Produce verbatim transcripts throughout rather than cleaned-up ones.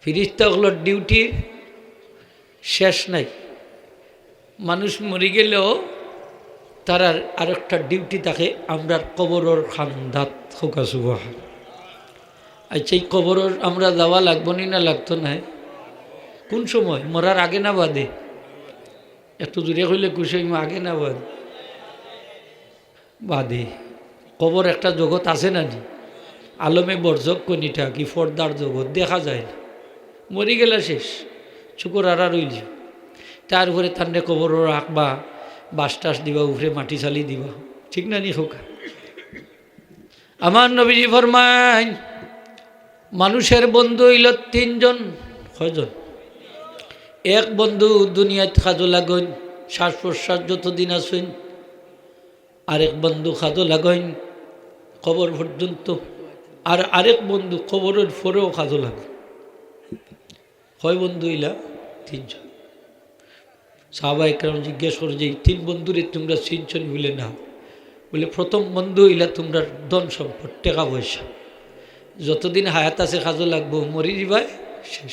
ফিরিস্তা অকলর ডিউটির শেষ নাই। মানুষ মরি গেলেও তারার আরেকটা ডিউটি থাকে, আমরার কবরর কান্দাত। কউক্কা সুবহান। আচ্ছা, এই কবরর আমরা যাওয়া লাগবো নি না লাগতো নায়? কোন সময়? মরার আগে না বাদে? একটু জোরে কইলে খুশি অইমু, আগে না বাদে? বাদে। কবর একটা জগৎ আছে না নি? আলমে বরজখ কইন ইটা, কি পর্দার জগৎ, দেখা যায় না। মরি গেলা শেষ, চউখর আড়ার অইল। তারপরে তানরে কবরো রাখবা, বাঁশ টাশ দিবা, উপরে মাটি চালি দিবা, ঠিক না নি কউক্কা? আমার নবীজি ফরমাইন, মানুষের বন্ধু অইল তিনজন। কয়জন? এক বন্ধু দুনিয়াত কাজো লাগইন, শ্বাস প্রশ্বাস যতদিন আছইন, আরেক বন্ধু কাজো লাগইন কবর পর্যন্ত, আর আরেক বন্ধু কবরর পরেও কাজো লাগইন। কয় বন্ধু অইলা? তিনজন। সাহাবা একরাম জিজ্ঞেস করে যে, "এই তিন বন্ধুরে তুমরা চিনছো নি?" বলে, "না।" বলে, "প্রথম বন্ধু অইলা তুমরার ধন সম্পদ, টেকা পয়সা। যতদিন হায়াত আছে কাজো লাগবো, মরি যিবায় শেষ।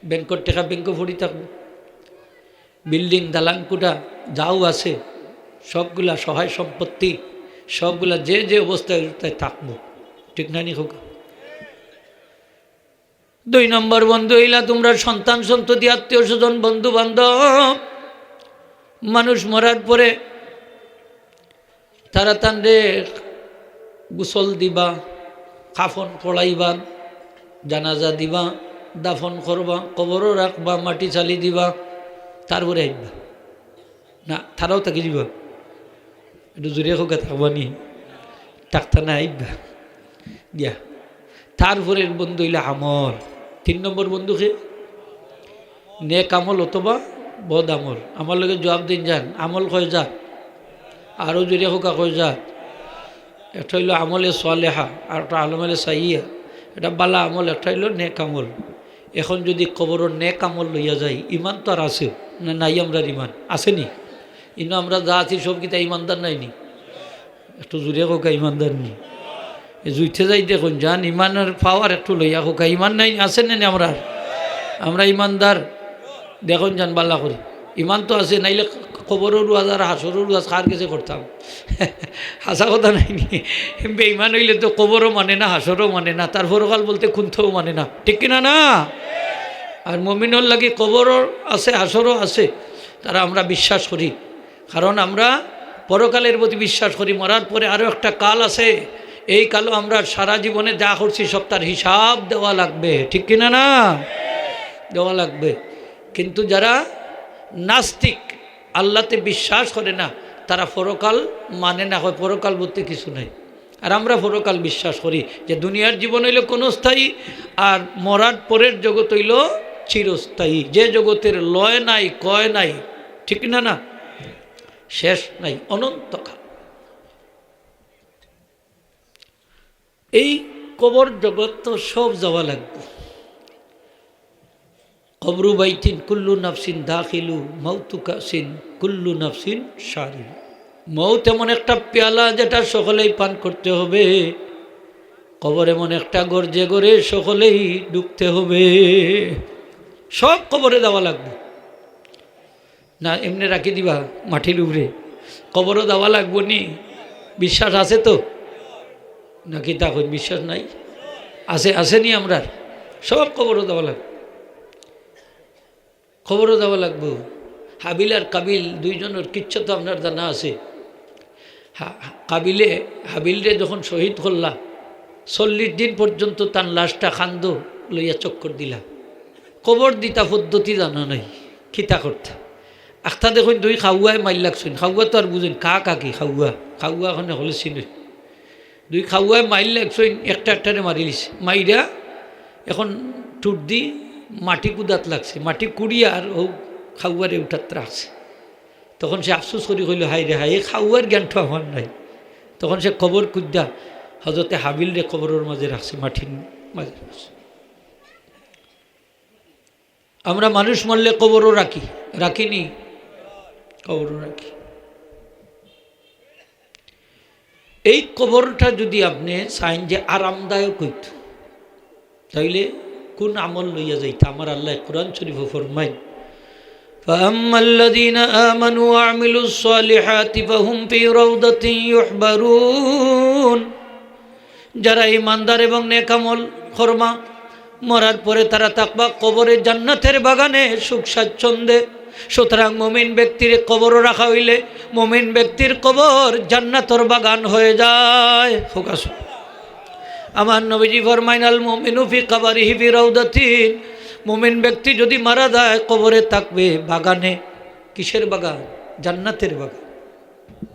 ব্যাংকর টেকা ব্যাংকো পড়ি থাকবো। বিল্ডিং, দালান কুঠা যাও আছে, সবগুলা সহায় সম্পত্তি, সবগুলা যে যে অবস্থায় অবস্থায় থাকবো।" ঠিক না নি কউক্কা? দুই নম্বর বন্ধু অইলা তুমরার সন্তান সন্ততি, আত্মীয় স্বজন, বন্ধু বান্ধব। মানুষ মরার পরে তারা তানরে গোসল দিবা, কাফন পড়াইবা, জানাজা দিবা, দাফন করবা, কবরো রাখবা, মাটি চালি দিবা, তারপরে আইবা। না, তারাও থাকি যিবা। একটু জোরে কউক্কা, থাকবা নি? থাকতা না, আইবা। দিয়া। তারপরের বন্ধু অইলা আমল। তিন নম্বর বন্ধু কে? নেক আমল অথবা বদ আমল। আমার লগে জবাব দিন যান, আমল কয় জাত? আরো জোরে কউক্কা, কয় জাত? একটা অইল আমলে সালেহা, আর একটা আমলে সাইয়্যিয়া। এটা বালা আমল, একটা অইল নেক আমল। এখন যদি কবরর নেক আমল লইয়া যাই, ইমান তো আর আছে না? নাই, আমরার ইমান আছে নি? ইনো আমরা যা আছি সব কিতা ইমানদার নায় নি? একটু জোরে কউক্কা, ইমানদার নি? এ জুইতে যাই দেখইন যান, ইমানর পাওয়ার একটু লইয়া কউক্কা, ইমান নাই, আছে না নি আমরার? আমরা ইমানদার, দেখইন যান বালা করি। ইমান তো আছে, নাইলে কবরর ওয়াজ আর হাশরর ওয়াজ কার গেছে করতাম? হাছা কথা নায় নি? বেইমান অইলে তো কবরও মানে না, হাশরও মানে না, তার পরকাল বলতে কুন্তাও মানে না, ঠিক কিনা না? আর মুমিনর লাগি কবরও আছে, হাশরও আছে, তারা আমরা বিশ্বাস করি। কারণ আমরা পরকালের প্রতি বিশ্বাস করি, মরার পরে আরো একটা কাল আছে, এই কালো আমরা সারা জীবনে যা করছি সব তার হিসাব দেওয়া লাগবে, ঠিক কিনা না? দেওয়া লাগবে। কিন্তু যারা নাস্তিক, আল্লাতে বিশ্বাস করে না, তারা পরকাল মানে না, কয় পরকাল বলতে কিছু নাই। আর আমরা পরকাল বিশ্বাস করি যে দুনিয়ার জীবন অইল ক্ষণস্থায়ী, আর মরার পরের জগৎ অইল চিরস্থায়ী, যে জগতের লয় নাই, ক্ষয় নাই, ঠিক না না? শেষ নাই, অনন্তকাল। এই কবর জগৎ তো সব যাওয়া লাগবো। কবরু বাইতিন কুল্লু নাফসিন দাখিলু, মাউতু কাসিন কুল্লু নাফসিন শারিবু। মউত এমন একটা পেয়ালা যেটা সকলেই পান করতে হবে। কবর এমন একটা ঘর যে ঘরে সকলেই ঢুকতে হবে। সব কবরে যাওয়া লাগবো। না এমনে রাখি দিবা মাটির উপরে? কবরও যাওয়া লাগবো নি? বিশ্বাস আছে তো? নাকি তা কই বিশ্বাস নাই? আছে, আছে নি আমরার? সব কবরও যাওয়া লাগবো, কবরও যাওয়া লাগবো। হাবিল আর কাবিল দুইজনর কিচ্ছা তো আপনার জানা আছে। হা-, কাবিলে হাবিলরে যখন শহীদ করলা, চল্লিশ দিন পর্যন্ত তার লাশটা কান্দো লইয়া চক্কর দিলা। কবর দিতা পদ্ধতি জানা নাই, কিতা করতা? আখতা দেখইন দুই কাউয়ায় মাইর লাগছইন, কাউয়া তো আর বুঝইন, কা কাকি কাউয়া, কাউয়া ওখানে হলে চিনইন। দুই কাউয়ায় মাইর লাগছইন, একটা একটারে মারিলিছে, মাইরা এখন ঠুট দি মাটি কুদাত লাগছে, মাটি কুড়িয়া আর ও কাউয়ারে উঠাত রাখছে। তখন সে আফসোস করি কইল, "হায় রে হায়, এই কাউয়ার জ্ঞান তো আমার নাই।" তখন সে কবর কুদ্দা হজরতে হাবিলরে কবরর মাঝে রাখছে, মাটির মাঝে রাখছে। আমরা মানুষ মরলে কবরও রাখি, রাখি নি? কবরও রাখি। এই কবরটা যদি আপনে চাইন যে আরামদায়ক অইতো, তাইলে কুন আমল লইয়া যাইতা? আমার আল্লায় কুরআন শরীফো ফরমাইন, فأما الذين آمنوا وعملوا الصالحات فهم في روضة يحبرون। যারা ইমানদার এবং নেক আমল কর্মা, মরার পরে তারা থাকবা কবরে জান্নাতের বাগানে সুখ স্বাচ্ছন্দ্যে। সুতরাং মুমিন ব্যক্তির কবরো রাখা অইলে মুমিন ব্যক্তির কবর জান্নাতর বাগান হয়ে যায়। ফোকাস। আমার নবীজি ফরমাইন, المؤمن في قبره في روضة। মুমিন ব্যক্তি যদি মারা যায়, কবরে থাকবে বাগানে। কিসের বাগান? জান্নাতের বাগান।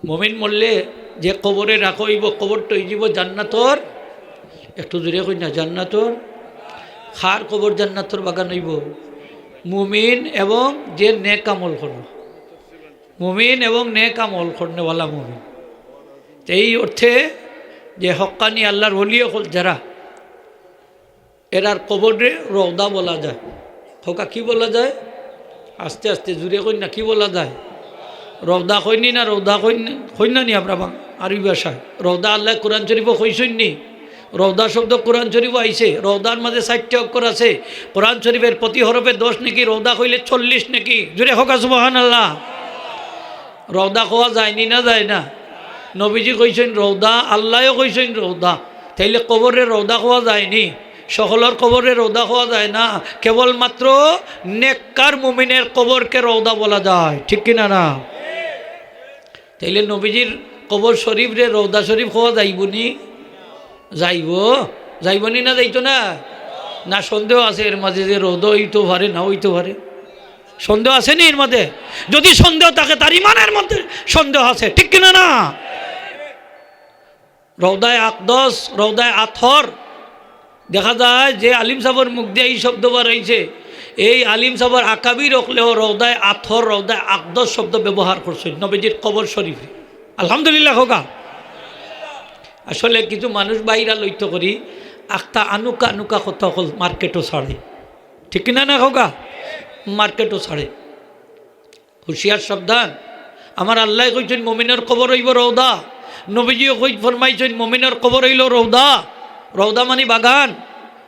মুমিন মরলে যে কবরে রাখা অইবো, কবরটা অইযিবো জান্নাতর, একটু জোরে কইন না, জান্নাতর। কার কবর জান্নাতর বাগান অইবো? মুমিন এবং যে নেক আমল করবো, মুমিন এবং নেক আমল করনেওয়ালা মুমিন। তে এই অর্থে যে হক্কানি আল্লার ওলি অকল যারা, এরার কবররে রওদা বলা যায়। কউক্কা, কি বলা যায়? আস্তে আস্তে, জোরে কইন না, কি বলা যায়? রওদা কইন নি না, রওদা কইন, কইন না নি আমরা বাং-, আরবি ভাষায়? রওদা আল্লায় কুরআন শরীফো কইছইন নি? রওদা শব্দ কুরআন শরীফো আইছে। রওদার মাঝে ষাইটটা অক্ষর আছে। কুরআন শরীফের প্রতি হরফে দশ নেকি, রওদা কইলে চল্লিশ নেকি। জোরে কউক্কা সুবহানাল্লাহ। রওদা কওয়া যায় নি না যায় না? নবীজি কইছইন রওদা, আল্লায়ও কইছইন রওদা। তাইলে কবররে রওদা কওয়া যায় নি? সকলর কবররে রওদা কওয়া যায় না। কেবলমাত্র নেককার মুমিনের কবরকে রওদা বলা যায়, ঠিক কি না না? তাইলে নবীজির কবর শরীফরে রওদা শরীফ কওয়া যাইবো নি? যাইবো। যাইবো নি না যাইতো না? না, সন্দেহ আছে এর মাঝে যে রওদা অইতো পারে, না অইতো পারে। সন্দেহ আছে নি এর মাঝে? যদি সন্দেহ থাকে, তার ইমানের মধ্যে সন্দেহ আছে, ঠিক কি না না? রওদায়ে আকদস, রওদায়ে আতহর, দেখা যায় যে আলিম সাবর মুখ দিয়া এই শব্দ বার অইছে, এই আলিম সাবর আকাবির অকলেও রওদায়ে আতহর, রওদায়ে আকদস শব্দ ব্যবহার করছইন নবীজির কবর শরীফে। আলহামদুলিল্লাহ কউক্কা। আসলে কিছু মানুষ বাইরা লইতো করি, আখতা আনুকা আনুকা কথা অকল মার্কেটো ছাড়ে, ঠিক কি না না কউক্কা? মার্কেটো ছাড়ে। হুঁশিয়ার সাবধান। আমার আল্লায় কইছইন মুমিনর কবর অইবো রওদা। নবীজিও কই ফরমাইছইন মুমিনর কবর অইলো রওদা। রওদা মানি বাগান।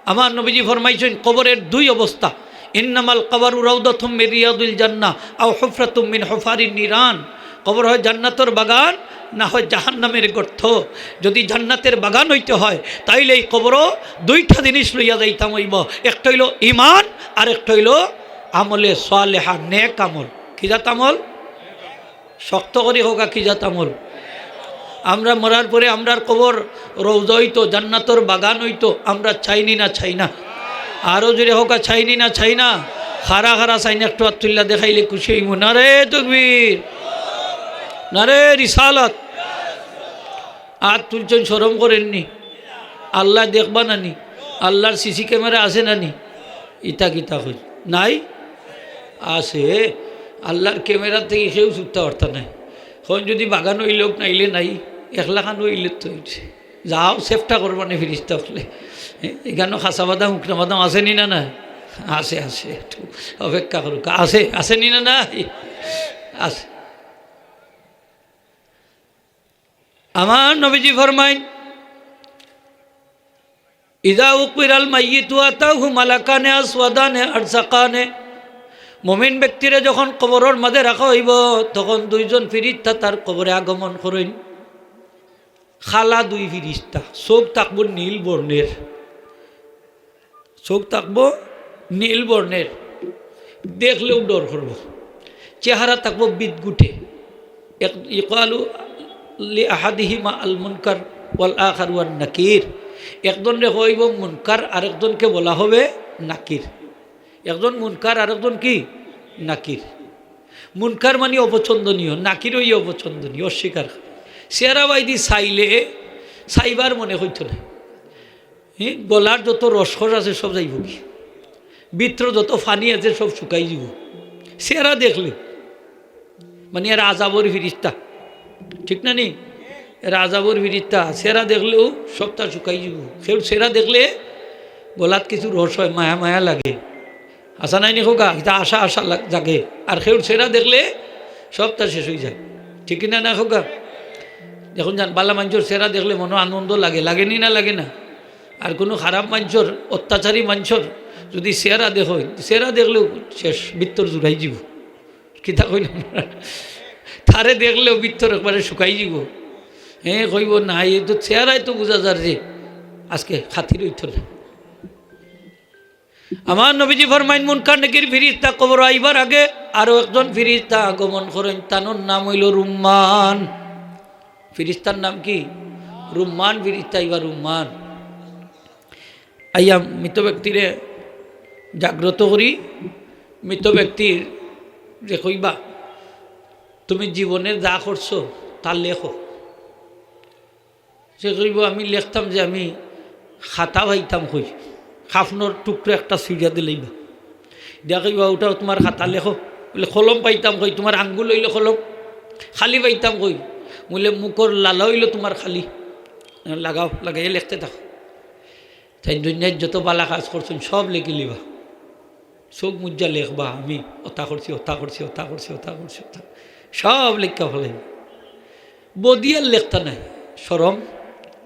আমার নবীজি ফরমাইছইন কবরের দুই অবস্থা, إنما القبر روضة من رياض الجنة أو حفرة من حفر النيران। কবর হয় জান্নাতর বাগান, না হয় জাহান্নামের গর্ত। যদি জান্নাতের বাগান অইতে হয়, তাইলে এই কবরো দুইটা জিনিস লইয়া যাইতাম অইবো, একটা অইলো ইমান আর একটা অইলো আমলে সালেহা, নেক আমল। কি জাত আমল? শক্ত করি কউক্কা, কি জাত আমল? আমরা মরার পরে আমরার কবর রওজা অইতো, জান্নাতর বাগান অইতো, আমরা চাই নি না, চাই না? আরো জোরে কউক্কা, চাই নি না, চাই না? কারা কারা চাইন একটু আত তুলিয়া দেখাইলে খুশি অইমু। নারে তকবীর, নারে রিসালাত। আত তুলছইন, শরম করেন নি? আল্লায় দেখবা না নি? আল্লার সিসি ক্যামেরা আছে না নি? ইতা কিতা কই? নাই? আছে। আল্লার ক্যামেরা থাকি কেউ ছুটতা পারতা নায়। অখন যদি বাগান অইলে অউক, নাইলে নাই, একলাখান অইলে তো অইছে। যাও, চেষ্টা করবা নে ফিরিস্তা অকলে। এ, ইখানো খাসা বাদাম, হুকনা বাদাম আছে নি না, না? আছে, আছে। একটু অপেক্ষা করউক্কা। আছে, আছে নি না, না? আছে। আমার নবীজি ফরমাইন, إذا أقبر الميت أتاه ملكان أسودان أرزقانه। মুমিন ব্যক্তিরে যখন কবরর মাঝে রাখা অইবো, তখন দুইজন ফিরিস্তা তার কবরে আগমন করইন। কালা দুই ফিরিস্তা, চউখ থাকবো নীল বর্ণের, চউখ থাকবো নীল বর্ণের, দেখলেউ ডর করবো। চেহারা থাকবো বিদঘুটে। এক, يقال لأحدهما المنكر والآخر النكير। একজনরে কওয়া অইবো মুনকার, আরেকজনকে বলা হবে নাকির। একজন মুনকার, আরেকজন কি? নাকির। মুনকার মানি অপছন্দনীয়, নাকির অইয়া অপছন্দনীয়, অস্বীকার। চেহারা বাইদি চাইলে চাইবার মনে অইতো না। হে, গলার যত রসকস আছে সব যাইবোগি, ভিতরো যত পানি আছে সব শুকাই যিবো। চেহারা দেখলে, মানি, এরা আজাবর ফিরিস্তা, ঠিক না নি? এরা আজাবর ফিরিস্তা, চেহারা দেখলেউ সবতা শুকাই যিবো। কেউর চেহারা দেখলে গলাত কিছু রস অয়, মায়া মায়া লাগে, আশা নাই নি কউক্কা, ইতা আশা আশা লাগ-, জাগে। আর কেউর চেহারা দেখলে সবতা শেষ অইযায়, ঠিক কি না না কউক্কা? অখন যান, ভালা মানষর চেহারা দেখলে মনো আনন্দ লাগে, লাগে নি না লাগে না? আর কুনু খারাপ মানষর, অত্যাচারী মানষর, যদি চেহারা দেখো, চেহারা দেখলেও শেষ, ভিতর জুড়াই যাব। কিতা কইলাম? তারে দেখলেও ভিতর একবারে শুকাই যাব। হে কইব, "না, এই তো চেহারায় তো বুঝা যার যে আজকে খাতির অইতো না।" আমার নবীজি ফরমাইন, মুনকার নাকির ফিরিস্তা কবর আইবার আগে আরো একজন ফিরিস্তা আগমন করেন, তানর নাম অইল রুম্মান। ফিরিস্তার নাম কি? রুম্মান ফিরিস্তা। আইবা রুম্মান, আইয়া মৃত ব্যক্তিরে জাগ্রত করি, মৃত ব্যক্তির যে কইবা, "তুমি জীবনে যা করছো, তা লেখো।" সে কইব, "আমি লেখতাম যে আমি খাতা পাইতাম কই, কাফনর টুকরা একটা ছিড়া দিলাইবা।" দিয়া কইবা, "ওটাও তোমার খাতা, লেখো।" বলে, "কলম পাইতাম কই, তোমার আঙ্গুল অইল কলম, খালি পাইতাম কই।" বলে, "মুখর লালা অইল তোমার খালি, লাগাও, লাগাইয়া লেখতে থাকো।" তাইন দুনিয়ার যত বালা কাজ করছইন, সব লেখিলিবা। চোখ মুজিয়া লেখবা, "আমি অতা করছি, অতা করছি, অতা করছি, অতা করছি, অতা।" সব লেখিয়া ফালাইবা। বদি আর লেখতা নায়, শরম।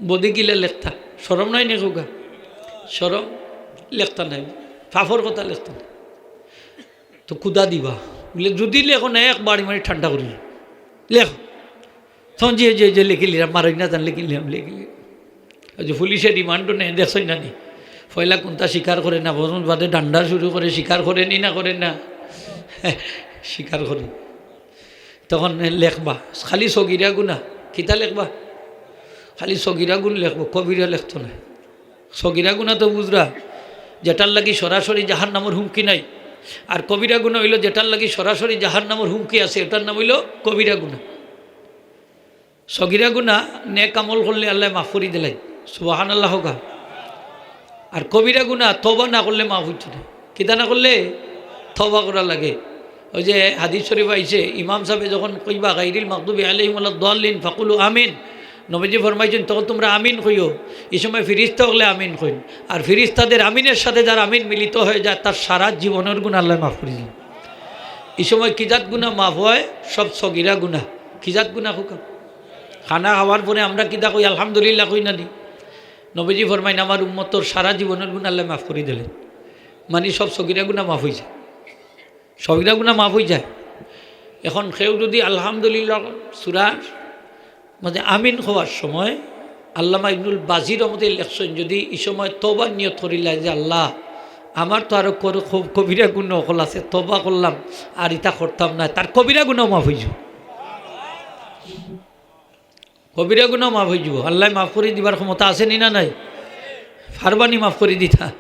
বদি গিলা লেখতা, শরম নায় নি কউক্কা? শরম, লেখতা নায়, পাপর কথা লেখতা নায়। তো কুদা দিবা, বলে, "যদি লেখো না, এক বাড়ি মারি ঠান্ডা করি লেখো।" তখন যে, যে, যে লেখিলিরা, মারই না জান, লেখিলিলাম, লেখিলিলাম। ওই যে পুলিশে রিমান্ডও নেয়, দেখছইন না নি? পয়লা কুন্তা স্বীকার করে না, বদন বাদে ডান্ডা শুরু করে, স্বীকার করে নি না করে না? স্বীকার করে। তখন লেখবা, খালি সগিরা গুনা। কিতা লেখবা? খালি সগিরা গুন লেখবো, কবিরা লেখতো না। সগিরা গুনা তো বুঝরা, যেটার লাগি সরাসরি জাহান্নামর হুমকি নাই। আর কবিরা গুনা অইল যেটার লাগি সরাসরি জাহান্নামর হুমকি আছে, ওটার নাম অইল কবিরা গুনা। সগিরা গুনা নেক আমল করলে আল্লায় মাফ করি দিলাইন, সুবহানাল্লাহ কউক্কা। আর কবিরা গুনা তওবা না করলে মাফ অইতো না। কিতা না করলে? তওবা করা লাগে। ওই যে হাদিস শরীফ আইছে, ইমাম সাহেবে যখন কইবা, "গাইরিল মাগদুবি আলাইহিম ওয়ালাদ দাল্লিন ফাকুলু আমিন", নবীজি ফরমাইছইন, "তখন তোমরা আমিন কইও।" এই সময় ফিরিস্তা অকলে আমিন কইন। আর ফিরিস্তাদের আমিনের সাথে যার আমিন মিলিত হয়ে যায়, তার সারা জীবনর গুনা আল্লায় মাফ করি দেন। এই সময় কি জাত গুনা মাফ হয়? সব সগিরা গুনা। কি জাত গুনা কউক্কা? খানা খাওয়ার পরে আমরা কিতা কই? আলহামদুলিল্লাহ কই না নি? নবীজি ফরমাইন, "আমার উম্মতর সারা জীবনর গুনা আল্লায় মাফ করি দিলাইন।" মানে সব সগিরা গুনা মাফ অই যায়, সগিরা গুনা মাফ অই যায়। এখন কেউ যদি আলহামদুলিল্লাহ সুরার মাঝে আমিন কওয়ার সময় আল্লামা ইবনুল বাজি রহমতুল্লাহ লেখছইন, যদি এই সময় তওবার নিয়ত করিলায় যে, "আল্লাহ, আমার তো আরো কর-, ক-, কবিরা গুনা অকল আছে, তওবা করলাম, আর ইতা করতাম না", তার কবিরা গুনাও মাফ অই যাব। কবিরা গুনাও মাফ অই যাব। আল্লায় মাফ করি দিবার ক্ষমতা আছে নি না নাই? পারবা নি মাফ করি দিতা?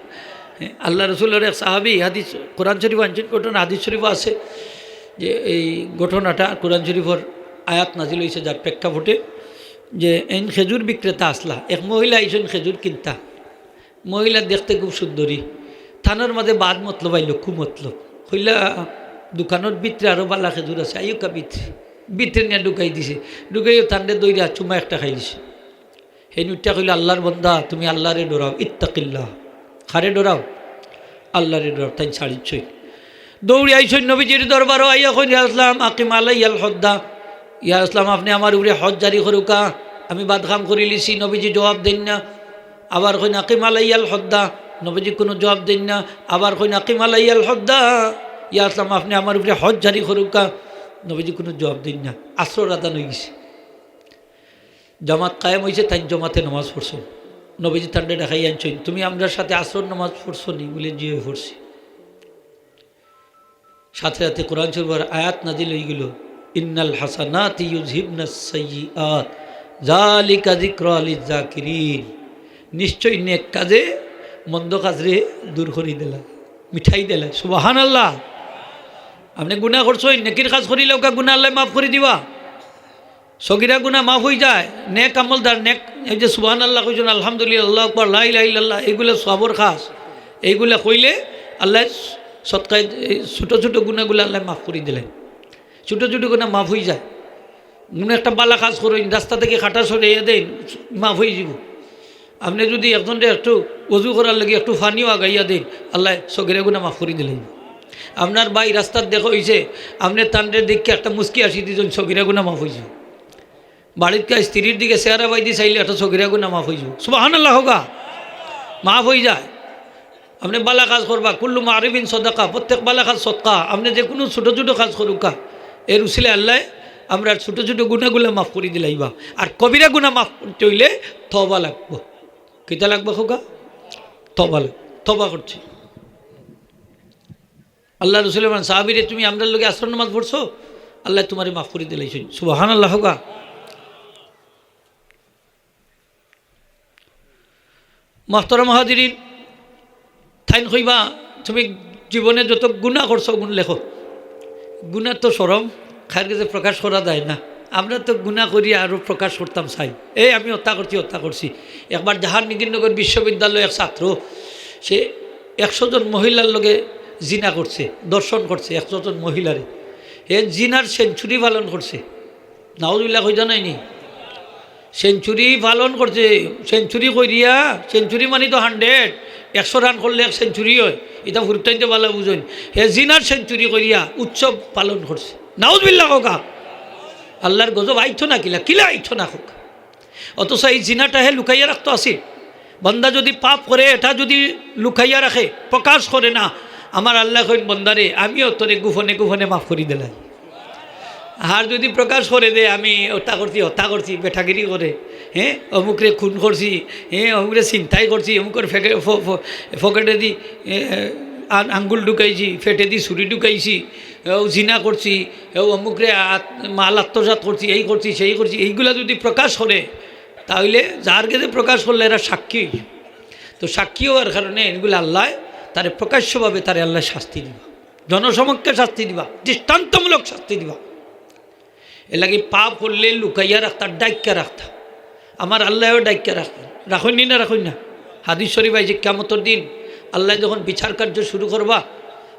আল্লাহ রসুলর এক সাহাবী, হাদিস, কোরআন শরীফ আনছইন, ঘটনা হাদিস শরীফ আছে, যে এই ঘটনাটা কোরআন শরীফর আয়াত নাজিল অইছে যার প্রেক্ষাপটে, যে এইন খেজুর বিক্রেতা আছলা, এক মহিলা আইছইন খেজুর কিনতা। মহিলা দেখতে খুব সুন্দরী, তানর মাঝে বাদ মতলব আইলো, কু মতলব। কইলা, "দোকানর ভিতরে আরো বালা খেজুর আছে, আইউক্কা ভিতরে।" ভিতরে নিয়া ঢুকাই দিছে, ঢুকাইয়া তানরে ধইরা চুমা একটা খাইলিছে। হেইন উঠিয়া কইলা, "আল্লাহর বন্দা, তুমি আল্লাহরে ডরাও, ইত্তাকিল্লাহ।" কারে ডরাও? আল্লাহরে ডরাও। তাইন ছাড়িছইন, দৌড়ি আইছইন নবীজির দরবারো, আইয়া কইন, "ইয়া রাসুলাল্লাহ, আকিম আলাইয়াল হদ্দা।" "ইয়া রাসুলাল্লাহ, আপনে আমার উপরে হদ জারি করউক্কা, আমি বাদ কাম করিলিছি।" নবীজি জবাব দেইন না। আবার কইন, "আকিম আলাইয়াল হদ্দা।" নবীজি কুনু জবাব দেইন না। আবার কইন, "আকিম আলাইয়াল হদ্দা।" "ইয়া রাসুলাল্লাহ, আপনে আমার উপরে হদ জারি করউক্কা।" নবীজি কুনু জবাব দেইন না। আসরর আজান অই গেছে, জামাত কায়েম অইছে, তাইন জমাতে নামাজ পড়ছইন। নবীজি তানরে ডাকাইয়া আনছইন, "তুমি আমরার সাথে আসরর নামাজ পড়ছো নি?" বলে, "জি, অয় পড়ছি।" সাথে সাথে কোরআন শরীফর আয়াত নাজিল অই গেল, "ইন্নাল হাসানাতি ইউযহিবনাস সাইয়্যিআত, যালিকা যিকরা লিয-যাকিরিন।" নিশ্চয় নেক কাজে মন্দ কাজরে দূর করি দিলা, মিটাই দিলা। সুবহানাল্লাহ। আপনে গুনা করছইন, নেকির কাজ করিলাউক্কা, গুনা আল্লায় মাফ করি দিবা। সগিরা গুনা মাফ অই যায়, নেক আমলদার, নেক, এই যে সুবহানাল্লাহ কইছইন, আলহামদুলিল্লাহ, আল্লাহু আকবার, লা ইলাহা ইল্লাল্লাহ, এইগুলা সওয়াবর কাজ। এইগুলা কইলে আল্লায় সদকায় এই ছোট ছোট গুনাগুলা আল্লায় মাফ করি দিলাইন। ছোট ছোট গুনা মাফ অই যায়। মনে একটা বালা কাজ করইন, রাস্তা থাকি কাটা সরাইয়া দেইন, মাফ অই যাইবো। আপনে যদি একজনরে একটু অজু করার লাগি একটু পানিও আগাইয়া দেইন, আল্লায় সগিরা গুনা মাফ করি দিলাইন। আপনার ভাই রাস্তাত দেখা অইছে, আপনে তানরে দেখিয়া একটা মুস্কি হাসি দিছইন, সগিরা গুনা মাফ অই যাইবো। বাড়িত গিয়া স্ত্রীর দিকে চেহারা বায়দি চাইলে একটা সগিরা গুনা মাফ অই যাইবো। সুবহানাল্লাহ কউক্কা, মাফ অই যায়। আপনে বালা কাজ করবা, কুল্লু মারুফিন সদাকা, প্রত্যেক বালা কাজ সদকা। আপনে যে কুনু ছোট ছোট কাজ করুক্কা, এর উসিলে আল্লায় আমরার ছোট ছোট গুনাগুলা মাফ করি দিলাইবা। আর কবিরা গুনা মাফ করতে অইলে তওবা লাগবো। কিতা লাগবো কউক্কা? তওবা লাগ-, তওবা করছি। আল্লার রসুলে বলেন, "সাহাবীরে, তুমি আমরার লগে আসর নামাজ পড়ছো, আল্লায় তুমারে মাফ করি দিলাইছইন।" সুবহানাল্লাহ কউক্কা। মোহতরম হাজিরিন, তাইন কইবা, "তুমি জীবনে যত গুনা করছো, গুন লেখো।" গুনা তো শরম, কার গেছে প্রকাশ করা যায় না। আমরা তো গুনা করি আরো প্রকাশ করতাম চাই, "এই আমি অতা করছি, অতা করছি।" একবার জাহাঙ্গীরনগর বিশ্ববিদ্যালয়ে এক ছাত্র, সে একশো জন মহিলার লগে জিনা করছে, ধর্ষণ করছে একশো জন মহিলারে। হে জিনার সেঞ্চুরি পালন করছে। নাউজুবিল্লাহ কইতা নায়নি? সেঞ্চুরি পালন করছে, সেঞ্চুরি করিয়া, সেঞ্চুরি মানি তো হান্ড্রেড, একশো রান করলে এক সেঞ্চুরি অয়, ইতা ফুরুতাইন্তে বালা বুঝইন। হে জিনার সেঞ্চুরি করিয়া উৎসব পালন করছে। নাউজুবিল্লাহ কউক্কা। আল্লার গজব আইতো না কিলা, কিলা আইতো না কউক্কা। অথচ এই জিনাটা হে লুকাইয়া রাখতো আছিল। বান্দা যুদি পাপ করে, এটা যুদি লুকাইয়া রাখে, প্রকাশ করে না, আমার আল্লায় কইন, "বন্দারে, আমিও তোরে গোপনে গোপনে মাফ করি দিলাই।" আর যুদি প্রকাশ করে দে, "আমি অতা করছি, হতা করছি", বেটাগিরি করে, হে, অমুকরে খুন করছি, হে, অমুকরে ছিনতাই করছি, অমুকর ফেকে-, ফ-, ফ-, ফকেটেদি, এ, আ-, আঙ্গুল ঢুকাইছি, ফেটেদি ছুরি ঢুকাইছি, এও জিনা করছি, এও অমুকরে আত-, মাল আত্মসাৎ করছি, এই করছি, সেই করছি, এইগুলা যুদি প্রকাশ করে, তাইলে যার গেছে প্রকাশ করলে এরা সাক্ষী অইব। তো সাক্ষী অওয়ার কারণে এগুলা আল্লায় তারে প্রকাশ্যভাবে তারে আল্লায় শাস্তি দিবা, জনসমক্ষে শাস্তি দিবা, দৃষ্টান্তমূলক শাস্তি দিবা। এরলাগি পাপ করলে লুকাইয়া রাখতা, ডাইক্কা রাখতা। আমার আল্লায়ও ডাইক্কা রাখইন, রাখইন নি না, রাখইন না? হাদিস শরিফ আইছে, কিয়ামতর দিন আল্লায় যখন বিচার কার্য শুরু করবা,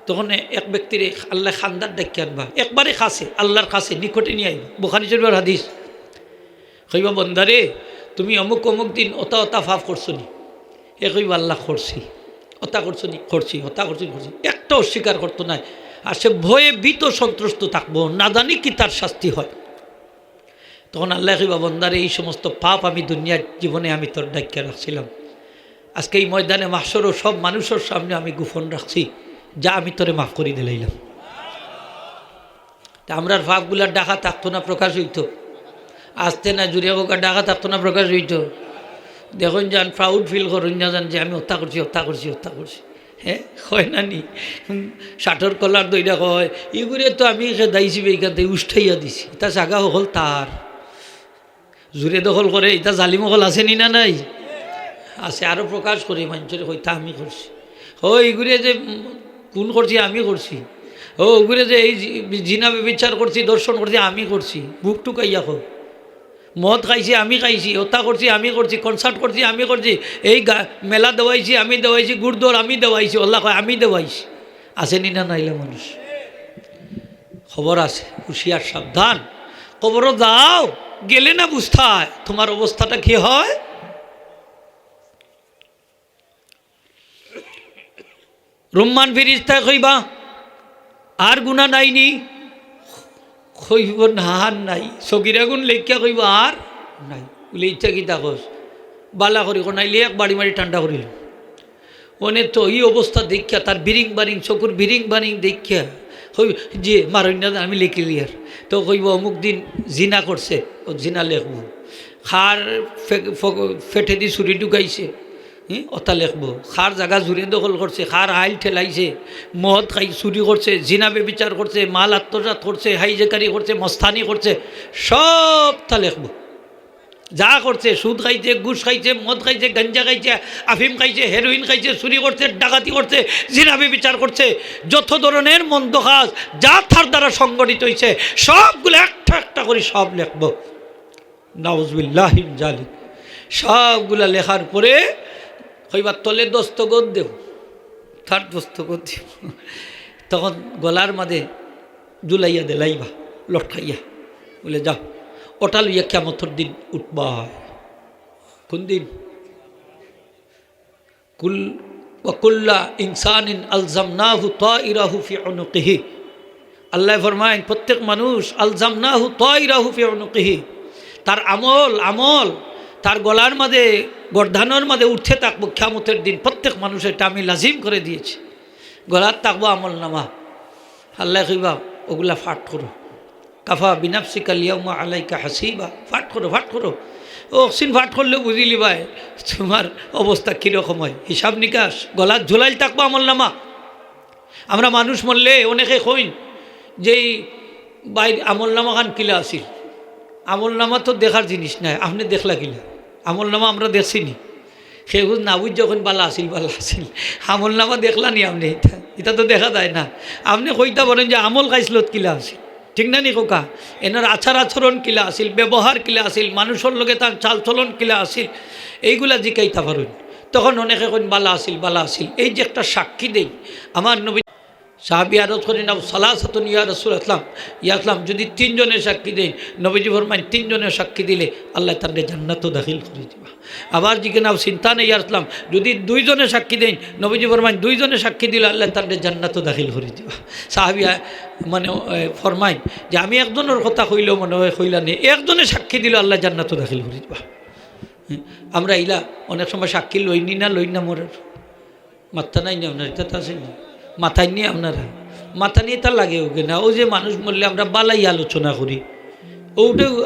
তখন এক ব্যক্তিরে আল্লায় কান্দাত ডাইক্কা আনবা, একবারে কাছে, আল্লার কাছে, নিকটে নিয়া আইবা। বুখারী শরিফর হাদিস। কইবা, "বন্দারে, তুমি অমুক অমুক দিন অতা অতা পাপ করছো নি?" হে কইবা, "আল্লাহ, করছি।" "অতা করছো নি?" "করছি।" "অতা করছো নি?" "করছি।" একটা অস্বীকার করতো নায়। আর সে ভয়ে ভীত সন্ত্রস্ত থাকবো, না জানি কিতার শাস্তি হয়। তখন আল্লায় কইবা, "বন্দারে, এই সমস্ত পাপ আমি দুনিয়ার জীবনে আমি তোর ডাইক্কা রাখছিলাম, আজকে এই ময়দানে মাহশরো সব মানুষর সামনে আমি গোপন রাখছি, যা আমি তোরে মাফ করি দিলাইলাম।" তে আমরার পাপগুলা ঢাকা থাকতো না, প্রকাশ অইতো? আস্তে না জুরে কউক্কা, ঢাকা থাকতো না, প্রকাশ অইতো? দেখইন যান, proud feel করইন না যান যে আমি হতা করছি, হতা করছি, হতা করছি। হে, কয় না নি? হুম, শার্টর কলার ধইরা কয়, "ইগুরে তো আমি খেদাইছি, বেইকাতে উষ্টাইয়া দিছি।" ইতা জাগা হকল তার। জুরে দখল করে, ইতা জালিম হকল আছে নি না নাই? আছে, আরো প্রকাশ করে মানষরে কইতা আমি করছি। ও, ইগুরে যে, উম, খুন করছি, আমি করছি। ও, ওগুরে যে এই জি-, জিনা ব্যভিচার করছি, ধর্ষণ করছি, আমি করছি। বুক টুকাইয়া কও। মদ খাইছি, আমি খাইছি। হতা করছি, আমি করছি। Concert করছি, আমি করছি। এই গা-, মেলা দেওয়াইছি, আমি দেওয়াইছি। গুড়দর আমি দেওয়াইছি। আল্লাহ কয়, "আমি দেওয়াইছি।" আছে নি না নাইলে মানুষ? খবর আছে, হুঁশিয়ার সাবধান। কবরো যাও, গেলে না বুঝতায় তুমার অবস্থাটা কি হয়। রুম্মান ফিরিস্তায় কইবা, "আর গুনা নাই নি?" কইবো, "না, আর নাই।" সগিরা গুন লেখিয়া কইবো, "আর নাই।" বলে, "ইটা কিতা কস?" বালা করি কনাইলে এক বাড়ি মারি ঠান্ডা করিল। অনে তো ই অবস্থা দেখিয়া, তার বিরিং বারিং, চকুর বিরিং বারিং দেখিয়া, কই, "যে মারইন না, আমি লেখিলিয়ার।" তো কইবো, "অমুক দিন জিনা করছে", ও জিনা লেখবো। খার ফে-, ফ-, ফেটেদি ছুরি ঢুকাইছে, হুম, ওটা লেখবো। খার জাগা জুরে দখল করছে, খার আইল ঠেলাইছে, মদ খাই, চুরি করছে, জিনা ব্যভিচার করছে, মাল আত্মসাৎ করছে, হাইজেকারি করছে, মস্তানি করছে, সবটা লেখবো। যা করছে, সুদ খাইছে, ঘুষ খাইছে, মদ খাইছে, গাঞ্জা খাইছে, আফিম খাইছে, হেরোইন খাইছে, চুরি করছে, ডাকাতি করছে, জিনা ব্যভিচার করছে, যত ধরনের মন্দ কাজ যা তার দ্বারা সংগঠিত হইছে, সবগুলা একটা একটা করি সব লেখবো। নাউজুবিল্লাহি মিন জালিক। সবগুলা লেখার পরে কইবা, "তলে দস্তখত দেও।" তার দস্তখত দেও। তখন গলার মাঝে ঝুলাইয়া দিলাইবা, লটকাইয়া। বলে, "যাও, ওটা লইয়া কিয়ামতর দিন উঠবা।" কোন দিন? কুল-, "ওয়া কুল্লা ইনসানিন আলজামনাহু তাইরাহু ফি উনুকিহি।" আল্লায় ফরমাইন, প্রত্যেক মানুষ, "আলজামনাহু তাইরাহু ফি উনুকিহি", তার আমল, আমল, তার গলার মাঝে, গর্দানর মাঝে উঠতে থাকবো কিয়ামতের দিন। প্রত্যেক মানুষের, এটা আমি লাজিম করে দিয়েছি। গলাত থাকবো আমল নামা। আল্লায় কইবা, "ওগুলা পাঠ করো।" "কাফা বিনাফসিকাল ইয়াউমা আলাইকা হাসিবা।" পাঠ করো, পাঠ করো। অউ অকসিন পাঠ করলে বুঝিলিবায় তুমার অবস্থা কিরকম অয়। হিসাব নিকাশ, গলাত ঝুলাইল থাকবো আমল নামা। আমরা মানুষ মরলে অনেকে কইন যে, "ই ভাইর আমল নামা খান কিলা আছিল?" আমল নামা তো দেখার জিনিস নায়, আপনে দেখলা কিলা? আমল নামা আমরা দেখছি নি? কেউ না বুঝ যখন বালা আছিল, বালা আছিল। আমল নামা দেখলা নি আপনে? ইটা, ইটা তো দেখা যায় না। আপনে কইতা পারইন যে আমল খাইছলত কিলা আছিল, ঠিক না নি কউক্কা? এনর আচার আচরণ কিলা আছিল, ব্যবহার কিলা আছিল, মানুষর লগে তার চালচলন কিলা আছিল, এইগুলা জিকাইতা পারইন। তখন অনেকে কইন, "বালা আছিল, বালা আছিল।" এই যে একটা সাক্ষী দেই, আমার নবী সাহাবী আরজ করেন, "আও সালাসাতুন ইয়া রাসূল আসলাম, ইয়া আসলাম, যদি তিনজনে সাক্ষী দেন?" নবীজি ফরমাইন, "তিনজনে সাক্ষী দিলে আল্লায় তানরে জান্নাতো দাখিল করি দিবা।" আবার জিজ্ঞেস, "আও সিনতানে ইয়া রাসূল আসলাম, যদি দুইজনে সাক্ষী দেন?" নবীজি ফরমাইন, "দুইজনে সাক্ষী দিলে আল্লায় তানরে জান্নাতো দাখিল করি দিবা।" সাহাবী, আ, মানে, এ, ফরমাইন যে, "আমি একজনর কথা কইলেও মনে অয় কইলা নি, একজনে সাক্ষী দিলে আল্লায় জান্নাতো দাখিল করি দিবা।" আমরা ইলা অনেক সময় সাক্ষী লইনি না, লইন না মরার? মাত্তা নাই নি আপনার, ইতা তো আছে নি? মাতাইন নি আপনারা? মাতানি ইতা লাগে অউকে না। অউ যে মানুষ মরলে আমরা বালাই আলোচনা করি, অউটাউ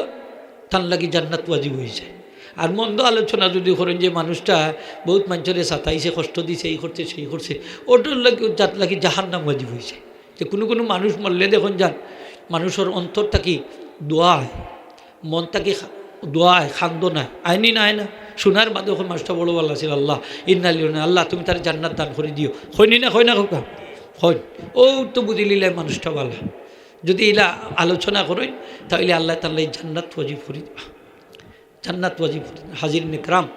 তান লাগি জান্নাত ওয়াজিব অইযায়। আর মন্দ আলোচনা যুদি করইন যে মানুষটা বউত মানষরে সাতাইছে, কষ্ট দিছে, এই করছে, সেই করছে, অউটার লাগি, তার লাগি জাহান্নাম ওয়াজিব অইযায়। তে কুনু কুনু মানুষ মরলে দেখইন যান, মানুষর অন্তর থাকি দোয়া অয়, মন থাকি খা-, দোয়া অয়, কান্দন অয়, আয় নি না, আয় না? হুনার বাদে অখন মানুষটা বড় বালা আছিল, "আল্লাহ, ইন্না লিল্লাহি ওয়া ইন্না ইলাইহি রাজিউন, আল্লাহ, তুমি তারে জান্নাত দান করি দিও।" কইন নি না, কইন না কউক্কা? কইন। অউ তো বুঝিলিলাইন মানুষটা বালা। যুদি ইলা আলোচনা করইন, তাইলে আল্লায় তানরে জান্নাত ওয়াজিব করি দিবা। জান্নাত ওয়াজিব। হাজিরিন ইকরাম,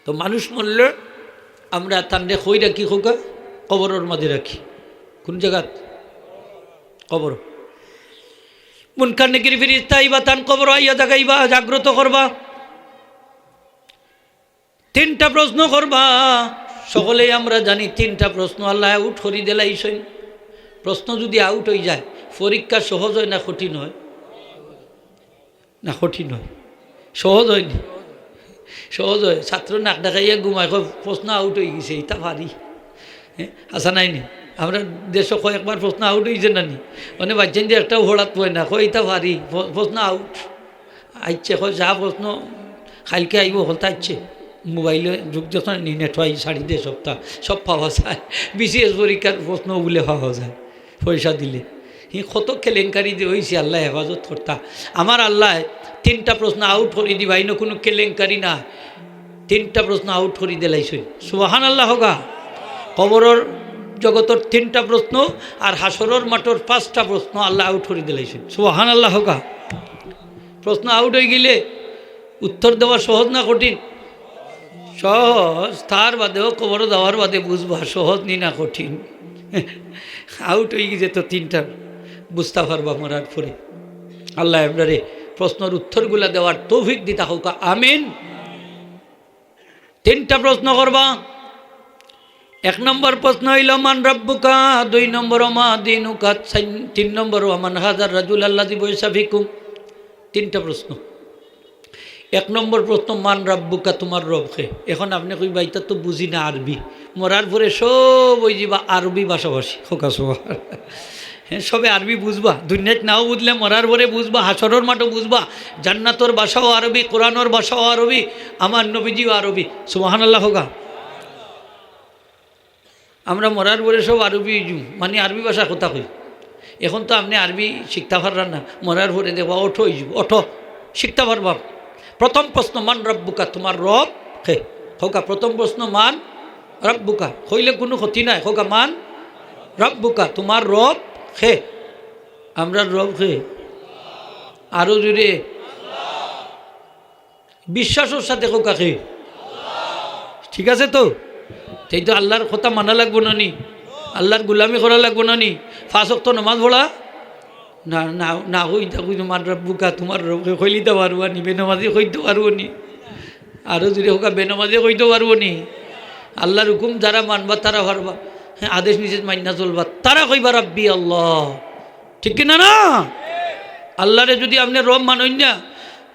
তো মানুষ মরলে আমরা তানরে কই রাখি কউক্কা? কবরর মাঝে রাখি। কুন জাগাত? কবর। মুনকার নকির ফিরিস্তা আইবা, তান কবর আইয়া জাগাইবা, জাগ্রত করবা। তিনটা প্রশ্ন করবা। সকলেই আমরা জানি তিনটা প্রশ্ন আল্লায় আউট করি দিলাইছইন। প্রশ্ন যুদি আউট অইযায়, পরীক্ষা সহজ অয় না কঠিন অয়? না, কঠিন অয়। সহজ অয় নি? সহজ অয়। ছাত্র নাক ডাকাইয়া ঘুমায়, কয়, "প্রশ্ন আউট অইগেছে, ইতা পারি।" হ্যাঁ, হাছা নায় নি? আমরার দেশো কয়েকবার প্রশ্ন আউট অইছে না নি? মানে বাচ্চাইন্তে একটাও হঠাৎ অয় না, কয়, "ইতা পারি, প্র-, প্রশ্ন আউট।" আইচ্ছে, কয়, "যা প্রশ্ন কাইলকে আইবো, হকলতা আইচ্ছে।" মোবাইলো যুগ যখন নি, নেট অয়, ছাড়ি দে সবতা, সব পাওয়া যায়। বিসিএস পরীক্ষার প্রশ্ন বুলে পাওয়া যায়। পয়সা দিলে। হি কত কেলেঙ্কারি যে অইছে, আল্লায় হেফাজত করতা। আমার আল্লায় তিনটা প্রশ্ন আউট করি দিবা, ইনো কুনু কেলেঙ্কারি না। তিনটা প্রশ্ন আউট করি দিলাইছইন। সুবহানাল্লাহ কউক্কা। কবরর জগতর তিনটা প্রশ্ন আর হাশরর মাঠর পাঁচটা প্রশ্ন আল্লায় আউট করি দিলাইছইন। সুবহানাল্লাহ কউক্কা। প্রশ্ন আউট অইগেলে উত্তর দেওয়া সহজ না কঠিন? সহজ। তার বাদেও কবরো যাওয়ার বাদে বুঝবা সহজ নি না কঠিন। আউট অইগেছে তো তিনটা, বুঝতা পারবা মরার পরে। আল্লায় আমরারে প্রশ্নর উত্তরগুলা দেওয়ার তৌফিক দিতা কউক্কা, আমিন। তিনটা প্রশ্ন করবা। এক নম্বর প্রশ্ন অইলো, "মান রাব্বুকা?" দুই নম্বর, "ওয়া মা দীনুকা?" চাইন-, তিন নম্বর, "ওয়া মান হাযার রাজুল আল্লাযী বুইসা ফিকুম?" তিনটা প্রশ্ন। এক নম্বর প্রশ্ন, "মান রাব্বুকা?" তুমার রব কে? এখন আপনে কইবা, "ইতা তো বুঝি না আরবি।" মরার পরে সব অইযিবা আরবি ভাষাভাষী। কউক্কা সুবহান। হ্যাঁ, সবে আরবি বুঝবা। দুনিয়াত নাও বুঝলে মরার পরে বুঝবা, হাশরর মাঠো বুঝবা। জান্নাতর ভাষাও আরবি, কোরআনর ভাষাও আরবি, আমার নবীজিও আরবি। সুবহানাল্লাহ কউক্কা। আমরা মরার পরে সব আরবি অইযিমু, মানে আরবি ভাষা কথা কই। এখন তো আপনে আরবি শিখতা পাররা না, মরার পরে দেখবা অটো অইযিবো, অটো শিখতা পারবা। প্রথম প্রশ্ন, "মান রাব্বুকা?" তুমার রব কে? কউক্কা, প্রথম প্রশ্ন, "মান রাব্বুকা?" কইলে কুনু ক্ষতি নাই। কউক্কা, "মান রাব্বুকা?" তুমার রব কে? আমরার রব কে? আরো জোরে। বিশ্বাসর সাথে কউক্কা কে? ঠিক আছে তো? তেই তো আল্লার কথা মানা লাগবো না নি? আল্লার গুলামি করা লাগবো না নি? পাঁচ ওয়াক্ত নামাজ পড়া? না, না, না, কইতা কই, "মান রাব্বুকা?" তুমার রব কে কইলিতা পারবা নি? বেনমাজি কইতা পারবো নি? আরো জোরে কউক্কা, বেনমাজি কইতা পারবো নি? আল্লার হুকুম যারা মানবা তারা পারবা। হ্যাঁ, আদেশ নিষেধ মাইন্না চলবা, তারা কইবা, "রাব্বি আল্লাহ।" ঠিক কি না, না? আল্লারে যুদি আপনে রব মানইন না,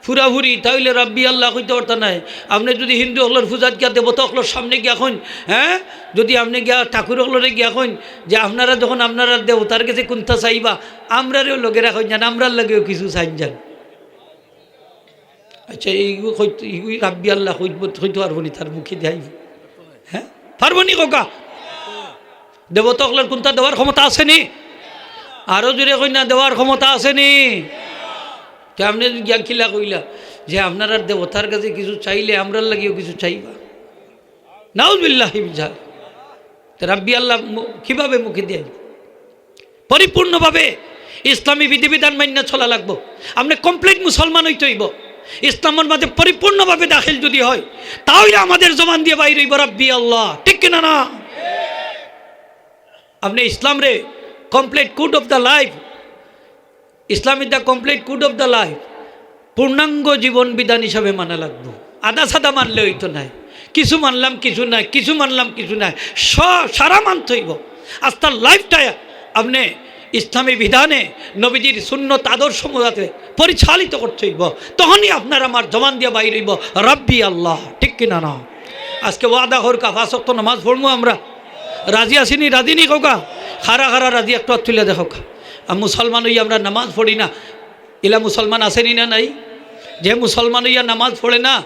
ফুরাফুরি, তা অইলে রাব্বি আল্লাহ কইতা পারতা নায়। আপনে যুদি হিন্দু অকলর পূজাত গিয়া দেবতা অকলর সামনে গিয়া কইন, হ্যাঁ, যুদি আপনে গিয়া ঠাকুর অকলরে গিয়া কইন যে আপনারা যখন আপনারার দেবতার গেছে কুন্তা চাইবা, আমরারেও লগে রাখইন যান, আমরার লাগেও কিছু চাইন যান। আচ্ছা, এইগু কইত-, এইগু রাব্বি আল্লাহ কইত-, কইতা পারবো নি, তার মুখে দিয়া আইবো। হ্যাঁ? পারবো নি কউক্কা? দেবতা অকলর কুন্তা দেওয়ার ক্ষমতা আছে নি? আরো জোরে কইন না, দেওয়ার ক্ষমতা আছে নি? তে আপনে গিয়া কিলা কইলা যে আপনারার দেবতার গেছে কিছু চাইলে আমরার লাগিও কিছু চাইবা? নাউজুবিল্লাহি মিন জালিক। তে রাব্বি আল্লাহ মু-, কিভাবে মুখে দিয়া আইবো? পরিপূর্ণভাবে ইসলামী বিধিবিধান মাইন্না চলা লাগবো। আপনে complete মুসলমান অইতে অইবো। ইসলামর মাঝে পরিপূর্ণভাবে দাখিল যুদি হয়, তা অইলে আমাদের জবান দিয়া বাইর অইবো রাব্বি আল্লাহ, ঠিক কিনা না? আপনে ইসলামরে complete code of the life, Islam is the complete code of the life, পূর্ণাঙ্গ জীবন বিধান হিসাবে মানা লাগবো। আধা সাদা মানলে অইতো নায়, কিছু মানলাম কিছু নায়, কিছু মানলাম কিছু নায়, স-, সারা মানতে অইবো। আস্তা লাইফটা আপনে ইসলামী বিধানে নবীজির সুন্নত আদর্শ মোতাবেক পরিচালিত করতে অইবো, তখনই আপনার আমার জবান দিয়া বাইর অইবো রাব্বি আল্লাহ, ঠিক কিনা না? আজকে ওয়াদা করউক্কা, পাঁচ ওয়াক্ত নামাজ পড়মু আমরা। রাজি আছি নি, রাজি নি কউক্কা? খারা খারা রাজি একটু আত তুলিয়া দেখউক্কা। আর মুসলমান অইয়া আমরা নামাজ পড়ি না, ইলা মুসলমান আছে নি না নাই? যে মুসলমান অইয়া নামাজ পড়ে না,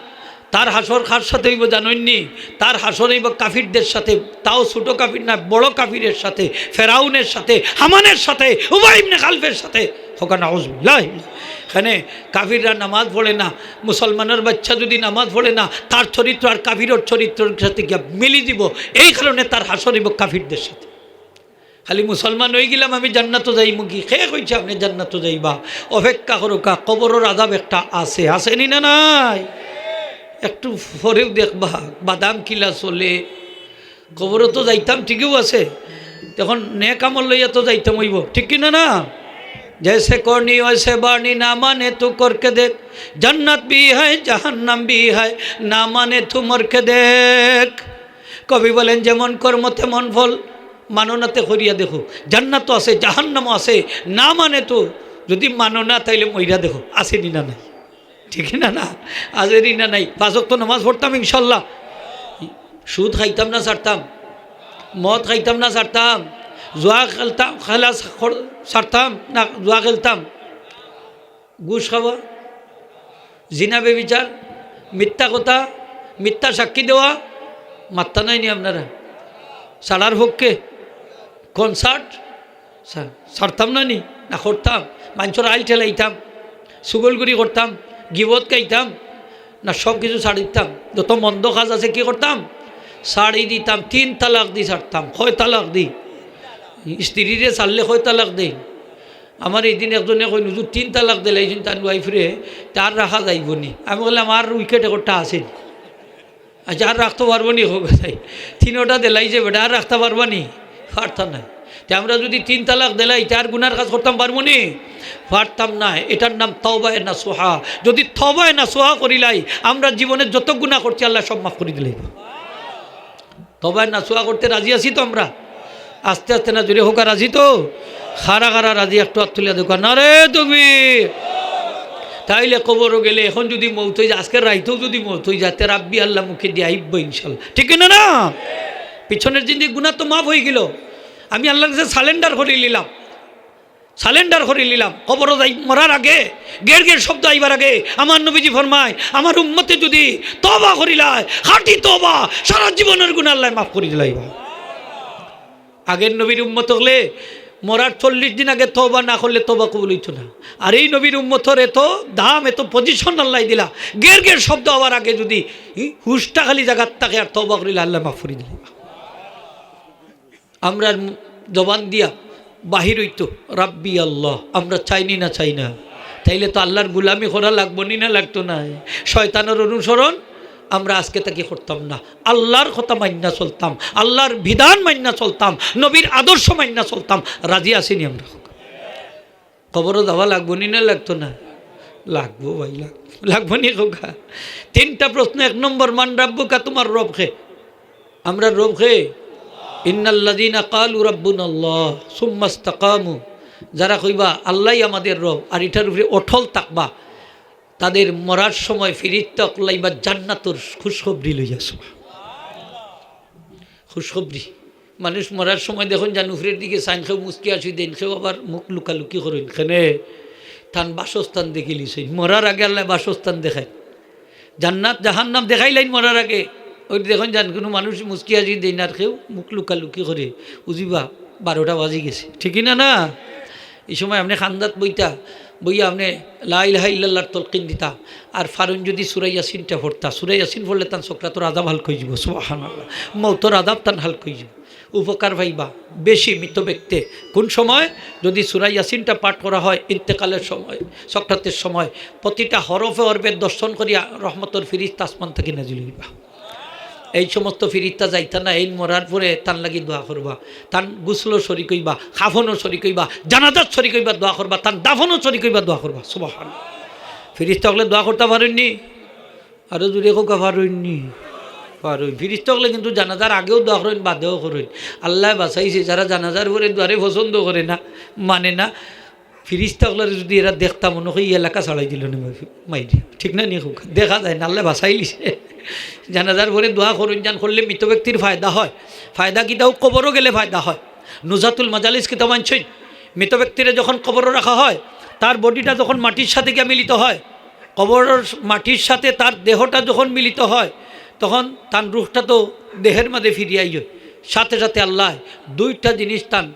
তার হাশর কার সাথে অইবো জানইন নি? তার হাশর অইবো কাফিরদের সাথে, তাও ছোট কাফির না, বড় কাফিরের সাথে, ফেরাউনের সাথে, হামানের সাথে, উবাই ইবনে খালফের সাথে। কউক্কা নাউজুবিল্লাহ। এখানে কাফিররা নামাজ পড়ে না, মুসলমানের বাচ্চা যুদি নামাজ পড়ে না, তার চরিত্র আর কাফিরর চরিত্রর সাথে গিয়া মিলি দিবো, এই কারণে তার হাশর অইবো কাফিরদের সাথে। খালি মুসলমান অইগেলাম আমি জান্নাতো যাইমু কি? কে কইছে আপনে জান্নাতো যাইবা? অপেক্ষা করউক্কা, কবরর আযাব একটা আছে, আছে নি না নাই? একটু পরেউ দেখবা, বাদাম কিলা চলে। কবরো তো যাইতাম ঠিকউ আছে, অখন নেক আমল লইয়া তো যাইতাম অইবো, ঠিক কিনা না? जैसे करनी वैसे बानी, ना माने तू करके देख, जन्नत भी है जहन्नम भी है, ना माने तू मरके देख। কবি বলেন, যেমন কর্ম তেমন ফল, মানো না তে করিয়া দেখো, জান্নাতও আছে, জাহান্নামও আছে, না মানে তো, যুদি মানো না তাইলে মইরা দেখো, আছে নি না নাই? ঠিক না না? আছে নি না নাই? পাঁচ ওয়াক্ত নামাজ পড়তাম ইনশাল্লাহ। সুদ খাইতাম না ছাড়তাম, মদ খাইতাম না ছাড়তাম, জুয়া খেলতাম, খেলা ছাড়তাম না, জুয়া খেলতাম, ঘুষ খাওয়া, জিনা ব্যভিচার, মিথ্যা কথা, মিথ্যা সাক্ষী দেওয়া, মাত্তা নাই নি আপনারা? ছাড়ার পক্ষে? কনসার্ট ছা-, ছাড়তাম না নি? না করতাম। মানষর আইল ঠেলাইতাম, চুগলখুরি করতাম, গিবত গাইতাম, না সব কিছু ছাড়ি দিতাম? যত মন্দ কাজ আছে কি করতাম? ছাড়ি দিতাম। তিন তালাক দি ছাড়তাম। কয় তালাক দি? স্ত্রীরে ছাড়লে কয় তালাক দেইন? আমার এইদিন একজনে কইন, "হুজুর, তিন তালাক দিলাইছইন তান ওয়াইফরে, তে আর রাখা যাইবো নি?" আমি কইলাম, "আর উইকেট একটা আছে নি?" আচ্ছা, আর রাখতো পারবো নি? কউক্কা চাই। তিনোটা দিলাইছে বেটা, আর রাখতা পারবা নি? পারতা নায়। তে আমরা যুদি তিন তালাক দিলাই, তে আর গুনার কাজ করতাম পারমু নি? পারতাম নায়। এটার নাম তওবায়ে নাসুহা। যুদি তওবায়ে নাসুহা করিলাই, আমরা জীবনে যত গুনা করছি, আল্লায় সব মাফ করি দিলাইবা। তওবায়ে নাসুহা করতে রাজি আছি তো আমরা? আস্তে আস্তে না, জোরে কউক্কা, রাজি তো? কারা কারা রাজি একটু আত তুলিয়া দেখো, নারে তুমি। তাইলে কবরো গেলে অখন যুদি মউত অই যায়, আজকে রাইতেউ যুদি মউত অই যায়, তে রাব্বি আল্লাহ মুখে দিয়া আইবো ইনশাল্লাহ, ঠিক না না? পিছনের জিন্দেগি গুনা তো মাফ অইগেলো, আমি আল্লাহর গেছে সারেন্ডার করি নিলাম। সারেন্ডার করি নিলাম। কবরো যাই, মরার আগে, গের গের শব্দ আইবার আগে আমার নবীজি ফরমায়, আমার উম্মতে যুদি তওবা করিলায়, খাঁটি তওবা, সারা জীবনর গুনা আল্লায় মাফ করি দিলাইবা। আগের নবীর উম্মত অকলে মরার চল্লিশ দিন আগে তওবা না করলে তওবা কবুল অইতো না। আর এই নবীর উম্মতর এত দাম, এত পজিশন আল্লায় দিলা, গের গের শব্দ আওয়ার আগে যুদি হুশটা খালি জাগাত থাকে আর তওবা করিলে আল্লায় মাফ করি দিলাইবা। আমরার জবান দিয়া বাহির অইতো, "রাব্বি আল্লাহ।" আমরা চাই নি না, চাই না? তাইলে তো আল্লাহর গুলামি করা লাগবো নি না লাগতো নায়? শয়তানর অনুসরণ আমরা আজকে থাকি করতাম না, আল্লাহর কথা মাইন্না চলতাম, আল্লাহর বিধান মাইন্না চলতাম, নবীর আদর্শ মাইন্না চলতাম। রাজি আছি নি আমরা? কবরো যাওয়া লাগবো নি না লাগতো না? লাগবো ভাই, লাগবো। লাগবো নি কউক্কা? তিনটা প্রশ্ন। এক নম্বর, মান রাব্বুকা, তুমার রব কে? আমরার রব কে? ইন্নাল্লাযীনা ক্বালু রাব্বুনাল্লাহ সুম্মাস্তাকামু, যারা কইবা আল্লাহই আমাদের রব আর ইটার উপরে অটল থাকবা, তাদের মরার সময় ফিরিস্তা অকলাইবা জান্নাতর খুশখবরি লইয়া আসবা। খুশখবরি। মানুষ মরার সময় দেখইন যান উপরের দিকে চাইন, কেউ মুচকি আসি দেইন, কেউ আবার মুখ লুকালুকি করইন। কেনে? তান বাসস্থান দেখিলিছইন। মরার আগে আল্লায় বাসস্থান দেখাইন। জান্নাত জাহান্নাম দেখাইলাইন মরার আগে। ওই দেখইন যান কুনু মানুষ মুচকি আসি দেইন আর কেউ মুখ লুকালুকি করে। বুঝিবা, বারোটা বাজি গেছে। ঠিকই না, না? এই সময় আপনে কান্দাত বইতা, বইয়া আপনে লা ইলাহা ইল্লাল্লাহর তলকিন দিতা। আর ফারুন যদি সূরা ইয়াসিনটা পড়তা, সূরা ইয়াসিন পড়লে তান সকরাতর আযাব হালকা অইযিবো। সুবহানাল্লাহ। মউতর আযাব তান হালকা অইযিবো। উপকার পাইবা বেশি মৃত ব্যক্তি। কোন সময়? যদি সূরা ইয়াসিনটা পাঠ করা হয় ইন্তেকালের সময়, সকরাতের সময়, প্রতিটা হরফে হরফে দর্শন করিয়া রহমতর ফিরিস্তা আসমান থাকি নাজিল অইবা। এই সমস্ত ফিরিস্তা যাইতা না, এইন মরার পরে তান লাগি দোয়া করবা, তান গোসলও শরিক অইবা, কাফনও শরিক অইবা, জানাজাত শরিক অইবা, দোয়া করবা, তান দাফনও শরিক অইবা, দোয়া করবা। সুবহানাল্লাহ। ফিরিস্তা অকলে দোয়া করতা পারইন নি? আরো জোরে কউক্কা, পারইন নি? পারইন। ফিরিস্তা অকলে কিন্তু জানাজার আগেও দোয়া করইন, বাদেও করইন। আল্লায় বাঁচাইছে, যারা জানাজার পরে দোয়ারে পছন্দ করে না, মানে না, ফিরিস্তা অকলরে যদি এরা দেখতা, মনে হয় এই এলাকা ছাড়াই দিলো নে মাইরি। ঠিক না নি কউক্কা? দেখা যায় না, আল্লায় বাঁচাইলিছে। জানাজার পরে দোয়া করইন যান, করলে মৃত ব্যক্তির ফায়দা হয়। ফায়দা কিতা? অউ কবরো গেলে ফায়দা হয়। নুজহাতুল মাজালিস কিতাব আনছইন, মৃত ব্যক্তিরে যখন কবরো রাখা হয়, তার বডিটা যখন মাটির সাথে গিয়া মিলিত হয়, কবরর মাটির সাথে তার দেহটা যখন মিলিত হয়, তখন তান রুহটা তো দেহের মাঝে ফিরিয়া আইয়। সাথে সাথে আল্লায় দুইটা জিনিস তান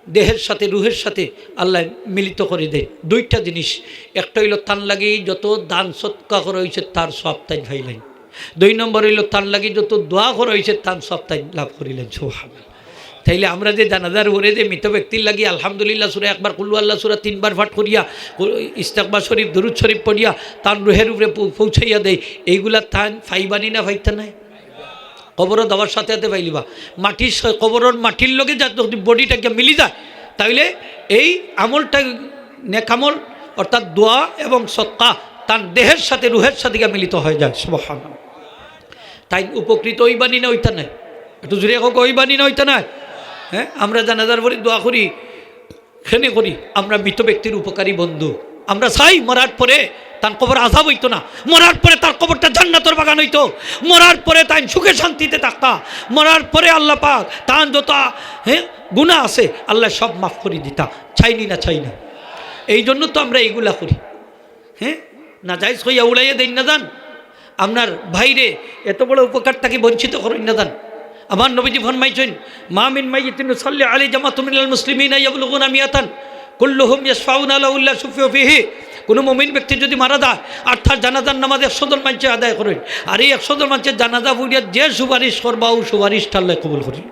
দেহের সাথে, রুহের সাথে আল্লায় মিলিত করি দেইন। দুইটা জিনিস, একটা অইলো তান লাগি যত দান সদকা করা অইছে তার সওয়াব তাইন পাইলাইন। দুই নম্বর অইলো তান লাগি যত দোয়া করা অইছে তান সওয়াব তাইন লাভ করিলাইন। সুবহানাল্লাহ। তাইলে আমরা যে জানাজার পরে যে মৃত ব্যক্তির লাগি আলহামদুলিল্লাহ সূরা একবার, কুল হু আল্লাহ সূরা তিনবার পাঠ করিয়া, ইস্তেগফার শরিফ, দুরুদ শরিফ পড়িয়া তান রুহের উপরে পৌ-, পৌঁছাইয়া দেই, এইগুলা তান পাইবা নি না পাইতা নায়? কবরো যাওয়ার সাথে সাথে পাইলিবা। মাটির স-, কবরর মাটির লগে যা-, যদি বডিটা গিয়া মিলি যায়, তাইলে এই আমলটা, নেক আমল, অর্থাৎ দোয়া এবং সদকা, তান দেহের সাথে, রুহের সাথে গিয়া মিলিত হয়ে যায়। সুবহানাল্লাহ। তাইন উপকৃত অইবা নি না অইতা নায়? একটু জোরে কউক্কা, অইবা নি না অইতা নায়? হ্যাঁ, আমরা জানাজার পরে দোয়া করি, কেনে করি? আমরা মৃত ব্যক্তির উপকারী বন্ধু। আমরা চাই মরার পরে তান কবর আযাব অইতো না, মরার পরে তার কবরটা জান্নাতর বাগান অইতো, মরার পরে তাইন সুখে শান্তিতে থাকতা, মরার পরে আল্লাহ পাক তান যত, হ্যাঁ, গুনাহ আছে আল্লায় সব মাফ করি দিতা। চাই নি না? চাই না? এই জন্য তো আমরা এইগুলা করি। হ্যাঁ, নাজাইজ কইয়া উড়াইয়া দেইন না যান। আপনার ভাইরে এত বড় উপকার থাকি বঞ্চিত করইন না যান। আমার নবীজি ফরমাইছইন, "মা মিন মাইয়িতিন ইউসাল্লি আলাইহি জামাতুম মিনাল মুসলিমিনা ইয়াবলুগুনা মিয়াতান, কুল্লুহুম ইয়াশফাউনা লাহু ইল্লা শুফিউ ফিহি।" কোনো মুমিন ব্যক্তি যদি মারা যায় আর তার জানাজার নামাজ একশো জন মানষে আদায় করইন, আর এই একশো জন মানষে জানাজা পড়িয়া যে সুপারিশ করবা, অউ সুপারিশটা আল্লায় কবুল করইন।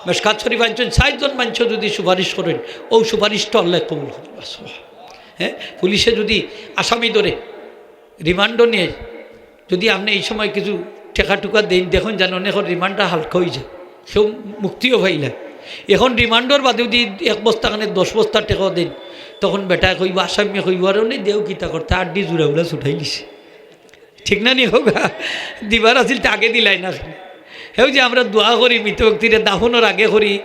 মেশকাত শরিফ আনছইন, ষাইট জন মানষে যদি সুপারিশ করইন, অউ সুপারিশটা আল্লায় কবুল করইন। হ্যাঁ, পুলিশে যদি আসামি ধরে, রিমান্ডও নেয়, যদি আপনে এই সময় কিছু টেকা টুকা দেইন, দেখইন যান অনেকর রিমান্ডটা হালকা অইযায়, কেউ মুক্তিও পাইলা। এখন রিমান্ডর বাদে যদি এক বস্তা খানে দশ বস্তা টেকাও দেইন, তখন বেটায় কইবো, আসামিয়ে কইবো, "আরে অনে দেও কিতা করতে, আড্ডি জুড়াউলা ছুটাইলিছে।" ঠিক না নি কউক্কা? দিবার আছিল তে আগে দিলায় না। হেউ যে আমরা দোয়া করি, মৃত ব্যক্তিরে দাফনর আগে করি,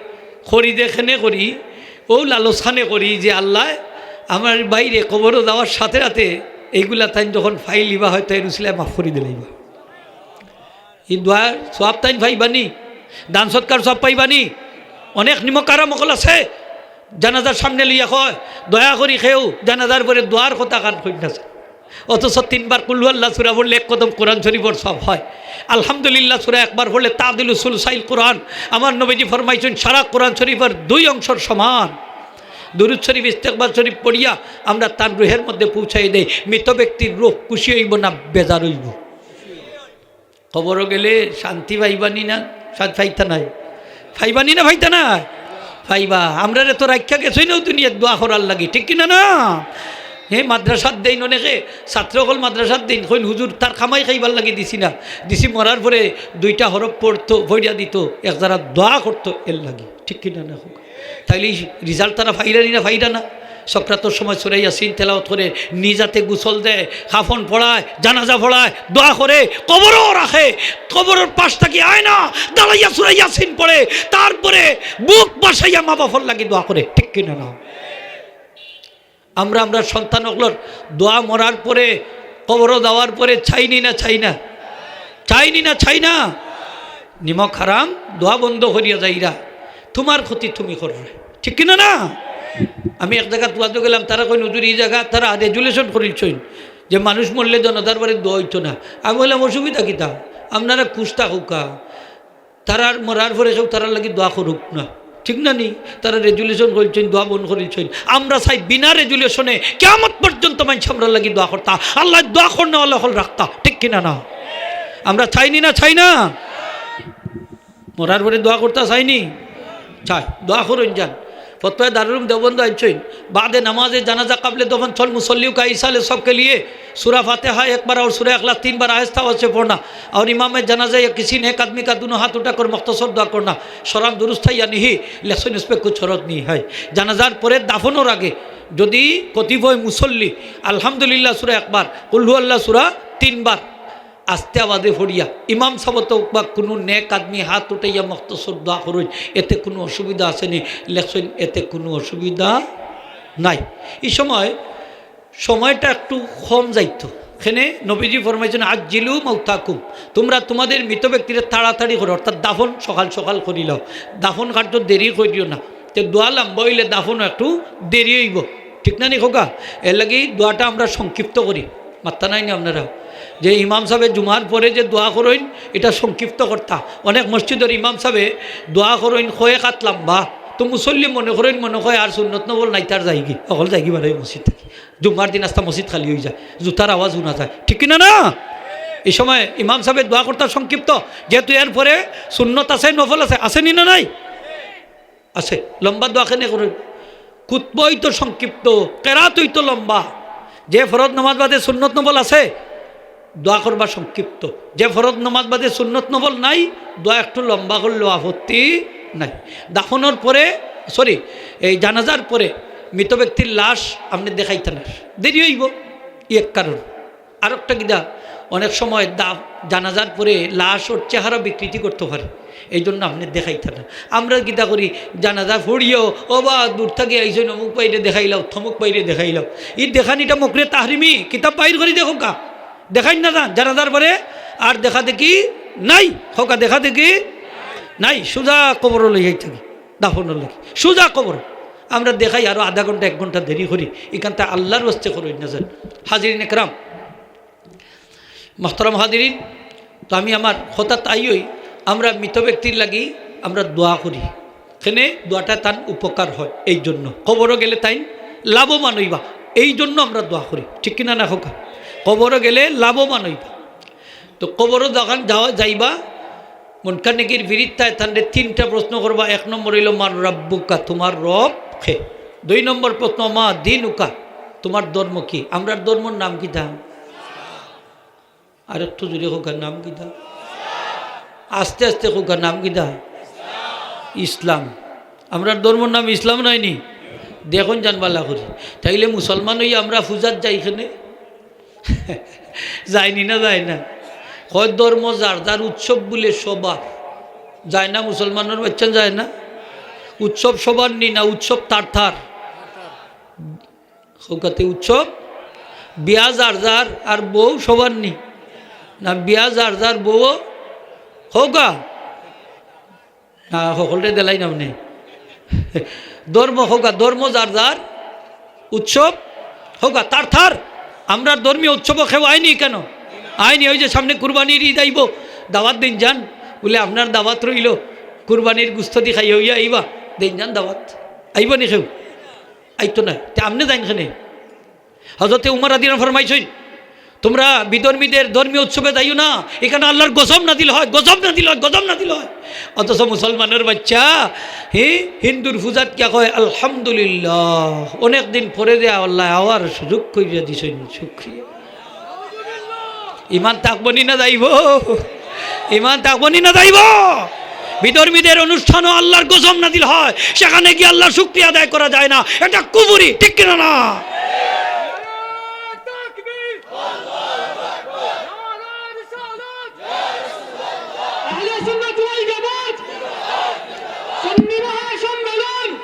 করি যে কেনে করি, অউ লালচ খানে করি যে আল্লায় আমার ভাইরে কবরো যাওয়ার সাথে সাথে এইগুলা তাইন যখন পাইলিবা, হয়তো এর উছিলায় মাফ করি দিলাইবা। এই দোয়ার সওয়াব তাইন পাইবা নি, দান সদকার সওয়াব পাইবা নি। অনেক নিমকহারাম অকল আছে, জানাজার সামনে লইয়া কয়, "দয়া করি কেউ জানাজার পরে দোয়ার কথা খান কইন না।" অথচ তিনবার কুল হু আল্লাহ সূরা পড়লে এক কদম কোরআন শরিফর সওয়াব হয়। আলহামদুলিল্লাহ সূরা একবার পড়লে তাদিলু সুলুসাইল কোরআন। আমার নবীজি ফরমাইছইন, সারা কোরআন শরিফর দুই অংশর সমান। দুরুদ শরিফ, ইস্তেগফার শরিফ পড়িয়া আমরা তান রুহের মধ্যে পৌঁছাই দেই। মৃত ব্যক্তির রুহ খুশি অইবো না বেজার অইবো? কবরো গেলে শান্তি পাইবা নি না? শান্তি পাইতা নায়? পাইবা নি না পাইতা নায়? পাইবা। আমরারে তো রাখিয়া গেছইন অউ দুনিয়াত দোয়া করার লাগি, ঠিক কি না, না? হে, মাদ্রাসাত দেইন অনেকে, ছাত্র অকল মাদ্রাসাত দেইন, কইন, "হুজুর, তার কামাই খাইবার লাগি দিছি না, দিছি মরার পরে দুইটা হরফ পড়তো, পড়িয়া দিতো, এক যারা দোয়া করতো এর লাগি।" ঠিক কি না, না কউক্কা? তাইলে এই result তারা পাইরা নি না পাইরা না? সকরাতর সময় সূরা ইয়াসিন তেলাওয়াত করে, নিজ আতে গোসল দেয়, কাফন পড়ায়, জানাজা পড়ায়, দোয়া করে, কবরও রাখে, কবরর পাশ থাকি আয় না, দাঁড়াইয়া সূরা ইয়াসিন পড়ে, তারপরে বুক ভাসাইয়া মা বাপর লাগি দোয়া করে। ঠিক কি না, না? আমরা, আমরা সন্তান অকলর দোয়া মরার পরে, কবরো যাওয়ার পরে চাইনি না চাই না? চাইনি না চাই না? নিমক হারাম দোয়া বন্ধ করিয়া যাইরা, তুমার ক্ষতি তুমি কররায়, ঠিক কিনা না? আমি এক জাগাত ওয়াজো গেলাম, তারা কইন, "হুজুর, ই জাগাত তারা রেজুলেশন করিলছইন যে মানুষ মরলে জানাজার বাদে দোয়া অইতো না।" আমি কইলাম, "অসুবিধা কিতা? আপনারা খুশ থাকউক্কা, তারার মরার পরে কেউ তারার লাগি দোয়া করউক না।" ঠিক না নি? তারা রেজুলেশন করিলছইন, দোয়া বন্ধ করিলছইন। আমরা চাই বিনা রেজুলেশনে কিয়ামত পর্যন্ত মানষে আমরার লাগি দোয়া করতা, আল্লায় দোয়া করনেওয়ালা অকল রাখতা, ঠিক কিনা না? আমরা চাইনি না চাই না? মরার পরে দোয়া করতা চাইনি? চাই। দোয়া করইন যান। ফতোয়া দারুল উলুম দেওবন্দ আনছইন, "বাদে নামাজে জানাজা কাবলে দফন ছল মুসল্লিও কা ইসালে সব কে লিয়ে সুরা ফাতেহা একবার আর সুরা ইখলাস তিনবার আহেস্তা আওয়াজে পড়না, আর ইমামে জানাজা ইয়া কিসি নেক আদমি কা দুনো হাত উঠাকর মখতসর দোয়া করনা, শরান দুরুস্ত হ্যায় ইয়া নিহি, লেখছইন উস পে কুছ হরজ নেই হ্যায়।" জানাজার পরে দাফনর আগে যদি কতিপয় মুসল্লি আলহামদুলিল্লাহ সুরা একবার, কুলহু আল্লাহ সুরা তিনবার আস্তে আওয়াজে পড়িয়া ইমাম সাবত বা কুনু নেক আদমি হাত উঠাইয়া মখতসর দোয়া করইন, এতে কুনু অসুবিধা আছে নি? লেখছইন, এতে কুনু অসুবিধা নাই। ই সময় সময়টা একটু কম যাইতো। এখানে নবীজি ফরমাইছইন, "আজ্জিলু মাউতাকুম", তুমরা তুমাদের মৃত ব্যক্তিরে তাড়াতাড়ি করো, অর্থাৎ দাফন সকাল সকাল করিলাও, দাফন কার্য দেরি করিও না। তে দোয়া লম্বা অইলে দাফনও একটু দেরি অইবো, ঠিক না নি কউক্কা? এরলাগি দোয়াটা আমরা সংক্ষিপ্ত করি। মাত্তা নাই নি আপনারা? যে ইমাম সাবে জুমার পরে যে দোয়া করইন, ইটা সংক্ষিপ্ত করতা। অনেক মসজিদর ইমাম সাবে দোয়া করইন কয়েক আত লম্বা, তো মুসল্লি মনে করইন, মনে কয় আর সুন্নত নফল নাই, তার যাইগি, অকল যাইগি বারই মসজিদ থাকি। জুমার দিন আস্তা মসজিদ খালি অইযায়, জুতার আওয়াজ হুনা যায়, ঠিক কিনা না? ই সময় ইমাম সাবে দোয়া করতা সংক্ষিপ্ত, যেহেতু এরপরে সুন্নত আছে, নফল আছে, আছে নি না নাই? আছে। লম্বা দোয়া কেনে করইন? খুতবা অইতো সংক্ষিপ্ত, কেরাত অইতো লম্বা। যে ফরজ নামাজ বাদে সুন্নত নফল আছে, দোয়া করবা সংক্ষিপ্ত। যে ফরজ নামাজ বাদে সুন্নত নফল নাই, দোয়া একটু লম্বা করলেও আপত্তি নাই। দাফনর পরে, সরি, এই জানাজার পরে মৃত ব্যক্তির লাশ আপনে দেখাইতা না, দেরি অইবো, ই এক কারণ। আরোকটা কিতা, অনেক সময় দা-, জানাজার পরে লাশর চেহারা বিকৃতি করতো পারে, এই জন্য আপনে দেখাইতা না। আমরা কিতা করি, জানাজা পড়িয়াও, "ও বা, দূর থাকি আইছইন, অমুক ভাইরে দেখাইলাও, থমুক ভাইরে দেখাইলাও।" ই দেখানিটা মকরুহে তাহরিমি, কিতাব বাইর করি দেখউক্কা। দেখাইন না যান, জানাজার পরে আর দেখা দেখি নাই, কউক্কা দেখা দেখি নাই, সুজা কবরো লইয়া থাকি, দাফনর লাগি, সুজা কবর। আমরা দেখাই আরো আধা ঘন্টা, এক ঘন্টা দেরি করি, ইখানতা আল্লার ওয়াস্তে করইন না যান। হাজিরিন একরাম, মোহতরম হাজিরিন, তো আমি আমার কথাত আইয়ই, আমরা মৃত ব্যক্তির লাগি আমরা দোয়া করি, কেনে দোয়াটা তান উপকার হয়, এই জন্য। কবরো গেলে তাইন লাভবান অইবা, এই জন্য আমরা দোয়া করি, ঠিক কিনা না কউক্কা? কবরো গেলে লাভবান অইবা। তো কবরো যখন যাওয়া, যাইবা, মুনকার নাকির ফিরিস্তায় তানরে তিনটা প্রশ্ন করবা। এক নম্বর অইলো, "মান রাব্বুকা?" তুমার রব কে? দুই নম্বর প্রশ্ন, "মা দীনুকা?" তুমার ধর্ম কি? আমরার ধর্মর নাম কিতা? আরেকটু জোরে কউক্কা, নাম কিতা? আস্তে আস্তে কউক্কা, নাম কিতা? ইসলাম। আমরার ধর্মর নাম ইসলাম নায় নি? দেখইন যান ভালা করি। তাইলে মুসলমান অইয়া আমরা পূজাত যাই কেনে? যাই নি না যায় না? কয় ধর্ম যার যার, উৎসব বুলে সবার। যায় না মুসলমানর বাচ্চান, যায় না? উৎসব সবার নি না, উৎসব তার তার। কউক্কা তে উৎসব, বিয়া যার যার আর বউ সবার নি? না, বিয়া যার যার বউ, কউক্কা? না, হকলরে দিলাই না মানে। ধর্ম কউক্কা, ধর্ম যার যার, উৎসব কউক্কা তার তার। আমরার ধর্মীয় উৎসবো কেউ আয় নি কেনে? আয় নি। ওই যে সামনে কুরবানির ঈদ আইবো, দাওয়াত দেইন যান, বুলে আপনার দাওয়াত রইলো, কুরবানির গুস্ত দি খাইয়া অইয়া আইবা, দেইন যান দাওয়াত। আইবো নি কেউ? আইতো না। তে আপনে যাইন কেনে? হজরতে উমর রাদিয়াল্লাহু আনহু ফরমাইছইন, "তুমরা বিধর্মীদের ধর্মীয় উৎসবে যাইও না, ইখানো আল্লার গজব নাজিল হয়, গজব নাজিল হয়, গজব নাজিল হয়।" অথচ মুসলমানর বাচ্চা, হে, হিন্দুর পূজাত কিয়া কয়, "আলহামদুলিল্লাহ, অনেক দিন পরে যে আল্লায় আবার সুযোগ করিয়া দিছইন, শুকরিয়া।" ইমান থাকবো নি না যাইবো? ইমান থাকবো নি না যাইবো? বিধর্মীদের অনুষ্ঠানো আল্লার গজব নাজিল হয়, সেখানে গিয়া আল্লার শুকরিয়া আদায় করা যায় না, এটা কুফুরি, ঠিক কিনা না? আহলে সুন্নাত ওয়াল জামাত, সুন্নি মহাসম্মেলন।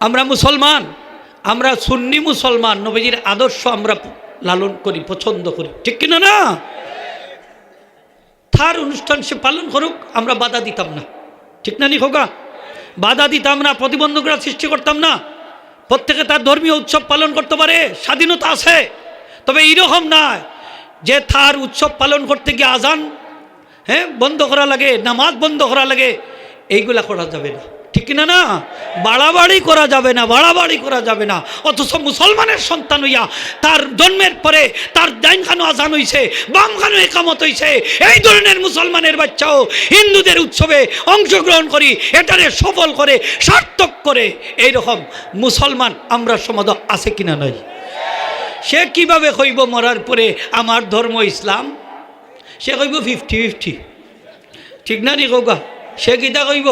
আমরা মুসলমান, আমরা সুন্নি মুসলমান, নবীজির আদর্শ আমরা লালন করি, পছন্দ করি, ঠিক কিনা না? তার অনুষ্ঠান সে পালন করুক, আমরা বাধা দিতাম না, ঠিক না নি খোকা? বাধা দিতাম না, প্রতিবন্ধকতা সৃষ্টি করতাম না। প্রত্যেকে তার ধর্মীয় উৎসব পালন করতে পারে, স্বাধীনতা আছে। তবে এইরকম নয় যে তার উৎসব পালন করতে গিয়ে আজান, হ্যাঁ, বন্ধ করা লাগে, নামাজ বন্ধ করা লাগে, এইগুলা করা যাবে না, ঠিক কিনা না? বাড়াবাড়ি করা যাবে না, বাড়াবাড়ি করা যাবে না। অথচ মুসলমানের সন্তান হইয়া তার জন্মের পরে তার ডাইন কানো আজান হইছে, বাম কানো একামত হইছে, এই ধরনের মুসলমানের বাচ্চাও হিন্দুদের উৎসবে অংশগ্রহণ করি, এটারে সফল করে, সার্থক করে। এইরকম মুসলমান আমরা সমাজে আছে কিনা নাই? সে কিভাবে কইব মরার পরে আমার ধর্ম ইসলাম? সে কইব ফিফটি ফিফটি, ঠিক না নি কউক্কা? সে কিতা কইব?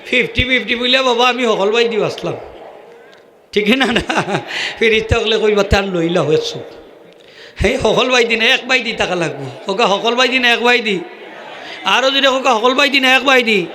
ফিফটি ফিফটি বুলে, বাবা, আমি হকল বায়দি বাঁচলাম, ঠিক না না? ফিরিস্তা অকলে কইবা, তার লইলা হয়েছ। হ্যাঁ, হকল বায়দি না, এক বায়দি থাকা লাগবো। কউক্কা, হকল বায়দি না, এক বায়দি? আরো জোরে কউক্কা, হকল বায়দি না, এক বায়দি?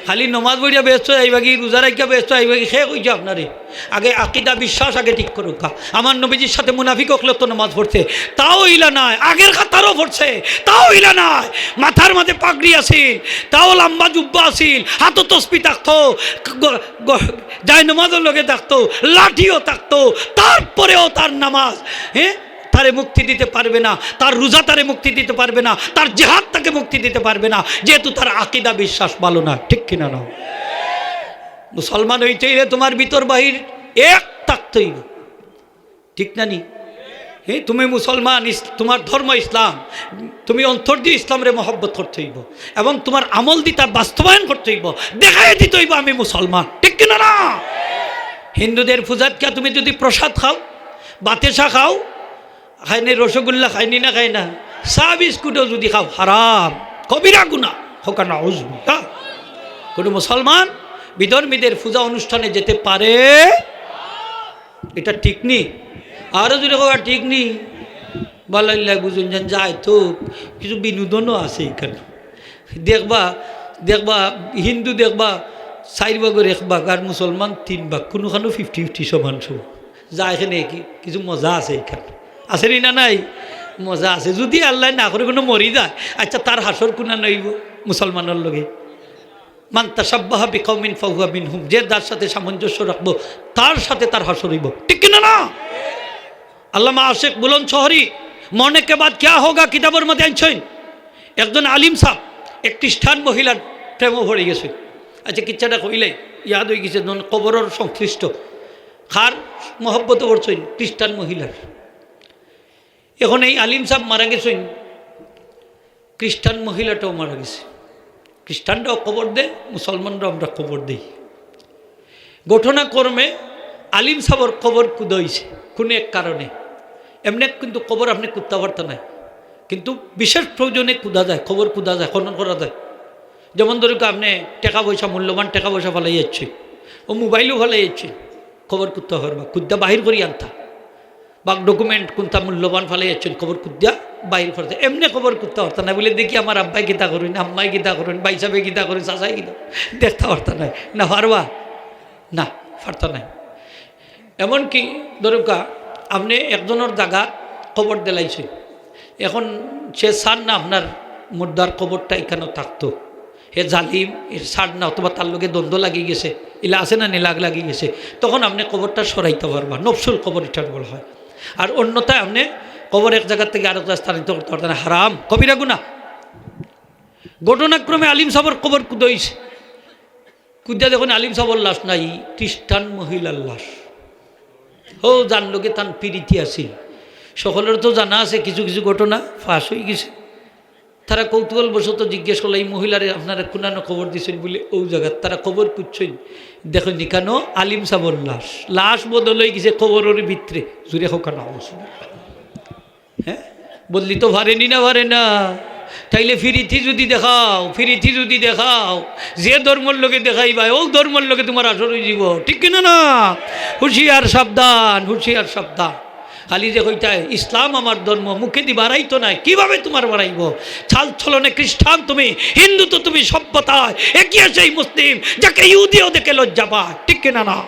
খালি নমাজ পড়িয়া বেহেস্ত যাইবাগি, রোজা রাখিয়া বেহেস্ত যাইবাগি, কে কইছে আপনারে? আগে আকিদা, বিশ্বাস আগে ঠিক করউক্কা। আমার নবীজির সাথে মুনাফিক অকলে তো নমাজ পড়ছে, তাও ইলা নাই, আগের কাতারও পড়ছে, তাও ইলা নাই। মাথার মাঝে পাগড়ি আছিল, তাও লম্বা জুব্বা আছিল, হাতো তসবি থাকতো, গ-, গ-, জায়নমাজর লগে থাকতো, লাঠিও থাকতো, তারপরেও তার নামাজ, হ্যাঁ, তারে মুক্তি দিতে পারবে না, তার রোজা তারে মুক্তি দিতে পারবে না, তার জিহাদ তাকে মুক্তি দিতে পারবে না, যেহেতু তার আকিদা বিশ্বাস ভালো না, ঠিক কিনা না? মুসলমান হইতে হইলে তোমার ভিতর বাহির এক থাকতে হইব, ঠিক না নি? হ্যাঁ, তুমি মুসলমান, ইস-, তোমার ধর্ম ইসলাম, তুমি অন্তর দিয়ে ইসলামরে মহব্বত করতে হইব এবং তোমার আমল দি তা বাস্তবায়ন করতে হইব, দেখাই দিতে হইব আমি মুসলমান, ঠিক কিনা না? হিন্দুদের পূজাত কিয়া তুমি যদি প্রসাদ খাও, বাতেসা খাও, খায়নি, রসগোল্লা খায়নি না খায় না, চা বিস্কুটও যদি খাও, হারাম, কবিরা গুনা, কউক্কা নাউজুবিল্লাহ। কোনো মুসলমান বিধর্মীদের পূজা অনুষ্ঠানে যেতে পারে? এটা ঠিক নি? আরো জোরে কউক্কা, ঠিক নি? বালাইল্লা বুঝুন যেন যায় তো, কিছু বিনোদনও আছে এখানে। দেখবা, দেখবা, হিন্দু দেখবা চাইর ভাগর এক ভাগ, আর মুসলমান তিন ভাগ, কোনোখানো ফিফটি ফিফটি, সমান সমান। যা এখানে কি কিছু মজা আছে এখানে, আছে নি না নাই? মজা আছে। যদি আল্লায় না করে কোনো মরি যায়, আচ্ছা, তার হাশর কুনানো অইব? মুসলমানর লগে। মান তাশাব্বাহা বিকাউমিন ফাহুয়া মিনহুম, যে যার সাথে সামঞ্জস্য রাখবো, তার সাথে তার হাশর অইব, ঠিক কিনা না? আল্লামা আশিক বুলন্দ শহরি, মরনে কে বাদ ক্যা হোগা কিতাবর মধ্যে আনছইন, একজন আলিম সাহেব এক খ্রিস্টান মহিলার প্রেমে পড়ি গেছে। আচ্ছা, কিচ্ছাটা কইলাই, ইয়াদ অই গেছে, যখন কবরর সংশ্লিষ্ট, কার মহব্বতে পড়ছইন? খ্রিস্টান মহিলার। এখন এই আলিম সাহেব মারা গেছইন, খ্রিস্টান মহিলাটাও মারা গেছে। খ্রিস্টানরাও কবর দেয়, মুসলমানরাও আমরা কবর দেই। ঘটনাক্রমে আলিম সাহেবর কবর কুদা অইছে কোনো এক কারণে। এমনে কিন্তু কবর আপনে কুদতা পারতা নায়, কিন্তু বিশেষ প্রয়োজনে কুদা যায়, কবর কুদা যায়, খনন করা যায়। যেমন ধরুক, আপনে টেকা পয়সা, মূল্যবান টেকা পয়সা ফালাই যাচ্ছে, ও মোবাইলও ফালাই যাচ্ছে, কবর কুদতা পারবা, কুদ্দা বাহির করি আনতা, বা ডকুমেন্ট কোনটা মূল্যবান ফালাই যাচ্ছেন, কবর কুদ্দা বাহির করতে। এমনে কবর কুদতা পারতা নায়, বুলে, দেখি আমার আব্বায় কিতা করইন, আম্মায় কিতা করইন, ভাইসাবে কিতা করইন, চাচায় কিতা, দেখতা পারতা নায়। না পারবা? না, পারতা নায়। এমনকি ধরুকা, আপনে একজনর জাগাত কবর দিলাইছইন, এখন সে চার না আপনার মুর্দার কবরটা ইখানো থাকতো, হে জালিম, এর ছাড় না, অথবা তার লগে দ্বন্দ্ব লাগি গেছে, ইলা আছে না নি, লাগ লাগি গেছে, তখন আপনে কবরটা সরাইতা পারবা, নফসুল কবর ইটার বলা হয়। আর অন্যথায় আপনে কবর এক জাগার থাকি আরেক জাগাত স্থানান্তর করতা পারতা নায়, হারাম, কবিরা গুনা। ঘটনাক্রমে আলিম সাহেবর কবর কুদা অইছে, কুদ্দা দেখইন আলিম সাহেবর লাশ নাই, খ্রিস্টান মহিলার লাশ। ও, যার লগে তান পিরিতি আছিল। সকলের তো জানা আছে, কিছু কিছু ঘটনা ফাঁস অই গেছে। তারা কৌতূহলবশত জিজ্ঞেস করলা, "এই মহিলারে আপনারা কুনানো কবর দিছইন?" বুলে, "অউ জাগাত।" তারা কবর কুদছইন, দেখইন ইখানো আলিম সাবর লাশ। লাশ বদল অই গেছে কবরর ভিতরে। জুরে কউক্কা না, হ্যাঁ? বদলি তো পারেনি না, পারে না? তাইলে পিরিতি যদি দেখাও, পিরিতি যদি দেখাও, যে ধর্মর লগে দেখাইবায়, অউ ধর্মর লগে তুমার আসর অইযিবো। ঠিক কিনা না? হুঁশিয়ার সাবধান, হুঁশিয়ার সাবধান। খালি যে কইতায়, "ইসলাম আমার ধর্ম", মুখেদি বারাইতো নায়, কিভাবে তুমার বারাইবো? চাল চলনে খ্রিস্টান তুমি, হিন্দু তো তুমি সভ্যতায় এগিয়ে সেই মুসলিম, যাকে ইহুদিও দেখে লজ্জা পায়। ঠিক কিনা না?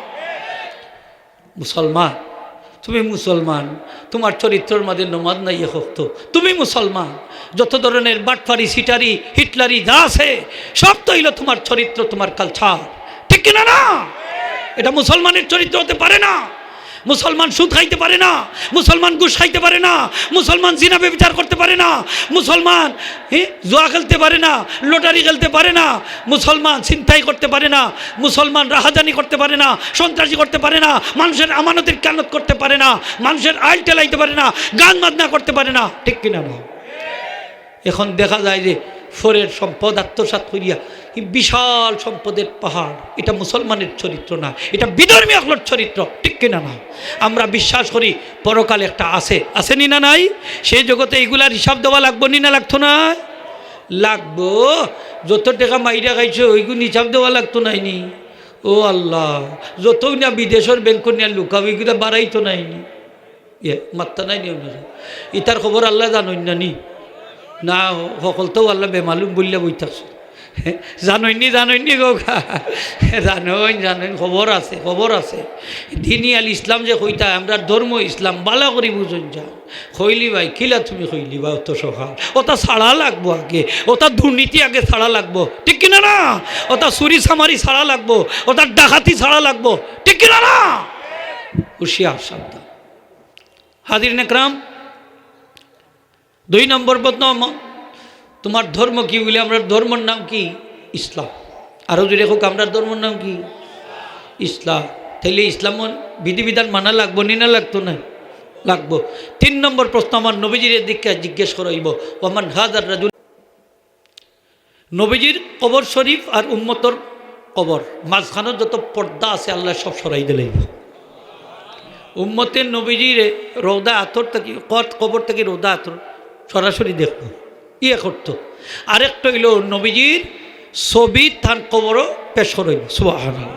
মুসলমান, তুমি মুসলমান, তুমার চরিত্রর মাঝে নমাজ নাই এক ওয়াক্ত, তুমি মুসলমান, যত ধরনের বাটপারি, সিটারি, হিটলারি যা আছে, সব তো অইলো তুমার চরিত্র, তুমার culture, ঠিক কিনা না? এটা মুসলমানের চরিত্র হতে পারে না। মুসলমান সুদ খাইতে পারে না, মুসলমান ঘুষ খাইতে পারে না, মুসলমান জিনা ব্যভিচার করতে পারে না, মুসলমান, হ্যাঁ, জুয়া খেলতে পারে না, লটারি খেলতে পারে না, মুসলমান ছিনতাই করতে পারে না, মুসলমান রাহাজানি করতে পারে না, সন্ত্রাসী করতে পারে না, মানুষের আমানতের খেয়ানত করতে পারে না, মানুষের আইল টেলাইতে পারে না, গান বাজনা করতে পারে না, ঠিক কিনা না? এখন দেখা যায় যে পরের সম্পদ আত্মসাৎ করিয়া এই বিশাল সম্পদের পাহাড়, এটা মুসলমানের চরিত্র না, এটা বিধর্মী অকলর চরিত্র, ঠিক কিনা না? আমরা বিশ্বাস করি পরকাল একটা আছে, আছে নি না নাই? সেই জগতে এইগুলার হিসাব দেওয়া লাগবো নি না লাগতো না? লাগবো। যত টেকা মাইরা খাইছো, ওইগুন হিসাব দেওয়া লাগতো নায় নি? ও আল্লাহ, যত না বিদেশর ব্যাংকো নিয়া লুকাও, ওইগুলা বাড়াইতো নায় নি? ইয়ে, মাত্তা নাই নি আপনারা? ইতার খবর আল্লায় জানইন না নি? না, হকলতাউ আল্লায় বেমালুম বুলিয়া বই থাকছে। জানইন নি, জানইন নি গো? জানইন, জানইন, খবর আছে, খবর আছে। দিনি আল ইসলাম যে কইতা, আমরার ধর্ম ইসলাম, বালা করি বুঝইন যা। কইলি ভাই, কিলা তুমি কইলি বা অত সকাল? ওটা ছাড়া লাগবো আগে, ওটা দুর্নীতি আগে ছাড়া লাগবো, ঠিক কিনা না? ওটা চুরি চামারি ছাড়া লাগবো, ওটা ডাকাতি ছাড়া লাগবো, ঠিক কিনা না? হুঁশিয়ার, সাবধান। হাজিরিন একরাম, দুই নম্বর প্রশ্ন, ম-, তুমার ধর্ম কি? বলে, আমরার ধর্মর নাম কি? ইসলাম। আরো জোরে কউক্কা, আমরার ধর্মর নাম কি? ইসলাম। তাইলে ইসলামর বিধিবিধান মানা লাগবো নি না লাগতো না? লাগবো। তিন নম্বর প্রশ্ন, আমার নবীজির দিকে জিজ্ঞেস করা অইবো, ওমান হাজার রাজুল নবীজির কবর শরীফ আর উম্মতর কবর, মাঝখানো যত পর্দা আছে, আল্লায় সব সরাই দিলাইবো। উম্মতে নবীজিরে রওজা আতর থাকি, কত-, কবর থাকি রওজা আতর সরাসরি দেখবো, ইয়ে করতো। আরেকটা অইলো নবীজির ছবি তান কবরো পেশ করা অইবো। সুবহানাল্লাহ।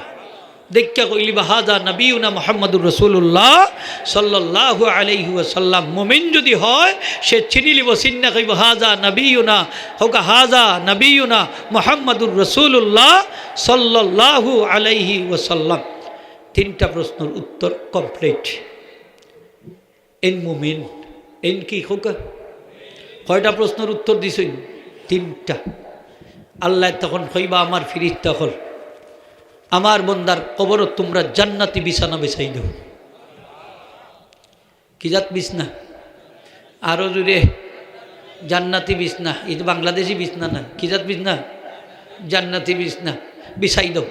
দেখিয়া কইলিবা, "হাজা নবিয়ুনা মুহাম্মাদুর রাসূলুল্লাহ সাল্লাল্লাহু আলাইহি ওয়াসাল্লাম।" মুমিন যদি হয়, সে চিনিলিবো, চিন্না কইবো, "হাজা নবিয়ুনা", কউক্কা, "হাজা নবিয়ুনা মুহাম্মাদুর রাসূলুল্লাহ সাল্লাল্লাহু আলাইহি ওয়াসাল্লাম।" তিনটা প্রশ্নর উত্তর complete। এইন মুমিন, এইন কি কউক্কা? কয়টা প্রশ্নর উত্তর দিছইন? তিনটা। আল্লায় তখন কইবা, "আমার ফিরিস্তা অকল, আমার বন্দার কবরো তুমরা জান্নাতি বিছানা বিছাই দেও।" কি জাত বিছনা? আরো জোরে, জান্নাতি বিছনা। ইটা বাংলাদেশি বিছনা না। কি জাত বিছনা? জান্নাতি বিছনা বিছাই দেও।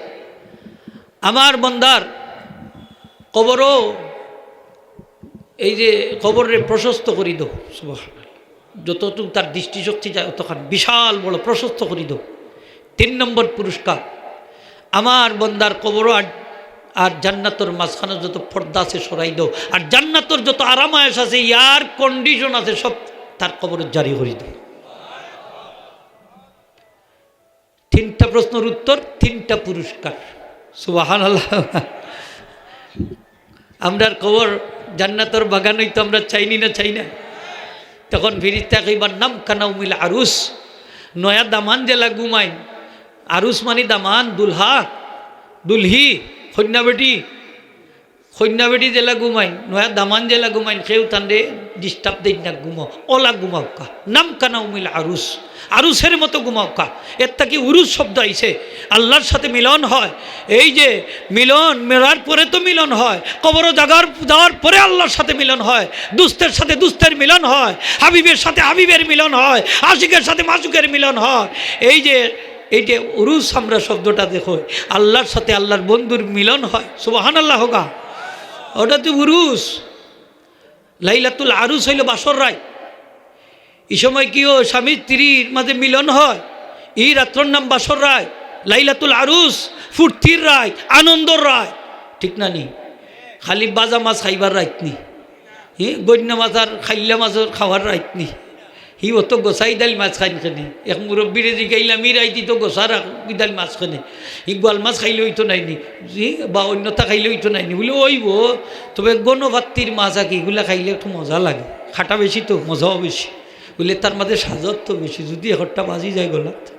আমার বন্দার কবরো এই যে কবররে প্রশস্ত করি দেও, সুবহানাল্লাহ। যতটুক তার দৃষ্টিশক্তি যায় অতখান বিশাল বড় প্রশস্ত করি দেও। তিন নম্বর পুরস্কার, আমার বন্দার কবরো আর, আর জান্নাতর মাঝখানো যত পর্দা আছে সরাই দেও, আর জান্নাতর যত আরাম আয়েশ আছে, air condition আছে, সব তার কবরো জারি করি দেও। তিনটা প্রশ্নর উত্তর, তিনটা পুরস্কার। সুবহানাল্লাহ। আমরার কবর জান্নাতর বাগান অইতো, আমরা চাইনি না, চাই না? তখন ফিরিস্তা কইবা, "নাম কানাউমিল আরুস", নয়া দামান যেলা ঘুমাইন, আরুস মানি দামান, দুলহা, দুলহি, কইন্যা বেটি, কইন্যা বেটি যেলা ঘুমাইন, নয়া দামান যেলা ঘুমাইন, কেউ তানরে disturb দেইন না, ঘুমাও, অলা ঘুমাউক্কা। নাম কানাউমিল আরুস, আরুসের মতো ঘুমাউক্কা। এর থাকি উরুস শব্দ আইছে, আল্লাহর সাথে মিলন হয়। এই যে মিলন, মরার পরে তো মিলন হয়, কবরো জাগার, যাওয়ার পরে আল্লাহর সাথে মিলন হয়, দুস্তের সাথে দুস্তের মিলন হয়, হাবিবের সাথে হাবিবের মিলন হয়, আশিকের সাথে মাশুকের মিলন হয়। এই যে, এই যে উরুস আমরা শব্দটা দেখো, আল্লাহর সাথে আল্লাহর বন্ধুর মিলন হয়। সুবহানাল্লাহ কউক্কা। ওটা তো উরুস। লাইলাতুল আরুস অইলো বাসর রাইত। ই সময় কি অয়? স্বামী স্ত্রীর মাঝে মিলন হয়। ই রাত্রর নাম বাসর রাইত, লাইলাতুল আরুস, ফুর্তির রাইত, আনন্দর রাইত, ঠিক না নি? খালি বাজা মাছ খাইবার রাইত নি, হি গইন্যা মাছ আর খাইল্লা মাছর খাওয়ার রাইত নি। হি অত গোসাই দাইল মাছ খাইন কেনে? এক মুরব্বিরে জিগাইলাম, "ই রাইত তো গোসা দাইল মাছ কেনে? ই গোয়াল মাছ খাইলে অইতো নায় নি? জি, বা অইন্যতা খাইলে অইতো নায় নি?" বুলে, "অইবো, তবে গণপাত্তির মাছ আর কি, ইগুলা খাইলে একটু মজা লাগে, খাটা বেশি তো, মজাও বেশি।" বুলে, "তার মাঝে সাজত তো বেশি, যুদি একটা বাজি যায় গলাত।"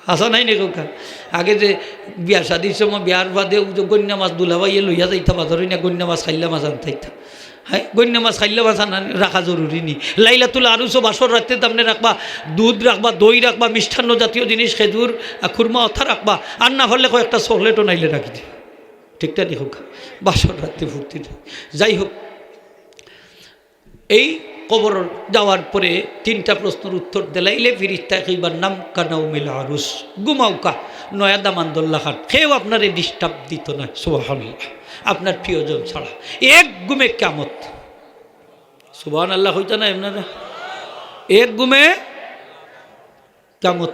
হাছা নায় নি কউক্কা? আগে যে বিয়া শাদির সময় বিয়ার বাদে অউ যে গইন্না মাছ দুলাভাইয়ে লইয়া যাইতা বাজারো, না গইন্না মাছ, কাইল্লা মাছ আনতা অইতা। হ্যাঁ, গইন্না মাছ, কাইল্লা মাছ আনা রাখা জরুরি নি? লাইলাতুল আরুসো বাসর রাইতে তামনে রাখবা, দুধ রাখবা, দই রাখবা, মিষ্টান্ন জাতীয় জিনিস, খেজুর, আ, খুরমা অতা রাখবা, আর না পারলে কয়েকটা চকলেটও নাইলে রাখি দিবা। ঠিক না নি কউক্কা? বাসর রাইতে ফুর্তি নাই। যাই হোক, এই কবর যাওয়ার পরে তিনটা প্রশ্নর উত্তর দিলাইলে ফিরিস্তায় কইবা, "নাম কানাউমিল আরুস, ঘুমাউক্কা, নয়া দামান দল্লাখান, কেউ আপনারে disturb দিত না।" সুবহানাল্লাহ। আপনার প্রিয়জন ছাড়া এক ঘুমে কিয়ামত। সুবহানাল্লাহ কইতা না আপনারা? এক ঘুমে কিয়ামত,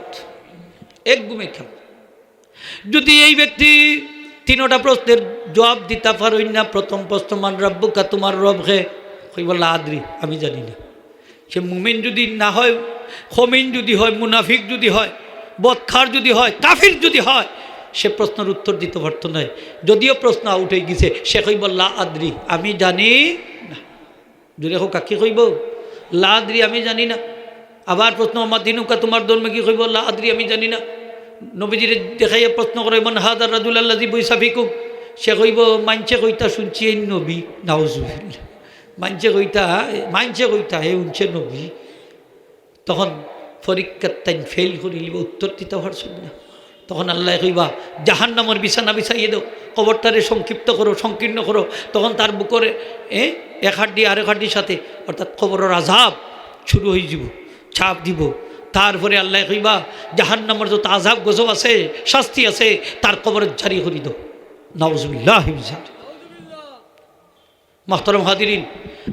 এক ঘুমে কিয়ামত। যদি এই ব্যক্তি তিনোটা প্রশ্নের জবাব দিতা পারইন না, প্রথম প্রশ্ন, "মান রাব্বুকা?" তোমার রব কে? কইব, "লা আদরি, আমি জানি না।" সে মুমিন যদি না হয়, খমিন যদি হয়, মুনাফিক যদি হয়, বদকার যদি হয়, কাফির যদি হয়, সে প্রশ্নর উত্তর দিতে পারতো নায়। যদিও প্রশ্ন আউট হয়ে গেছে, সে কইব, "লা আদরি, আমি জানি না।" জোরে কউক্কা, কি কইব? "লা আদরি, আমি জানি না।" আবার প্রশ্ন, "মা দিনুকা, তোমার ধর্ম কি?" কইব, "লা আদরি, আমি জানি না।" নবীজিরে দেখাইয়া প্রশ্ন করে, "মান হাদার রাজুল আল্লাযী বুইসা ফিকুম?" সে কইব, "মাইনষে কইতা শুনছি এই নবী।" নাউজুবিল্লাহ। মাইনষে কইতা, মাইনষে কইতা হে হুনছে নবী। তখন পরীক্ষাত তাইন ফেইল করিলিবা, উত্তর দিতা পারছইন না। তখন আল্লায় কইবা, "জাহান্নামর বিছানা বিছাইয়া দেও, কবরটারে সংক্ষিপ্ত করো, সংকীর্ণ করো।" তখন তার বুকরে, এ, এক হাড্ডি আরেক হাড্ডির সাথে, অর্থাৎ কবরর আযাব শুরু হয়ে যাব, চাপ দিব। তারপরে আল্লায় কইবা, "জাহান্নামর যত আযাব গজব আছে, শাস্তি আছে, তার কবরে জারি করি দেও।" নাউজুবিল্লাহ মিন যালিক। মোহতরম হাজিরিন,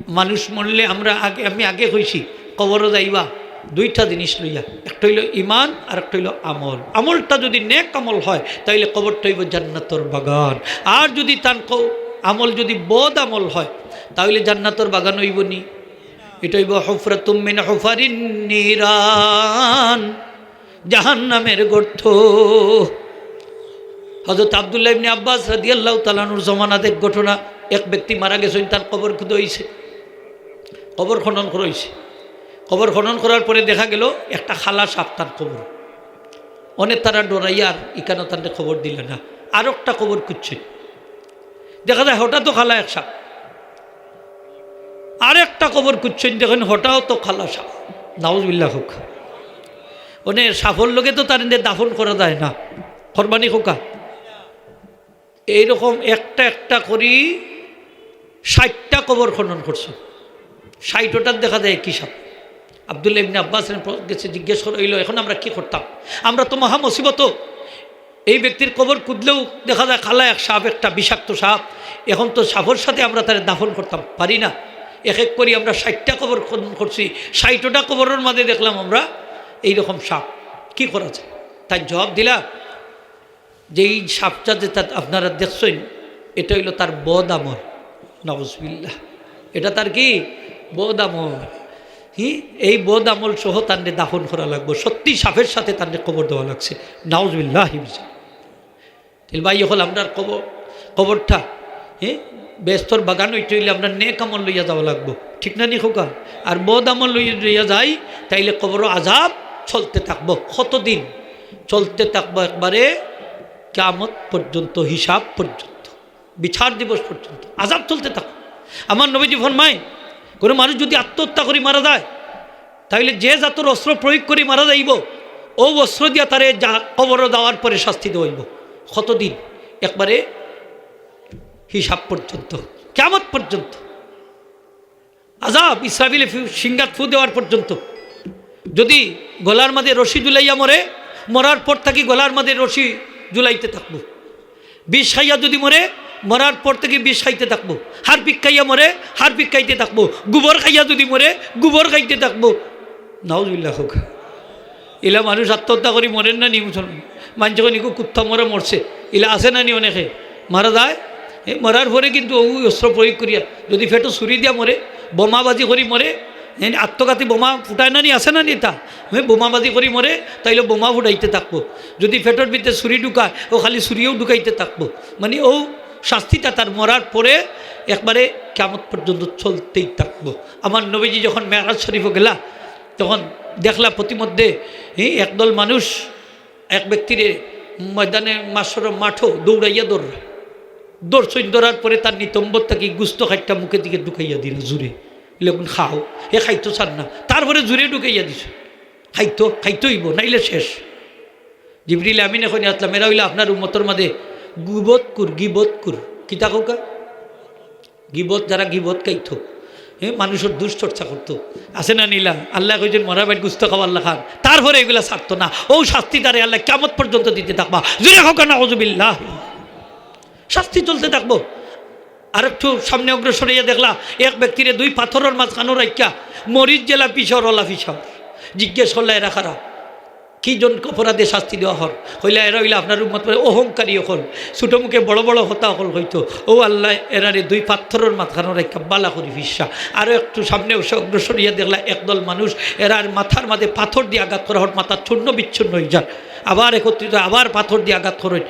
মানুষ মরলে আমরা আগে, আমি আগে কইছি, কবরো যাইবা দুইটা জিনিস লইয়া, একটা হইল ইমান আর একটা হইল আমল। আমলটা যদি নেক আমল হয়, তাইলে কবরটা হইব জান্নাতর বাগান। আর যদি তান ক-, আমল যদি বদ আমল হয়, তাইলে জান্নাতর বাগান হইব নি? এটা হইব হুফরাতুম মিন হুফারিন নিরান। জাহান্নামের গর্ত। হযরত আব্দুল্লাহ ইবনে আব্বাস রাদিয়াল্লাহু তাআলা আনহুর জমানাত এক ঘটনা, এক ব্যক্তি মারা গেছেন, তার কবর খুদা হইছে, কবর খনন করা হইছে। কবর খনন করার পরে দেখা গেল একটা কালা সাপ তার কবর। অনে তারা ডরাইয়া আর ইকানো তানরে কবর দিলা না, আর একটা কবর খুঁজছেন। দেখা যায় হঠাৎও কালা এক সাপ, আর একটা কবর খুঁজছেন, দেখেন হঠাৎও কালা সাপ। নাউজুবিল্লাহ কউক্কা। অনে সাপর লগে তো তার এনে দাফন করা যায় না, কুরবানি কউক্কা। এইরকম একটা একটা করি ষাটটা কবর খনন করছে, ষাটটার দেখা যায় একই সাপ। আব্দুল্লাহ ইবনে আব্বাস গেছে জিজ্ঞেস করা হইল, "এখন আমরা কি করতাম? আমরা তো মহা মুসিবত।" এই ব্যক্তির কবর খুদলেও দেখা যায় কালা এক সাপ, একটা বিষাক্ত সাপ। এখন তো সাপর সাথে আমরা তারে দাফন করতাম পারি না। এক এক করি আমরা ষাটটা কবর খনন করছি, ষাটটা কবরর মাঝে দেখলাম আমরা এইরকম সাপ। কি করা যায়? তাইন জবাব দিলা যে এই সাপটা যেটা আপনারা দেখছেন, এটা হইল তার বদ আমল। নাউজুবিল্লাহ। এটা তার কি? বদ আমল। হি, এই বদ আমল সহ তানরে দাফন করা লাগবো। সত্যি সাপের সাথে তানরে কবর দেওয়া লাগছে। নাউজুবিল্লাহ। তাইলে ভাই, এখন আমরার কবর, কবরটা, হে, বেহেস্তর বাগান হইতে হইলে আমরা নেক আমল লইয়া যাওয়া লাগবো, ঠিক না নি কউক্কা? আর বদ আমল লইয়া, লইয়া যাই, তাইলে কবরো আযাব চলতে থাকবো। কতদিন চলতে থাকবো? একবারে কিয়ামত পর্যন্ত, হিসাব পর্যন্ত, বিচার দিবস পর্যন্ত আযাব চলতে থাকবো। আমার নবীজি ফরমায়, কোনো মানুষ যদি আত্মহত্যা করি মারা যায়, তাইলে যে জাতর অস্ত্র প্রয়োগ করি মারা যাইব, ও অস্ত্র দিয়া তারে যা-, কবরো দেওয়ার পরে শাস্তি দেওয়া হইব। কতদিন? একবারে হিসাব পর্যন্ত, কিয়ামত পর্যন্ত। আযাব, ইসরাফিলে ফু-, সিংগাত ফু দেওয়ার পর্যন্ত। যদি গলার মাঝে রশি ঝুলাইয়া মরে, মরার পর থাকি গলার মাঝে রশি ঝুলাইতে থাকবো। বিষ খাইয়া যদি মরে, মরার পর থাকি বিষ খাইতে থাকবো। হারপিক খাইয়া মরে, হারপিক খাইতে থাকবো। গোবর খাইয়া যদি মরে, গোবর খাইতে থাকবো। নাউজুবিল্লাহ কউক্কা। ইলা মানুষ আত্মহত্যা করি মরের না নি মুসলমান? মানষে কয় নি, "কুত্তা মরে মরছে।" ইলা আছে না নি অনেকে? মারা যায়। এ, মরার পরে কিন্তু ও অস্ত্র প্রয়োগ করিয়া, যদি পেটো ছুরি দিয়া মরে, বোমাবাজি করি মরে, এ, আত্মঘাতী বোমা ফুটায় না নি, আছে না নি তা? হে, বোমাবাজি করি মরে, তাইলে বোমা ফুটাইতে থাকবো। যদি পেটর ভিতরে ছুরি ঢুকায়, ও খালি ছুরিও ঢুকাইতে থাকবো। মানে, ও শাস্তিটা তার মরার পরে একবারে কিয়ামত পর্যন্ত চলতেই থাকবো। আমার নবীজি যখন মেরাজ শরীফো গেলা, তখন দেখলা পথিমধ্যে, হে, একদল মানুষ এক ব্যক্তিরে ময়দানে মাশরর মাঠো দৌড়াইয়া ধররা। ধরছইন, ধরার পরে তার নিতম্বর থাকি গুস্ত খাইট্টা মুখের দিকে ঢুকাইয়া দিরা জুরে। ইলা কইন, "খাও।" হে খাইতো চার না, তারপরে জুরে ঢুকাইয়া দিছে। খাইতো, খাইতো অইবো, নাইলে শেষ। জিবরিল আমিনে কইন, "আসলাম, এরা অইলা আপনার উম্মতর মাঝে গিবতকুর, গিবতকুর।" কিতা কউক্কা? গিবত, যারা গিবত খাইতো, হে, মানুষর দুষ চর্চা করতো, আছে না নি ইলা? আল্লায় কইছইন মরা ভাইর গুস্ত খাওয়ার লাখান, তারপরে এগুলা ছাড়তো না। অউ শাস্তি তারে আল্লায় কিয়ামত পর্যন্ত দিতে থাকবা। জুরে কউক্কা নাউজুবিল্লাহ। শাস্তি চলতে থাকবো। আর একটু সামনে অগ্রসর অইয়া দেখলা, এক ব্যক্তিরে দুই পাথরর মাঝখানো রাখিয়া মরিচ যেলা পিষর অলা পিষর। জিজ্ঞেস করলা, "এরা কারা? কি জন অপরাধে শাস্তি দেওয়া অর?" কইলা, "এরা অইলা আপনার উম্মত, মানে অহংকারী অকল, ছোট মুখে বড় বড় কথা অকল কইতো।" অউ আল্লায় এরারে দুই পাথরর মাঝখানো রাখিয়া বালা করি পিষরা। আরো একটু সামনে অগ্রসর অইয়া দেখলা, একদল মানুষ, এরার মাথার মাঝে পাথর দিয়া আঘাত করা অর, মাথা চূর্ণ বিচ্ছন্ন অইযার। আবার একত্রিত, আবার পাথর দিয়া আঘাত করইন।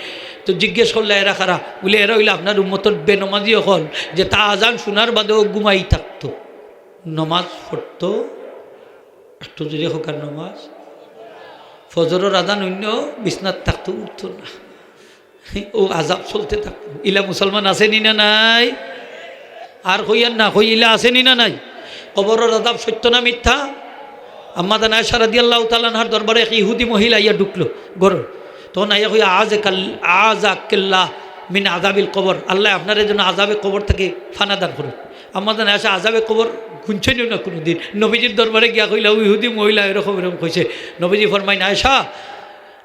তো জিজ্ঞেস করলা, "এরা কারা?" বুলে, "এরা অইলা আপনার উম্মতর বেনমাজি অকল, যেতা আজান হুনার বাদেও ঘুমাই থাকতো, নমাজ পড়তো।" একটু জুরে কউক্কা, নমাজ, ফজরর আজান অইন্য বিছনাত থাকতো, উঠতো না। অউ আযাব চলতে থাকবো। ইলা মুসলমান আছে নি না নাই? আর কইয়ার না, কই ইলা আছে নি না নাই? কবরর আযাব সত্য না মিথ্যা? আম্মাজান আয়েশা রাদিয়াল্লাহু তাআলা আনহার দরবারে এক ইহুদি মহিলা আইয়া ঢুকলো ঘরো। তখন আইয়া কইয়া, "আজাকাল-, আজাকাল্লাহ মিন আযাবিল কবর।" আল্লায় আপনারে যেন আযাবে কবর থাকি ফানা দান করইন। আম্মাজান আয়েশা আযাবে কবর হুনছইন না কুনুদিন। নবীজির দরবারে গিয়া কইলা, "অউ ইহুদি মহিলা এরকম এরকম কইছে।" নবীজি ফরমাইন, "আয়েশা,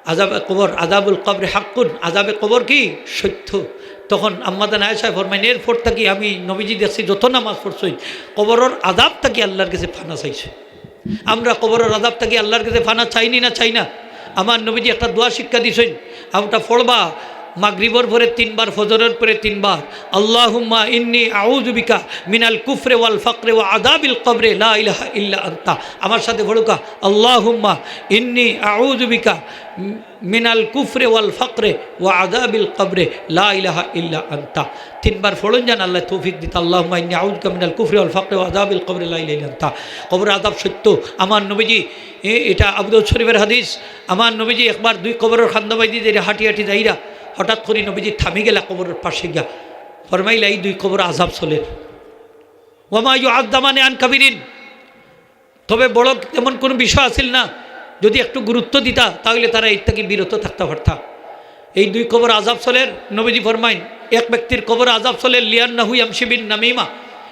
আযাবে কবর, আযাবুল কবরে হাক্কুন, আযাবে কবর কি? সত্য।" তখন আম্মাজান আয়েশায় ফরমাইন, "এরপর থাকি আমি নবীজি দেখছি যত নমাজ পড়ছইন, কবরর আযাব থাকি আল্লার গেছে ফানা চাইছে।" আমরা কবরর আযাব থাকি আল্লার গেছে ফানা চাই নি না চাই না? আমার নবীজি একটা দোয়া শিক্ষা দিছইন, আমরা পড়বা মাগরিবর পরে তিনবার, ফজরর পরে তিনবার, "আল্লাহুম্মা ইন্নী আউযু বিকা মিনাল কুফরে ওয়াল ফাকরে ওয়া আযাবিল কবরে লা ইলাহা ইল্লা আনতা।" আমার সাথে পড়ুক্কা, "আল্লাহুম্মা ইন্নী আউযু বিকা মিনাল কুফরে ওয়াল ফাকরে ওয়া আযাবিল কবরে লা ইলাহা ইল্লা আনতা।" তিনবার পড়ইন যান, আল্লায় তৌফিক দিতা। "আল্লাহুম্মা ইন্নী আউযু বিকা মিনাল কুফরে ওয়াল ফাকরে ওয়া আযাবিল কবরে লা ইলাহা ইল্লা আনতা।" কবরর আযাব সত্য। আমার নবীজি, এ-, এটা আবু দাউদ শরীফের হাদিস, আমার নবীজি একবার দুই কবরর কান্দাবায়দি যাইরা, হাঁটি হাঁটি যাইরা, হঠাৎ করি নবীজি থামি গেলা কবরর পাশে গিয়া। ফরমাইলা, "এই দুই কবর আযাব চলের।" "ওয়ামা ইউআযযাবানি আন কাবীরিন।" তবে বড় এমন কোনো বিষয় আছিল না, যদি একটু গুরুত্ব দিতা, তাহলে তারা এর থাকি বিরত থাকতা পারতা। এই দুই কবর আযাব চলের, নবীজি ফরমাইন, এক ব্যক্তির কবর আযাব চলের, "লিআন্নাহু ইয়ামশি বিন নামিমা",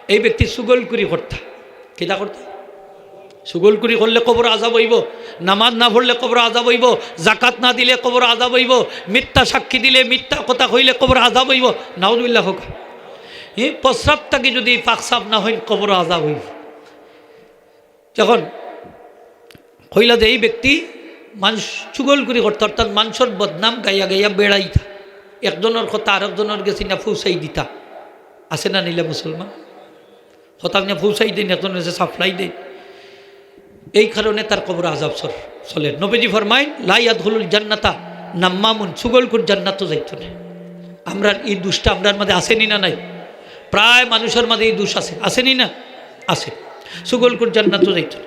এই ব্যক্তি চুগলখুরি করতা। কিতা করতা? চুগলখুরি করলে কবর আযাব অইবো, নামাজ না পড়লে কবর আযাব অইবো, জাকাত না দিলে কবর আযাব অইবো, মিথ্যা সাক্ষী দিলে, মিথ্যা কথা কইলে কবর আযাব অইবো। নাউজুবিল্লাহ কউক্কা। ই প্রস্রাব থাকি যদি পাকসাফ না অইন, কবর আযাব অইবো। যখন কইলা যে এই ব্যক্তি মানুষ চুগলখুরি করতা, অর্থাৎ মানষর বদনাম গাইয়া গাইয়া বেড়াইতা, একজনর কথা আরকজনর গেছে না পৌঁছাই দিতা, আছে না নি ইলা মুসলমান? কথা না পৌঁছাই দেইন, একজনর গেছে সাপ্লাই দেইন, এই কারণে তার কবর আযাব চল-, চলের। নবীজি ফরমাইন, "লা ইয়াদখুলুল জান্নাতা নাম্মামুন", চুগলখুর জান্নাতো যাইতো না। আমরার এই দোষটা আমরার মাঝে আছে নি না নাই? প্রায় মানুষর মাঝে এই দোষ আছে, আছে নি না? আছে। চুগলখুর জান্নাতো যাইতো না।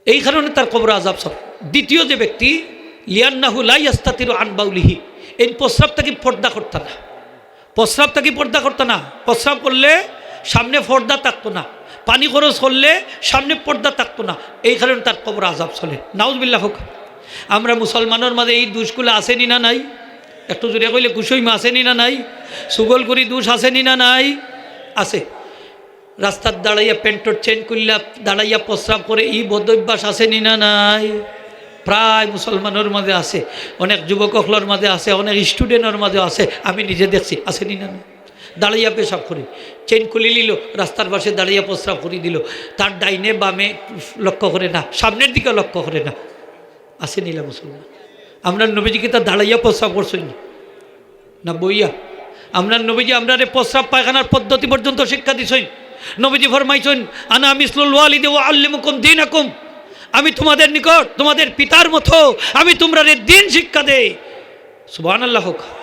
এই কারণে তার কবর আযাব চল। দ্বিতীয় যে ব্যক্তি, "লিআন্নাহু লা ইয়াস্তাতিরু আন বাউলিহি", এই প্রস্রাব থাকি পর্দা করতা না। প্রস্রাব থাকি পর্দা করতা না। প্রস্রাব করলে সামনে পর্দা থাকতো না, পানি খরচ করলে সামনে পর্দা থাকতো না, এই কারণে তার কবর আযাব চলে। নাউজুবিল্লাহ কউক্কা। আমরা মুসলমানর মাঝে এই দোষগুলা আছে নি না নাই? একটু জুরে কইলে খুশি অইমু, আছে নি না নাই? চুগলখুরি দোষ আছে নি না নাই? আছে। রাস্তাত দাঁড়াইয়া প্যান্টর চেইন খুলিয়া দাঁড়াইয়া প্রস্রাব করে, ই বদ অভ্যাস আছে নি না নাই? প্রায় মুসলমানর মাঝে আছে, অনেক যুবক অকলর মাঝে আছে, অনেক স্টুডেন্টর মাঝে আছে, আমি নিজে দেখছি, আছে নি না নাই? দাঁড়াইয়া পেশাব করে, চেইন খুলি নিল, রাস্তার পাশে দাঁড়াইয়া প্রস্রাব করি দিল, তার ডাইনে বামে লক্ষ্য করে না, সামনের দিকে লক্ষ্য করে না, আছে নি ইলা মুসলমান? আমরার নবীজি কিতা দাঁড়াইয়া প্রস্রাব করছইন না বইয়া? আমরার নবীজি আমরারে প্রস্রাব পায়খানার পদ্ধতি পর্যন্ত শিক্ষা দিছইন। নবীজি ফরমাইছইন, "আনা মিসলুল ওয়ালিদি ওয়া আল্লিমুকুম দীনাকুম", আমি তোমাদের নিকট তোমাদের পিতার মতো, আমি তোমরারে দ্বীন শিক্ষা দেই। সুবহানাল্লাহ কউক্কা।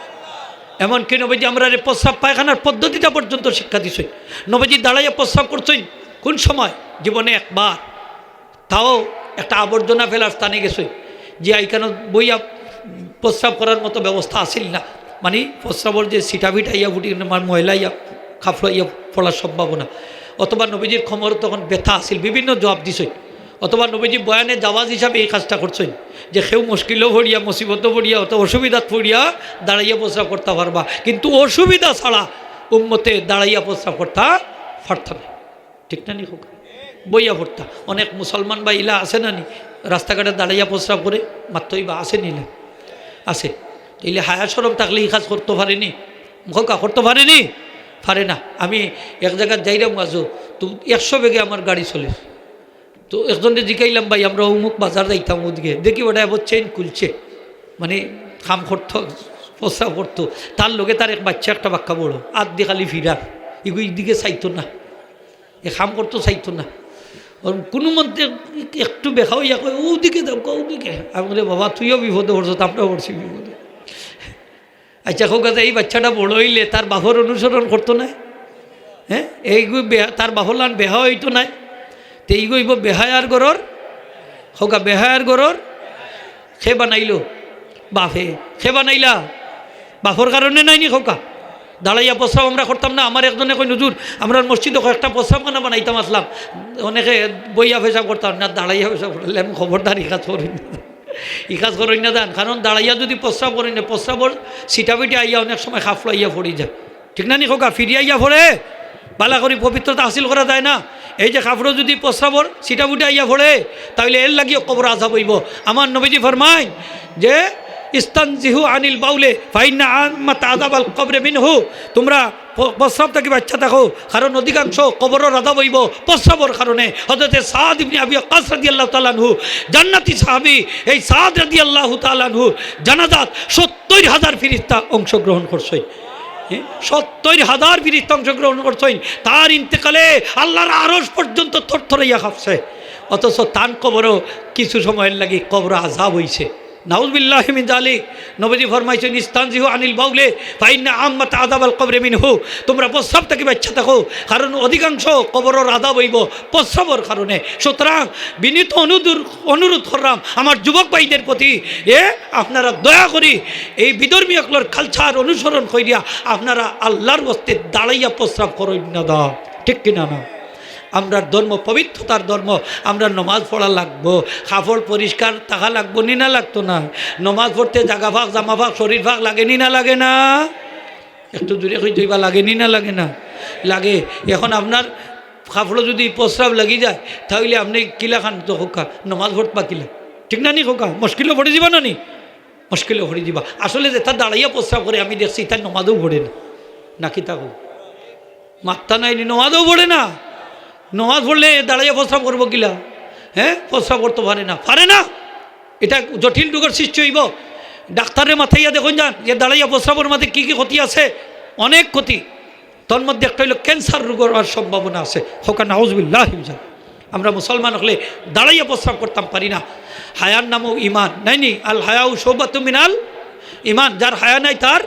এমনকি নবীজি আমরারে প্রস্রাব পায়খানার পদ্ধতিটা পর্যন্ত শিক্ষা দিছইন। নবীজি দাঁড়াইয়া প্রস্রাব করছইন কোন সময়? জীবনে একবার। তাও একটা আবর্জনা ফেলার স্থানে গেছইন, যে ইখানো বইয়া প্রস্রাব করার মতো ব্যবস্থা আছিল না, মানে প্রস্রাবর যে ছিটাফিটা ইয়া ফুটি, মানে ময়লা ইয়া, কাপড় ইয়া পড়ার সম্ভাবনা, অথবা নবীজির কোমরো তখন ব্যথা আছিল, বিভিন্ন জবাব দিছইন, অথবা নবীজি বয়ানে জাওয়াজ হিসাবে এই কাজটা করছইন যে কেউ মুশকিলো পড়িয়া, মুসিবতো পড়িয়া, অথবা অসুবিধাত পড়িয়া দাঁড়াইয়া প্রস্রাব করতা পারবা, কিন্তু অসুবিধা ছাড়া উম্মতে দাঁড়াইয়া প্রস্রাব করতা পারতা না। ঠিক না নি কউক্কা? বইয়া পড়তা। অনেক মুসলমান ভাই ইলা আছে না নি, রাস্তাঘাটে দাঁড়াইয়া প্রস্রাব করে, মাতইন বা আছে নি ইলা? আছে। তাইলে হায়া শরম থাকলে ই কাজ করতো পারে নি? কউক্কা, করতো পারে নি? পারে না। আমি এক জাগাত যাইরাম ওয়াজো, তো একশো বেগে আমার গাড়ি চলের। তো একজনরে জিকাইলাম, "ভাই, আমরা অমুক বাজার যাইতাম, ওদিকে।" দেখি বেটায় আবার চেইন খুলছে, মানে কাম করতো, প্রস্রাব করতো। তার লগে তার এক বাইচ্চা একটা বাক্কা বড়, আত দি খালি ফিরার, ইগু ইদিকে চাইতো না। এ কাম করতো চাইতো না। ওর কুনুমন্তে একটু বেহা অইয়া কয়, "ওদিকে যাও, ওদিকে।" আমি কই, "বাবা, তুইও বিপদো পড়ছস, আমরাও পড়ছি বিপদো।" আচ্ছা, কউক্কা যে এই বাইচ্চাটা বড় অইলে তার বাপর অনুসরণ করতো না? হ্যাঁ, এইগু বেহা-, তার বাপর লাখান বেহা অইতো নায়, তে ইগু অইবো বেহায়ার ঘরর, কউক্কা বেহায়ার ঘরর। কে বানাইলো? বাপে। কে বানাইলা? বাপর কারণে নায় নি কউক্কা? দাঁড়াইয়া প্রস্রাব আমরা করতাম না। আমার একজনে কইন, "হুজুর, আমরার মসজিদো একটা প্রস্রাবখানা বানাইতাম আছলাম, অনেকে বইয়া পেশাব করতা না, দাঁড়াইয়া পেশাব করতা।" আমি, "খবরদার, ই কাজ করইন না, ই কাজ করইন না যান।" কারণ দাঁড়াইয়া যুদি প্রস্রাব করইন না, প্রস্রাবর ছিটাফিটা আইয়া অনেক সময় কাপড়ো আইয়া পড়ি যায়। ঠিক না নি কউক্কা? ফিরিয়া আইয়া পড়ে, বালা করি পবিত্রতা হাসিল করা যায় না। এই যে কাপড়ো যুদি প্রস্রাবর ছিটাফিটা আইয়া পড়ে, তাইলে এর লাগিও কবর আযাব অইবো। আমার নবীজি ফরমাইন যে, "ইস্তানজিহু আনিল বাউলে ফাইন্না আম্মাত আযাবাল কবরে মিনহু।" তোমরা প-, প্রস্রাব থাকি বাচ্চা থাকো, কারণ অধিকাংশ কবরর আযাব অইবো প্রস্রাবর কারণে। হযরতে সাদ ইবনে আবি ওয়াক্কাস রাদিয়াল্লাহু তাআলা আনহু, জান্নাতি সাহাবী, এই সাদ রাদিয়াল্লাহু তাআলা আনহু জানাজাত সত্তইর হাজার ফিরিস্তা অংশগ্রহণ করছইন। হ্যাঁ? সত্তইর হাজার ফিরিস্তা অংশগ্রহণ করছইন। তার ইন্তেকালে আল্লাহর আরশ পর্যন্ত থরথরাইয়া কাঁপছে। অথচ তান কবরো কিছু সময়র লাগি কবরো আযাব অইছে। নাউজুবিল্লাহি মিন যালিক। নবীজি ফরমাইছইন, "ইস্তানজিহু আনিল বাউলে ফাইন্না আম্মাত আযাবাল কবরে মিনহু।" তোমরা প্রস্রাব থাকি বাচ্চা থাকো, কারণ অধিকাংশ কবরর আযাব অইবো প্রস্রাবর কারণে। সুতরাং বিনীত অনুদুর-, অনুরোধ করলাম আমার যুবক ভাইদের প্রতি, এ, আপনারা দয়া করি এই বিধর্মী অকলর culture অনুসরণ করিয়া আপনারা আল্লাহর ওয়াস্তে দাঁড়াইয়া প্রস্রাব করইন না দা, ঠিক কিনা না? আমরার ধর্ম পবিত্রতার ধর্ম, আমরার নমাজ পড়া লাগবো, কাপড় পরিষ্কার থাকা লাগবো নি না লাগতো না? নমাজ পড়তে জাগা ফাঁক, জামা ফাঁক, শরীর ফাঁক লাগে নি না লাগে না? একটু জুরে কইতো ইবা লাগে নি না লাগে না? লাগে। এখন আপনার কাপড়ো যুদি প্রস্রাব লাগি যায়, তাইলে আপনে কিলা খান তো কউক্কা, নমাজ পড়বা কিলা? ঠিক না নি কউক্কা? মুশকিলো পড়ি যিবা না নি? মুশকিলো পড়ি যিবা। আসলে যেটা দাঁড়াইয়া প্রস্রাব করে আমি দেখছি, ইটা নমাজও পড়ে না। না কিতা কও? মাত্তা নাই নি, নমাজও পড়ে না। নমাজ পড়লে দাঁড়াইয়া প্রস্রাব করবো কিলা? হ্যাঁ, প্রস্রাব করতো পারে না, পারে না। ইটা জটিল রোগর সৃষ্টি অইবো। ডাক্তাররে মাতাইয়া দেখইন যান যে দাঁড়াইয়া প্রস্রাবর মাঝে কি কি ক্ষতি আছে, অনেক ক্ষতি। তার মধ্যে একটা অইলো cancer রোগ অওয়ার সম্ভাবনা আছে। কউক্কা নাউজুবিল্লাহি মিন যালিক। আমরা মুসলমান অকলে দাঁড়াইয়া প্রস্রাব করতাম পারি না। হায়ার নামও ইমান, নায় নি? আল হায়াউ শুবাতুম মিনাল ইমান। যার হায়া নাই তার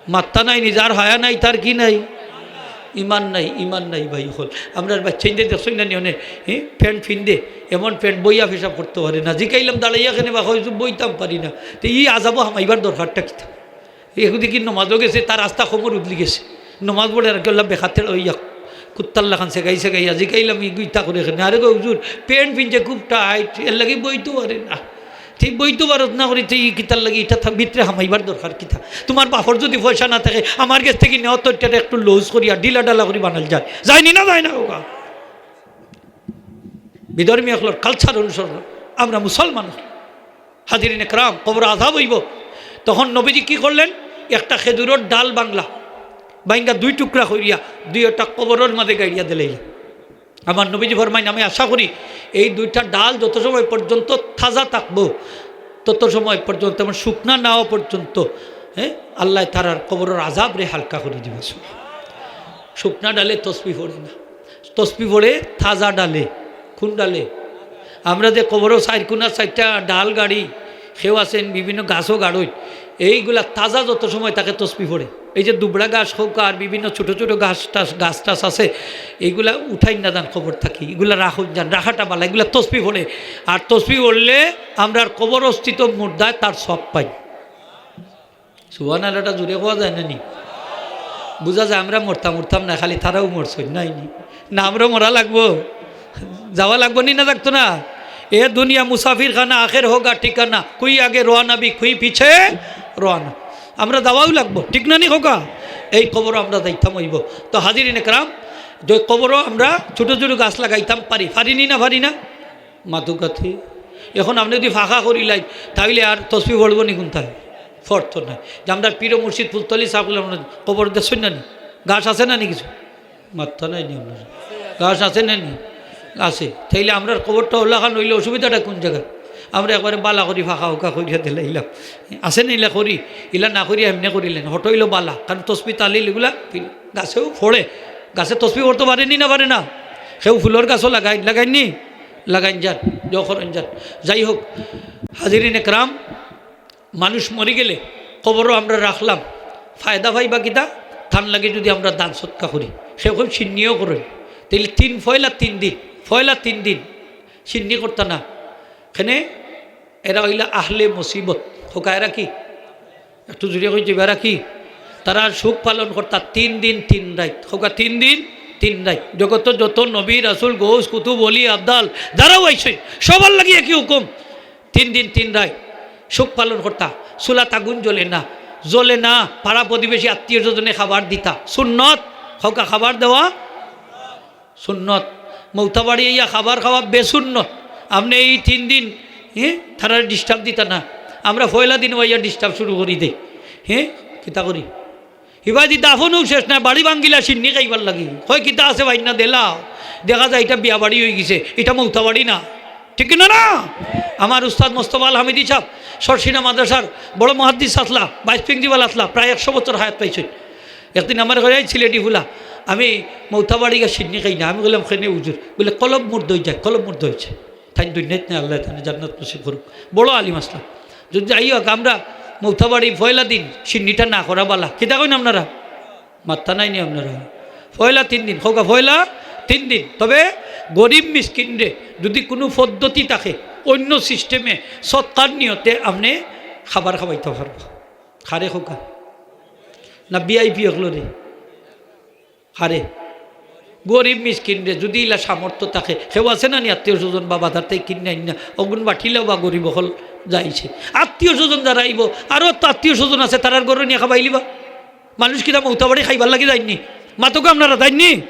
মাত্তা নাই নি, যার হায়া নাই তার কি নাই? ইমান নাই, ইমান নাই ভাই অকল। আমরার বাইচ্চাইন্তে দেখছইন না নি অনে, হ্যাঁ, প্যান্ট ফিন্দে, এমন প্যান্ট বইয়া পেশাব করতো পারে না। জিকাইলাম দাঁড়াইয়া কেনে বা, কয়, "বইতাম পারি না।" তে ই আযাবো হামাইবার দরকারটা কিতা? এহুদি কি নমাজও গেছে, তার আস্তা কোমর উদলি গেছে। নমাজ পড়ে আর কি আল্লাহ বেখাতে অইয়া কুত্তার লাখান সেগাই সেগাই। জিকাইলাম, "ইগু ইতা করে কেনে?" "আরে গো হুজুর, প্যান্ট ফিনছে খুব tight, এর লাগি বইতো পারে না।" তুই বইতো পারস না করি, তুই কিতার লাগি ইটা থা-, ভিতরে হামাইবার দরকার কিতা? তোমার বাপর যুদি পয়সা না থাকে, আমার গেছ থাকি নেও তো, ইটা একটু loose করিয়া ঢিলা ঢালা করি বানাইল যায়। যায় নি না যায় না কউক্কা? বিধর্মী অকলর culture অনুসরণ, আমরা মুসলমান। হাজিরিন একরাম, কবর আযাব অইবো। তখন নবীজি কি করলেন? একটা খেজুরর ডাল ভাংলা, ভাইঙ্গা দুই টুকরা করিয়া দুইটা কবরর মাঝে গাড়িয়া দিলাইলা। আমার নবীজি ফরমাইন, আমি আশা করি এই দুইটা ডাল যত সময় পর্যন্ত তাজা থাকবো, তত সময় পর্যন্ত, তেমন শুকনা না অওয়া পর্যন্ত, হ্যাঁ, আল্লায় তারার কবরর আযাবরে হালকা করি দিবা। শুকনা ডালে তসবি পড়ে না, তসবি পড়ে তাজা ডালে। কোন ডালে? আমরা যে কবরো চাইর কোনা চাইরটা ডাল গাড়ি, কেউ আছেন বিভিন্ন গাছও গাড়ইন, এইগুলা তাজা যত সময় থাকে তসবি পড়ে। এই যে দুবড়া ঘাস হউক আর বিভিন্ন ছোট ছোট ঘাস টাস, গাছ টাছ আছে, এইগুলা উঠাইন না যান কবর থাকি, ইগুলা রাখইন যান, রাখাটা বালা, ইগুলা তসবি পড়ে। আর তসবি পড়লে আমরার কবরস্থিত মুর্দায় তার সওয়াব পাই। সুবহানাল্লাহটা জোরে কওয়া যায় না নি? বুঝা যায় আমরা মরতাম উঠতাম না, খালি তারাও মরছইন, নাই নি? না, আমরা মরা লাগবো, যাওয়া লাগবো নি, না লাগতো না? এ দুনিয়া মুসাফির খানা, আখের হোগা ঠিকানা, কুই আগে রওয়ানা ভি কুই পিছে রওয়ানা। আমরা যাওয়াও লাগবো, ঠিক না নি হোগা? এই কবরও আমরা যাইতাম অইবো। তো হাজিরিন একরাম, যে কবরও আমরা ছোট ছোট গাছ লাগাইতাম পারি, পারি নি না, পারি না? মাতুকাথি। এখন আপনে যদি ফাঁকা করিলাইন, তাইলে আর তসবি পড়বো নি কুনটায়? পড়তো নায়। যে আমরার পীর মুর্শিদ ফুলতলি ছাহেব অকলর কবর দেখছইন না নি? ঘাস আছে না নি কিছু? মাত্তা নাই নি আপনার? ঘাস আছে না নি? আছে। তাইলে আমরার কবরটা অলাখান অইলে অসুবিধাটা কুন জাগাত? আমরা একবারে বালা করি ফাঁকা উকা করিয়া দিলাইলাম। আছে না ইলা করি? ইলা না করিয়া এমনে করিলাইন। হটো অইলো বালা। কারণ তসবি তালিল ইগুলা গাছেও পড়ে। গাছে তসবি পড়তো পারে নি না পারে না? কেউ ফুলর গাছও লাগাইন, লাগাইন নি? লাগাইন যান, দোয়া করইন যান। যাই হোক, হাজিরিন একরাম, মানুষ মরি গেলে কবরও আমরা রাখলাম, ফায়দা পাইবা কিতা? তান লাগি যদি আমরা দান সদকা করি, কেউ কেউ শিন্নিও করইন, তাইলে তিন, পয়লা তিন দিন, পয়লা তিন দিন শিন্নি করতা না। কেনে? এরা অইলা আহলে মুসিবত। হোকা এরা কি? একটু জোরে কইন যে এরা কি? তারা শোক পালন করতা তিন দিন তিন রাইত। হোকা তিন দিন তিন রাইত। জগতো যত নবী, রাসূল, গৌস, কুতুব, ওলি, আবদাল যারাও আইছইন, সবার লাগি একই হুকুম। তিন দিন তিন রাইত শোক পালন করতা। চুলাত আগুন জ্বলে না, জ্বলে না, পাড়া প্রতিবেশী আত্মীয় স্বজনে খাবার দিতা। সুন্নত, হোকা খাবার দেওয়া সুন্নত। মৌতাবাড়ি আইয়া খাবার খাওয়া বেসুন্নত। আপনে এই তিন দিন, হ্যাঁ, তারারে disturb দিতা না। আমরা পয়লা দিন আইয়া disturb শুরু করি দেই। হ্যাঁ, কিতা করি? হিবাদি দাফনও শেষ নায়, বাড়ি ভাঙ্গিলা শিন্নি খাইবার লাগি। কয়, "কিতা আছে ভাইন্না দেলাও?" দেখা যায় ইটা বিয়া বাড়ি অইগেছে, ইটা মৌতাবাড়ি না। ঠিক কিনা না? আমার উস্তাদ মোস্তফা আল হামিদি সাহেব, সরসিনা মাদ্রাসার বড় মুহাদ্দিস আছলা, vice principal আছলা, প্রায় একশো বছর হায়াত পাইছইন। একদিন আমারে কয়, "এই সিলেটি ফুলা, আমি মৌতাবাড়ি গিয়া শিন্নি খাই না।" আমি কইলাম, "কেনে হুজুর?" বলে, "কলব মুর্দা অইযায়, কলব মুর্দা অইযায়।" তাইন দুনিয়াত নাই, আল্লায় তানে জান্নাত নসিব করুক। বড় আলিম আছলা। যদি যাই হোক, আমরা মৌতাবাড়ি পয়লা দিন শিন্নিটা না করা বালা। কিতা কইন আপনারা? মাত্তা নাই নি আপনারা? পয়লা তিন দিন, হোকা পয়লা তিন দিন। তবে গরিব মিসকিনরে যদি কুনু পদ্ধতি থাকে, অইন্য system-এ সদকার নিয়তে আপনে খাবার খাবাইতা পারবা। কারে হোকা? না VIP অকলরে? কারে? গরিব মিসকিনরে, যদি ইলা সামর্থ্য থাকে, কেউ আছে না নি আত্মীয় স্বজন বা বাজার থাকি কিনিয়া আইন না, অগুন বাটিলাও বা গরিব অকল যাইছে। আত্মীয় স্বজন যারা আইবো, আরো তো আত্মীয় স্বজন আছে, তারার ঘরো নিয়া খাবাইলিবা। মানুষ কিতা মৌতাবাড়ি খাইবার লাগি যাইন নি? মাতউক্কা আপনারা, যাইন নি?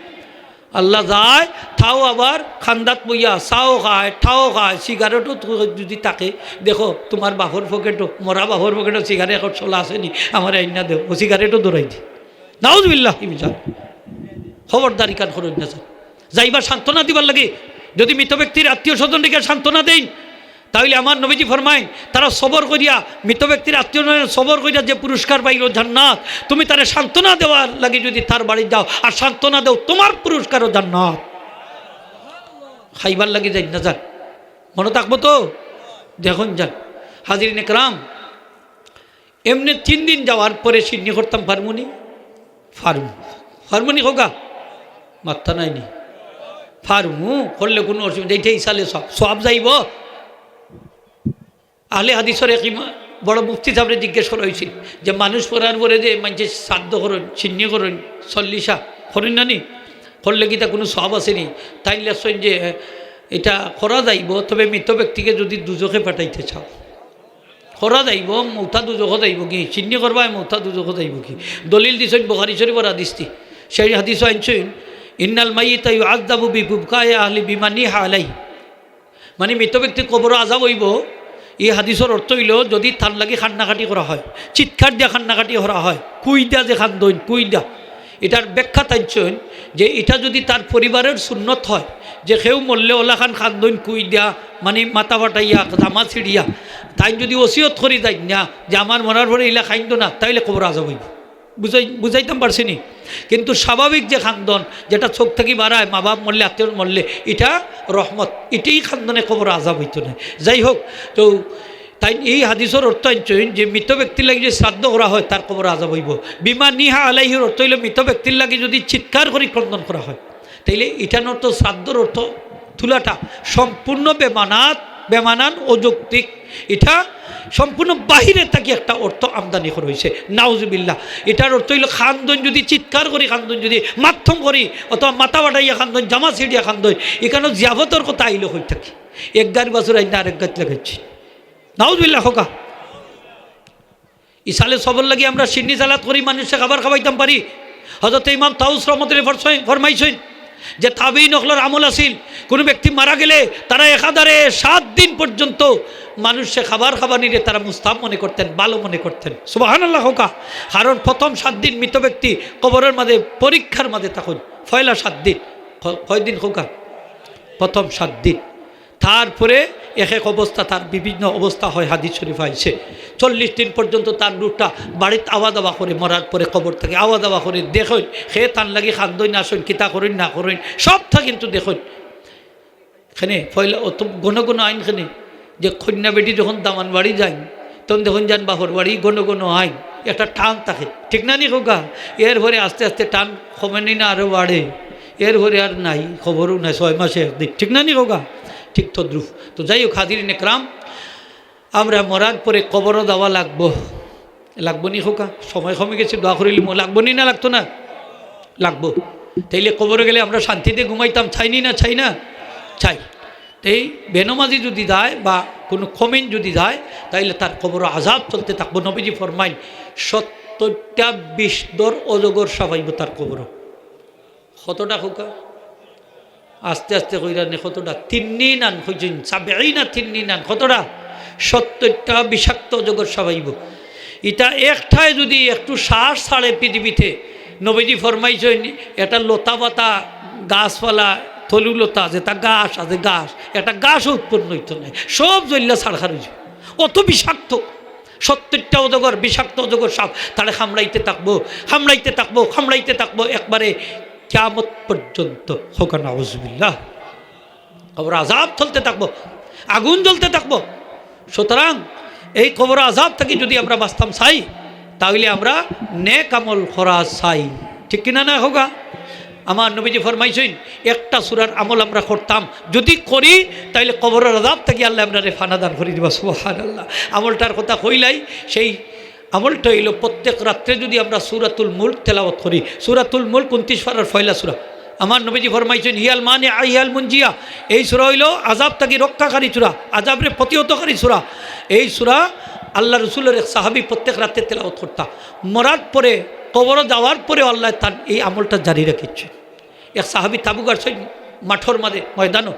আল্লাহ যায়, তাও আবার খান্দাত বইয়া চাও খায়, ঠাও খায়, সিগারেটও তো যদি থাকে, দেখো, তুমার বাপর পকেটো, মরা বাপর পকেটো সিগারেট এখন চলা আছে নি? আমারে আইন না দেও, ও সিগারেটও ধরাই দি। নাউজুবিল্লাহ, ইবজাল। খবরদারি কান করইন না যান। যাইবা সান্ত্বনা দিবার লাগি। যদি মৃত ব্যক্তির আত্মীয় স্বজন রেখে সান্ত্বনা দেইন, তাহলে আমার নবীজি ফরমাইন, তারা সবর করিয়া, মৃত ব্যক্তির আত্মীয় স্বজন সবর করিয়া যে পুরস্কার পাইল জান্নাত, তুমি তারে সান্ত্বনা দেওয়ার লাগি যদি তার বাড়ি যাও আর সান্ত্বনা দেও, তোমার পুরস্কারও জান্নাত। খাইবার লাগি যাইন না যান। মনো থাকবো তো? দেখইন যান। হাজিরিন একরাম, এমনে তিন দিন যাওয়ার পরে শিন্নি করতাম পারমু নি? পারমু। পারমু নি কউক্কা? মাত্তা নাই নি। পারমু, করলে কুনু অসুবিধা, ইটা ইসালে সওয়াব, সওয়াব যাইবো। আহলে হাদিসর এক ইমা-, বড় মুফতি সাবরে জিজ্ঞেস করা অইছিল যে মানুষ মরার পরে যে মানষে শ্রাদ্ধ করইন, শিন্নি করইন, চল্লিশা করইন না নি? করলে কিতা কুনু সওয়াব আছে নি? তাইন লেখছইন যে, এ, ইটা করা যাইবো, তবে মৃত ব্যক্তিকে যদি দুজখে পাঠাইতে চাও। করা যাইবো, মৌতা দুজখো যাইবোগি, শিন্নি করবায় মৌতা দুজখো যাইবোগি। দলিল দিছইন বুখারী শরীফর হাদিস দি। সেই হাদিসও আনছইন, "ইন্নাল মাইয়িতা ইউআযযাবু বিবুকায়ে আহলি বিমা নিহা আলাইহি।" মানে মৃত ব্যক্তির কবরো আযাব অইবো। ই হাদিসর অর্থ অইলো, যদি তার লাগি কান্নাকাটি করা হয়, চিৎকার দিয়া কান্নাকাটি করা হয়, কুই দিয়া যে কান্দইন, কুই দিয়া, ইটার ব্যাখ্যা তাইন কইন যে ইটা যদি তার পরিবারর সুন্নত হয়, যে কেউ মরলে অলাখান কান্দইন কুই দিয়া, মানে মাথা ফাটাইয়া, জামা ছিড়িয়া, তাইন যদি ওসিয়ত করি যাইন না যে আমার মরার পরে ইলা কাইন্দো না, তাইলে কবর আযাব অইবো। বুঝাই-, বুঝাইতাম পারছি নি? কিন্তু স্বাভাবিক যে কান্দন, যেটা চোখ থাকি বারায়, মা বাপ মরলে, আত্মীয় মরলে, ইটা রহমত, ইটাই কান্দনে কবর আযাব অইতো নায়। যাই হোক, তো তাইন এই হাদিসর অর্থ আনছইন যে মৃত ব্যক্তির লাগি যে শ্রাদ্ধ করা হয়, তার কবর আজাব অইবো। বিমা নিহা আলাইহির অর্থ অইলো মৃত ব্যক্তির লাগি যদি চিৎকার করি ক্রন্দন করা হয়, তাইলে ইটার অর্থ শ্রাদ্ধর অর্থ তুলাটা সম্পূর্ণ বেমানাত, বেমানান, অযৌক্তিক। ইটা সম্পূর্ণ বাহিরে থাকি একটা অর্থ আমদানি করা অইছে, নাউজুবিল্লাহ। ইটার অর্থ অইলো কান্দইন যদি, চিৎকার করি কান্দইন যদি, মাতম করি অথবা মাথা বাড়াইয়া কান্দইন, জামা ছিড়িয়া কান্দইন, ইখানো জিয়াফতর কথা আইলো কই থাকি? এক গাইর বাছুর আইন না আরেক গাইত লাগাইছে, নাউজুবিল্লাহ কউক্কা। ইসালে সবর লাগি আমরা শিন্নি সালাত করি, মানষরে খাবার খাবাইতাম পারি। হযরত ইমাম তাউস রহমতুল্লাহ ফরমাইছইন, ফরমাইছইন যে তাবেইন অকলর আমল আছিল, কুনু ব্যক্তি মারা গেলে তারা একাধারে সাত দিন পর্যন্ত মানষরে খাবার খাবানিরে তারা মুস্তাহাব মনে করতেন, ভালো মনে করতেন। সুবহানাল্লাহ কউক্কা। কারণ প্রথম সাত দিন মৃত ব্যক্তি কবরর মাঝে পরীক্ষার মাঝে থাকইন। পয়লা সাত দিন, ক-, কয়দিন কউক্কা? প্রথম সাত দিন। তারপরে এক এক অবস্থা, তার বিভিন্ন অবস্থা হয়, হাদিস শরীফ আইছে। চল্লিশ দিন পর্যন্ত তার রুহটা বাড়িত আওয়া যাওয়া করে, মরার পরে কবর থাকি আওয়া যাওয়া করে, দেখইন কে তান লাগি কান্দইন না কান্দইন, কিতা করইন না করইন, সবটা কিন্তু দেখইন। কেনে পয়লা অত ঘন ঘন আইন কেনে, যে কইন্যা বেটি যখন দামান বাড়ি যাইন, তখন দেখইন যান বাপর বাড়ি ঘন ঘন আইন, একটা টান থাকে, ঠিক না নি কউক্কা? এরপরে আস্তে আস্তে টান কমে নি না আরো বাড়ে, এরপরে আর নাই, খবরও নাই, ছয় মাসে একদিন, ঠিক না নি কউক্কা? ঠিক তদ্রূপ। তো যাই হোক, হাজিরিন একরাম, আমরা মরার পরে কবরো যাওয়া লাগবো, লাগবো নি কউক্কা? সময় কমে গেছে, দোয়া করিলিমু, লাগবো নি না লাগতো না? লাগবো। তাইলে কবরো গেলে আমরা শান্তিতে ঘুমাইতাম, চাই নি না, চাই না? চাই। এই বেনমাজি যদি যায় বা কুনু কমিন যদি যায়, তাইলে তার কবরো আজাব চলতে থাকবো। নবীজি ফরমাইন, সত্তরটা বিষধর অজগর সাফ আইবো তার কবরো। কতটা কউক্কা? আস্তে আস্তে কইরা নে, কতটা? তিন্নিনান কইছইন, সাবঈনা তিন্নিনান। কতটা? সত্তরটা বিষাক্ত অজগর সাফ আইবো। ইটা একটায় যদি একটু শ্বাস ছাড়ে পৃথিবীতে, নবীজি ফরমাইছইন, এটা লতা পাতা, গাছপালা, তরুলতা, যেটা ঘাস আছে, ঘাস, একটা ঘাসও উৎপন্ন অইতো নায়, সব জ্বলিয়া ছারখার অইযিবো। অত বিষাক্ত, সত্তরটা অজগর, বিষাক্ত অজগর সাফ, তারে কামড়াইতে থাকবো, কামড়াইতে থাকবো, কামড়াইতে থাকবো, একবারে কিয়ামত পর্যন্ত। কউক্কা নাউজুবিল্লাহ। কবরো আজাব চলতে থাকবো, আগুন জ্বলতে থাকবো। সুতরাং এই কবরো আজাব থাকি যদি আমরা বাঁচতাম চাই, তাইলে আমরা নেক আমল করা চাই, ঠিক কিনা না কউক্কা? আমার নবীজি ফরমাইছইন, একটা সূরার আমল আমরা করতাম, যদি করি, তাইলে কবরর আজাব থাকি আল্লায় আমরারে ফানা দান করি দিবা। সুবহানাল্লাহ। আমলটার কথা কইলাই, সেই আমলটা অইলো প্রত্যেক রাত্রে যদি আমরা সূরাতুল মুলক তেলাওয়াত করি, সূরাতুল মুলক ঊনত্রিশ পারার পয়লা সূরা। আমার নবীজি ফরমাইছইন, "হিয়াল মানিআ হিয়াল মুনজিয়া।" এই সূরা অইলো আজাব থাকি রক্ষাকারী সূরা, আজাবরে প্রতিহতকারী সূরা। এই সূরা আল্লাহ রসুলর এক সাহাবী প্রত্যেক রাতে তেলাওয়াত করতা। মরার পরে, কবরো যাওয়ার পরেও আল্লায় তান এই আমলটা জারি রাখিছইন। এক সাহাবী তাবু গাড়ছইন মাঠর মাঝে, ময়দানো,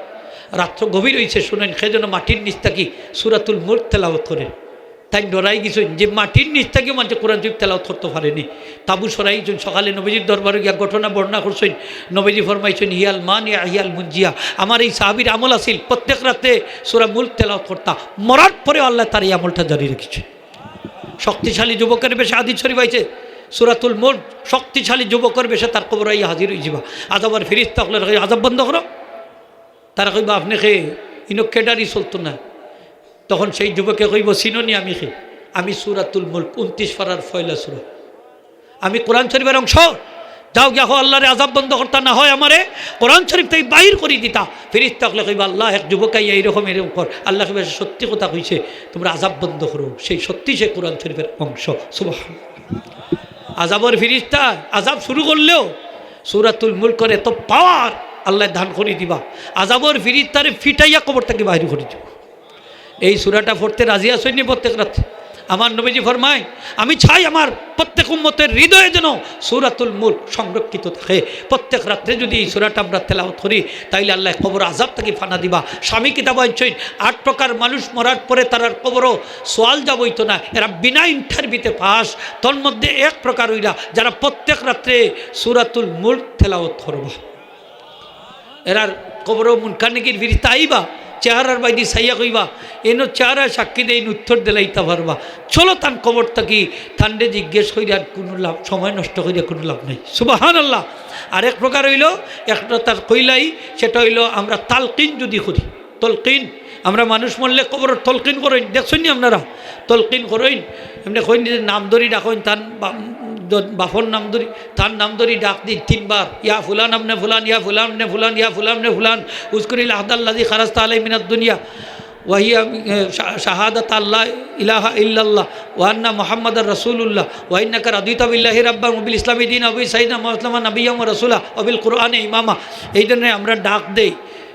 রাত্র গভীর অইছে, হুনইন কে যেন মাটির নিচ থাকি সূরাতুল মুলক তেলাওয়াত করের। তাইন ডরাই গেছইন যে মাটির নিচ থাকিও মানষে কোরআন শরীফ তেলাওয়াত করতো পারেনি। তাবু সরাইছইন, সকালে নবীজির দরবারো গিয়া ঘটনা বর্ণনা করছইন। নবীজি ফরমাইছইন, "হিয়াল মানিআ হিয়াল মুনজিয়া।" আমার এই সাহাবীর আমল আছিল, প্রত্যেক রাতে সূরা মুলক তেলাওয়াত করতা, মরার পরেও আল্লায় তার এই আমলটা জারি রাখিছইন। শক্তিশালী যুবকর বেশে, হাদিস শরীফ আইছে, সূরাতুল মুলক, শক্তিশালী যুবকর বেশে তার কবরো আইয়া হাজির অইযিবা। আজাবর ফিরিস্তা অকলে কইবা, "আজাব বন্ধ করো।" তারা কইবা, "আপনে কে? ইনো কেডারি চলতো না।" তখন সেই যুবকে কইবো, "চিনো নি আমি কে? আমি সূরাতুল মুলক, ঊনত্রিশ পারার পয়লা সূরা। আমি কোরআন শরীফর অংশ। যাও গিয়া কও আল্লারে আজাব বন্ধ করতা, না হয় আমারে কোরআন শরীফ থাকি বাইর করি দিতা।" ফিরিস্তা অকলে কইবা, "আল্লাহ, এক যুবক আইয়া এইরকম, এইরকম কর।" আল্লায় কইবা, "সত্যি কথা কইছে, তুমরা আজাব বন্ধ করো, সেই সত্যি সে কোরআন শরীফর অংশ।" সুবহানাল্লাহ। আজাবর ফিরিস্তা আজাব শুরু করলেও সূরাতুল মুলকর এত পাওয়ার আল্লায় দান করি দিবা, আজাবর ফিরিস্তারে ফিটাইয়া কবর থাকি বাইর করি দিবা। এই সূরাটা পড়তে রাজি আছইন নি প্রত্যেক রাতে? আমার নবীজি ফরমাইন, "আমি চাই আমার প্রত্যেক উম্মতের হৃদয়ে যেন সূরাতুল মুলক সংরক্ষিত থাকে।" প্রত্যেক রাত্রে যদি এই সূরাটা আমরা তেলাওয়াত করি, তাইলে আল্লায় কবর আজাব থাকি ফানা দিবা। স্বামী কিতাব আনছইন, আট প্রকার মানুষ মরার পরে তারার কবরো সওয়াল জওয়াব অইতো না, এরা বিনা ইন্টারভিউতে পাস। তন্মধ্যে এক প্রকার অইরা যারা প্রত্যেক রাত্রে সূরাতুল মুলক তেলাওয়াত করবা। এরার কবরো মুনকার নাকির ফিরিস্তা আইবা, চেহারার বাইদি চাইয়া কইবা, "এনো চেহারায় সাক্ষী দেইন, উত্তর দিলাইতা পারবা।" চলো তান কবর থাকি, তানরে জিজ্ঞেস করিয়া আর কুনু লাভ, সময় নষ্ট করিয়া কুনু লাভ নাই। সুবহানাল্লাহ। আরেক প্রকার অইলো, একটা তার কইলাই, সেটা অইলো আমরা তালকিন যদি করি, তলকিন, আমরা মানুষ মরলে কবরর তলকিন করইন, দেখছইন নি আপনারা? তলকিন করইন, এমনে কইন যে নাম ধরি ডাকইন, তান বা-, দ-, বাপর নাম ধরি, তান নাম ধরি ডাক দিন তিনবার, "ইয়া ফুলান আবনে ফুলান, ইয়া ফুলান আবনে ফুলান, ইয়া ফুলান আবনে ফুলান, উজকুরিল আহদাল্লাযী খারাজতা আলাইহি মিনাদ দুনিয়া, ওয়া হিয়া, এ, শা-, শাহাদাত আল্লা ইলাহা ইল্লাল্লাহ, ওয়া আন্না মুহাম্মাদার রাসূলুল্লাহ, ওয়া ইন্নাকা রাদিতা বিল্লাহি রাব্বান ওয়া বিল ইসলামি দীনা ওয়া বি সাইয়্যিদিনা মুহাম্মাদান নাবিয়্যান ওয়া রাসূলা ওয়া বিল কুরআনি ইমামা।" এই ধরনের আমরা ডাক দেই।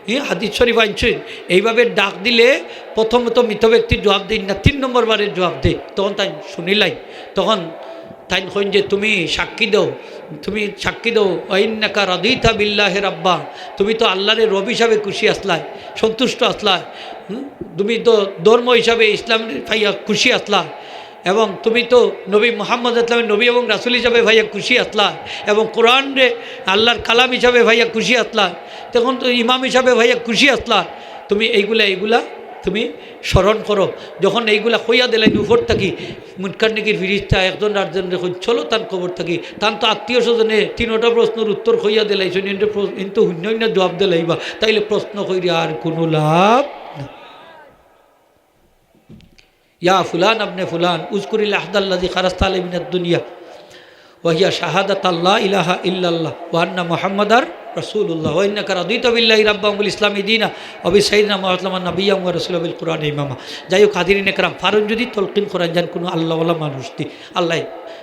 হ্যাঁ, হাদিস শরীফ আনছইন, এইভাবে ডাক দিলে প্রথমত মৃত ব্যক্তি জবাব দেইন না, তিন নম্বর বারে জবাব দেয়। তখন তাইন শুনিলাইন, তখন তাইন কইন যে, "তুমি সাক্ষী দেও, তুমি সাক্ষী দেও, ওয়া ইন্নাকা রাদিতা বিল্লাহি রাব্বা, তুমি তো আল্লাহরে রব হিসাবে খুশি আছলায়, সন্তুষ্ট আছলায়, হুম? তুমি তো ধর্ম হিসাবে ইসলাম পাইয়া খুশি আছলায়।" এবং তুমি তো নবী মুহাম্মদ ইসলামের নবী এবং রাসূল হিসাবে পাইয়া খুশি আছলায়, এবং কোরআনরে আল্লাহর কালাম হিসাবে পাইয়া খুশি আছলায়, তখন তো ইমাম হিসাবে পাইয়া খুশি আছলায়। তুমি এইগুলা, এইগুলা তুমি স্মরণ করো। যখন এইগুলা কইয়া দিলাইন উপর থাকি, মুনকার নাকির ফিরিস্তা একজন আরেকজনরে কইন, "চলো তান কবর থাকি।" তান তো আত্মীয় স্বজনে তিনোটা প্রশ্নর উত্তর কইয়া দিলাইছইন, এনরে প্র-, এন তো হুইন্য হুইন্য জবাব দিলাইবা, তাইলে প্রশ্ন কইরে আর কোনো লাভ না। ইয়া ফুলান আবনে ফুলান, উজকুরিল আহদাল্লাযী খারাজতা আলাইহি মিনাদ দুনিয়া, ওয়া হিয়া শাহাদাত আল্লা ইলাহা ইল্লাল্লাহ, ওয়া আন্না মুহাম্মাদার রাসূলুল্লাহ, ওয়া ইন্নাকা রাদিতা বিল্লাহি রাব্বান ওয়া বিল ইসলামি দীনা, ওয়া বি সাইয়্যিদিনা মুহাম্মাদান নাবিয়্যান ওয়া রাসূলা ওয়া বিল কুরআনি ইমামা। যাই হোক, হাজিরিন একরাম, পারইন যদি তলকিন করাইন যান কোনো আল্লাহওয়ালা মানুষ দি, আল্লাহ,